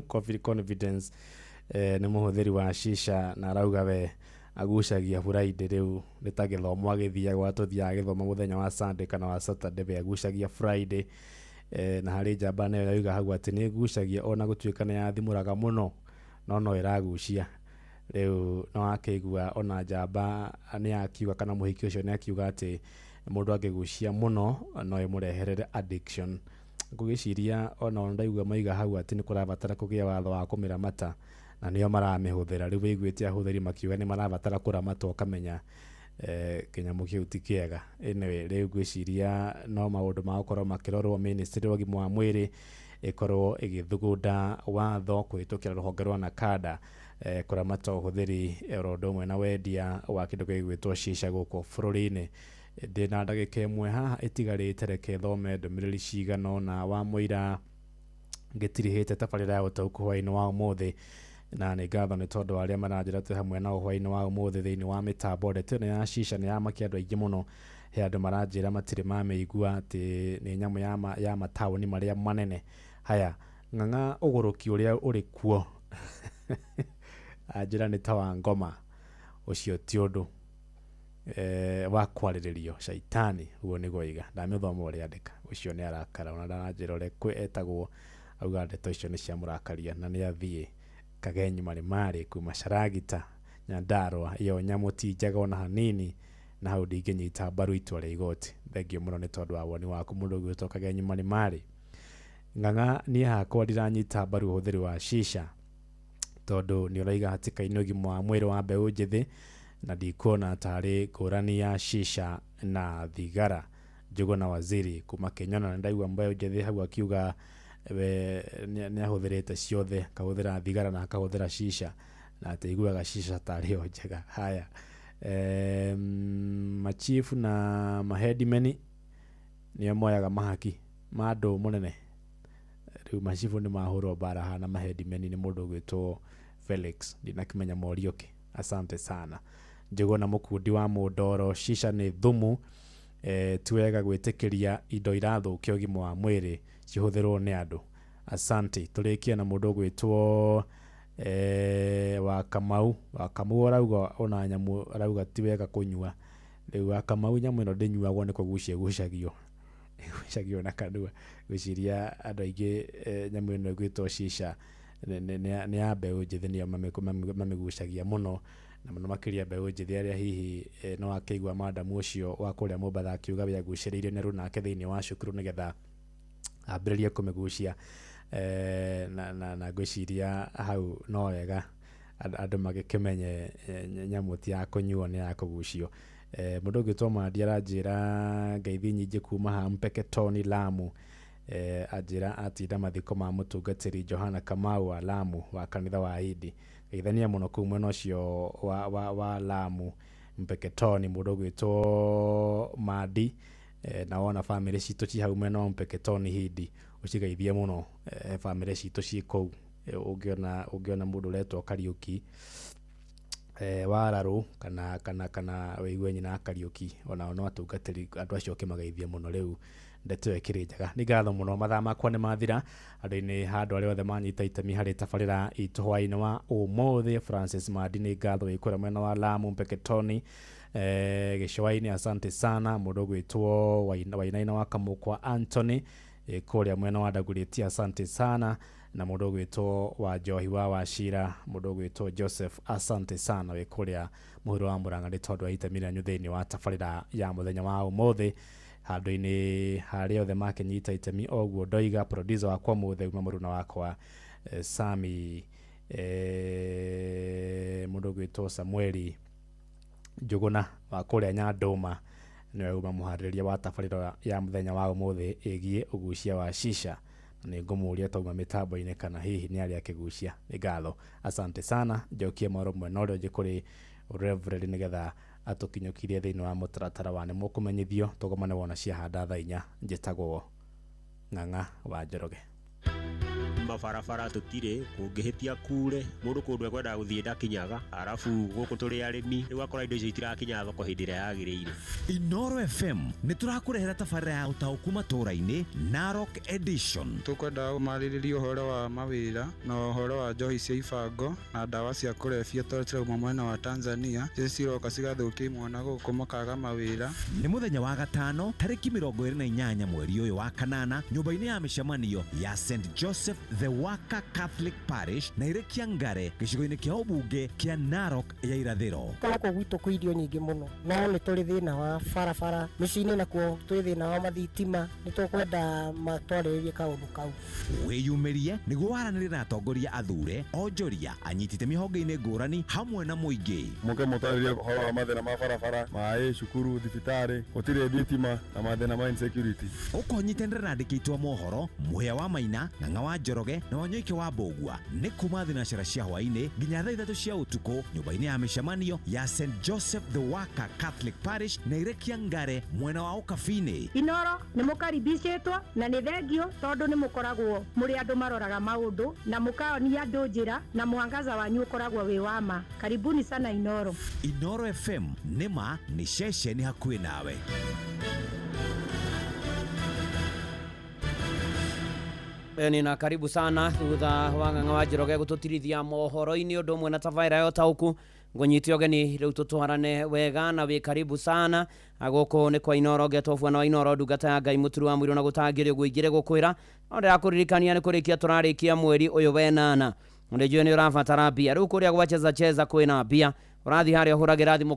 [SPEAKER 7] confidence, nĩ mũhũthĩri wa shisha na arauga we agucagia Friday. Rĩu nĩ ta gĩthomo agĩthiaga atũthiaga gĩthomo mũthenya wa Sunday kana wa Saturday, we agucagia Friday. Na harĩ njamba nayo yauga hau atĩ nĩ ĩgucagia ona gũtuĩka nĩ yathimũraga mũno no ĩragucia. Rĩu no akĩigua ona njamba nĩ akiuga kana mũhiki ũcio nĩ akiuga atĩ mũndũ angĩgucia mũno no ĩmũreherere addiction. Ngũgĩciria ona ndaigua maiga hau atĩ nĩ kũrabatara kũgĩa watho wa kũmĩramata na nĩo maramĩhũthĩra. Rĩu wĩiguĩte ahũthĩri makiuga nĩ marabatara kũramata ũkamenya kĩnyamũ kĩu ti kĩega. Anyway, rĩu ngwĩciria no maũndũ ma gũkorwo makĩrorwo ministry ya ũgima wa mwĩrĩ ĩkorwo ĩgĩthugunda watho kũhĩtũkĩra rũhonge rwa NACADA kũramata ũhũthĩri oro ũndũ ũmwe na wendia wa kĩndũ gĩgwĩtwo shisha gũkũ bũrũri-inĩ. Ndĩna ndagĩka ĩmwe haha ĩtigarĩte, reke thome ndũmĩrĩri cigana ũna wa mũira ngĩtirihĩte tabarĩra ya ũtaũku hwaĩ-inĩ wa ũmũthĩ. Na nĩ ngatho nĩ tondũ arĩa maranjĩra twĩ hamwe nao hwaĩ-inĩ wa ũmũthĩ thĩinĩ wa mĩtambo. Ndeto ĩno ya shisha nĩ yamakia andũ aingĩ mũno. He andũ maranjĩra matirĩ mamĩigua atĩ nĩ nyamũ ya mataũni marĩa manene. Haya, ng'ang'a ũgũrũki ũrĩa ũrĩ kuo anjĩra nĩ ta wa ngoma, ũcio ti ũndũ wa kwarĩrĩrio shaitani, ũguo nĩguo oiga. Ndamĩthoma ũrĩa andĩka, ũcio nĩ arakara ona ndaranjĩra ũrĩa etagwo, auga ndeto icio nĩ ciamũrakaria na nĩ athiĩ Kagenyi Marĩ kuma Caragita Nyandarua. Iyo nyamũ ti njega ona hanini na hau ndingĩnyita mbaru itua rĩa igoti. Thengio mũno nĩ tondũ wa woni waku mũndũ ũgwĩtwo Kagenyi Marĩ. Ng'ang'a niĩ hakwa ndiranyita mbaru ũhũthĩri wa shisha tondũ nĩ ũraiga hatĩka-inĩ ũgima wa mwĩrĩ wa mbeũ njĩthĩ na ndikuona tarĩ ngũrani ya shisha na thigara. Njũgũna Waziri kuma Kenya, na ndaigua mbeũ njĩthĩ hau akiuga we nĩ ahũthĩrĩte ciothe, akahũthĩra thigara na akahũthĩra shisha na atĩ aiguaga shisha tarĩ yo njega. Haya, machifu na mahedimeni nĩo moyaga mahaki ma andũ mũnene. Rĩu machifu nĩ mahũrwo mbara haha na mahedimeni nĩ mũndũ ũgwĩtwo Felix, ndinakĩmenya Moriũki. Asante sana. Njũgũna mũkundi wa Mũndoro, shisha nĩ thumu, ti wega gwĩtĩkĩria indo irathũkia ũgima wa mwĩrĩ cihũthĩrwo nĩ andũ. Asante. Tũrĩkie na mũndũ ũgwĩtwo wa Kamau. Wa Kamau arauga ona nyamũ arauga ti wega kũnyua. Rĩu wa Kamau nyamũ ĩno ndĩnyuagwo nĩ kũgucia ĩgucagio ĩgucagio na kanua. Ngwĩciria andũ aingĩ nyamũ ĩno ĩgwĩtwo shisha nĩ ya mbeũ njĩthĩ nĩo mamĩgucagia mũno, na mũno makĩria mbeũ njĩthĩ arĩa hihi no akĩigua madamu ũcio wa kũrĩa Mombatha akiuga we agucĩrĩirio nĩ aruna ake thĩinĩ wa cukuru nĩgetha ambĩrĩrie kũmĩgucia. Na ngwĩciria hau no wega andũ magĩkĩmenye nyamũ ti ya kũnyuo nĩ ya kũgucio. Mũndũ ũngĩtwo Mandi aranjĩra ngeithi nyingĩ kuma haha Mpeketoni Lamu. Anjĩra atinda mathiko ma mũtungatĩri Johana Kamau wa Lamu wa kanitha wa Hindi. Geithania mũno kũu mwena ũcio wa Lamu Mpeketoni. Mũndũ ũgwĩtwo Mandi, na wona bamĩrĩ citũ ci hau mwena wa Mpeketoni Hindi, ũcigeithie mũno. Bamĩrĩ citũ ci kũu. Ũngĩona mũndũ ũretwo Kariũki Wararũ kana wĩigue nyina Kariũki, onao no atungatĩri andũ acio ũkĩmageithie mũno. Rĩu ndeto ĩyo ĩkĩrĩ njega. Nĩ ngatho mũno, mathaa makwa nĩ mathira. Andũ-inĩ ha andũ arĩa othe manyita itemi harĩ tabarĩra itũ hwaĩ-inĩ wa ũmũthĩ. Francis Mandi nĩ ngatho wĩ kũrĩa mwena wa Lamu Mpeketoni gĩcũa-inĩ, asante sana. Mũndũ ũgwĩtwo Wainaina wa Kamũkwa Anthony kũrĩa mwena wa Dagoretti, asante sana.
[SPEAKER 15] Na mũndũ ũgwĩtwo wa Njohi wa Wachira, mũndũ ũgwĩtwo Joseph, asante sana wĩ kũrĩa mũhuro wa Murang'a nĩ tondũ wa itemi rĩanyu thĩinĩ wa tabarĩra ya mũthenya wa ũmũthĩ. Handũ-inĩ harĩa othe makĩnyita itemi oguo ndoiga, producer wakwa mũthĩ uma mũruna wakwa Sami, mũndũ ũgwĩtwo Samueli Njuguna wa kũrĩa Nyandũma nĩwe uma mũharĩrĩria wa tabarĩra ya mũthenya wa ũmũthĩ ĩgiĩ ũgucia wa shisha. Nĩ ngũmũria tauma mĩtambo-inĩ kana hihi nĩ arĩa akĩgucia. Nĩ ngatho, asante sana. Njokie mwaro mwena ũrĩa ũngĩ kũrĩ Reverend nĩgetha atũkinyũkirie thĩinĩ wa mũtaratara wa nĩ mũkũmenyithio tũgomane wona ciahanda thaa 4. Njĩtagwo Ng'ang'a wa Njoroge.
[SPEAKER 5] Mabarabara tutire kũngĩhĩtia kure mũndũ kũndũ ekwendaga gũthiĩ ndakinyaga, arabu gũkũ tũrĩ arĩmi rĩu akora indo icio itirakinya thoko hĩndĩ ĩrĩa yagĩrĩire.
[SPEAKER 8] Inoro FM nĩ tũrakũrehera tabarĩra ya ũtaũku matũũra-inĩ, Narok Edition.
[SPEAKER 11] Tũkwenda marĩrĩrie ũhoro wa mawĩra na ũhoro wa njohi cia ibango na ndawa cia kũrebia tondũ cirauma mwena wa Tanzania, icio ciroka cigathũkia imwana gũkũ makaga mawĩra.
[SPEAKER 8] Nĩ mũthenya wa gatano tarĩki 28 mweri ũyũ wa kanana nyũmba-inĩ ya mĩcemanio ya St Joseph the Worker Catholic Parish na Irekia Ngare gĩcigo-inĩ kĩa ũmbunge kĩa Narok ya irathĩro.
[SPEAKER 14] Gũkũ gwitũ kwĩ irio nyingĩ mũno, no nĩ tũrĩ thĩna wa barabara mĩciĩ-inĩ, nakuo twĩ thĩna wa mathitima. Nĩ tũkwenda matwarĩrĩrie kaũndũ kau.
[SPEAKER 8] Wĩyumĩrie nĩguo waranĩrie na atongoria athure, onjoria, anyiti itemi honge-inĩ ngũrani hamwe na mũingĩ.
[SPEAKER 24] Mũke mũtarĩrie ũhoro wa mathĩna ma barabara, maĩ, cukuru, thibitarĩ, gũtirĩ thitima na mathĩna ma insecurity.
[SPEAKER 8] Ũkũnyitanĩra na andĩki a mohoro Mũhĩa wa Maina, Ng'ang'a wa Njoroge na Wanyoike wa Mbũgua nĩ kuma thinacara cia hwaĩ-inĩ nginya thaa 3 cia ũtukũ nyũmba-inĩ ya mĩcemanio ya St Joseph the Worker Catholic Parish na Irekia Ngare mwena wa Ũkabi-inĩ.
[SPEAKER 25] Inoro nĩ mũkaribicĩtwo na nĩ thengio tondũ nĩ mũkoragwo mũrĩ andũ maroraga maũndũ na mũkaonia andũ njĩra na mwangaza wanyu ũkoragwo wĩ wa ma. Karibuni sana Inoro.
[SPEAKER 8] Inoro FM nĩ ma nĩ ceceni hakuhĩ nawe.
[SPEAKER 26] Nina karibu sana thutha wa Ng'ang'a wa Njoroge gututirithia mohoro-inĩ ũndũ ũmwe na tabarĩra ya ũtaũku. Ngũnyite ũgeni rĩu tũtwarane wega na wĩ karibu sana gũkũ nĩ kwa Inoro ngetwo bwana wa Inoro, ndungata ya Ngai mũturu wa mũirũ na gũtangĩrĩ ũguo ingĩrĩ gũkwĩra no ndĩrakũririkania nĩ kũrĩkia tũrarĩkia mweri ũyũ wenana. Nĩ njũĩ nĩ ũrabatara mbia rĩu kũrĩa gwa cheza cheza kwĩna mbia, ũrathiĩ harĩa ũhũragĩra thimũ.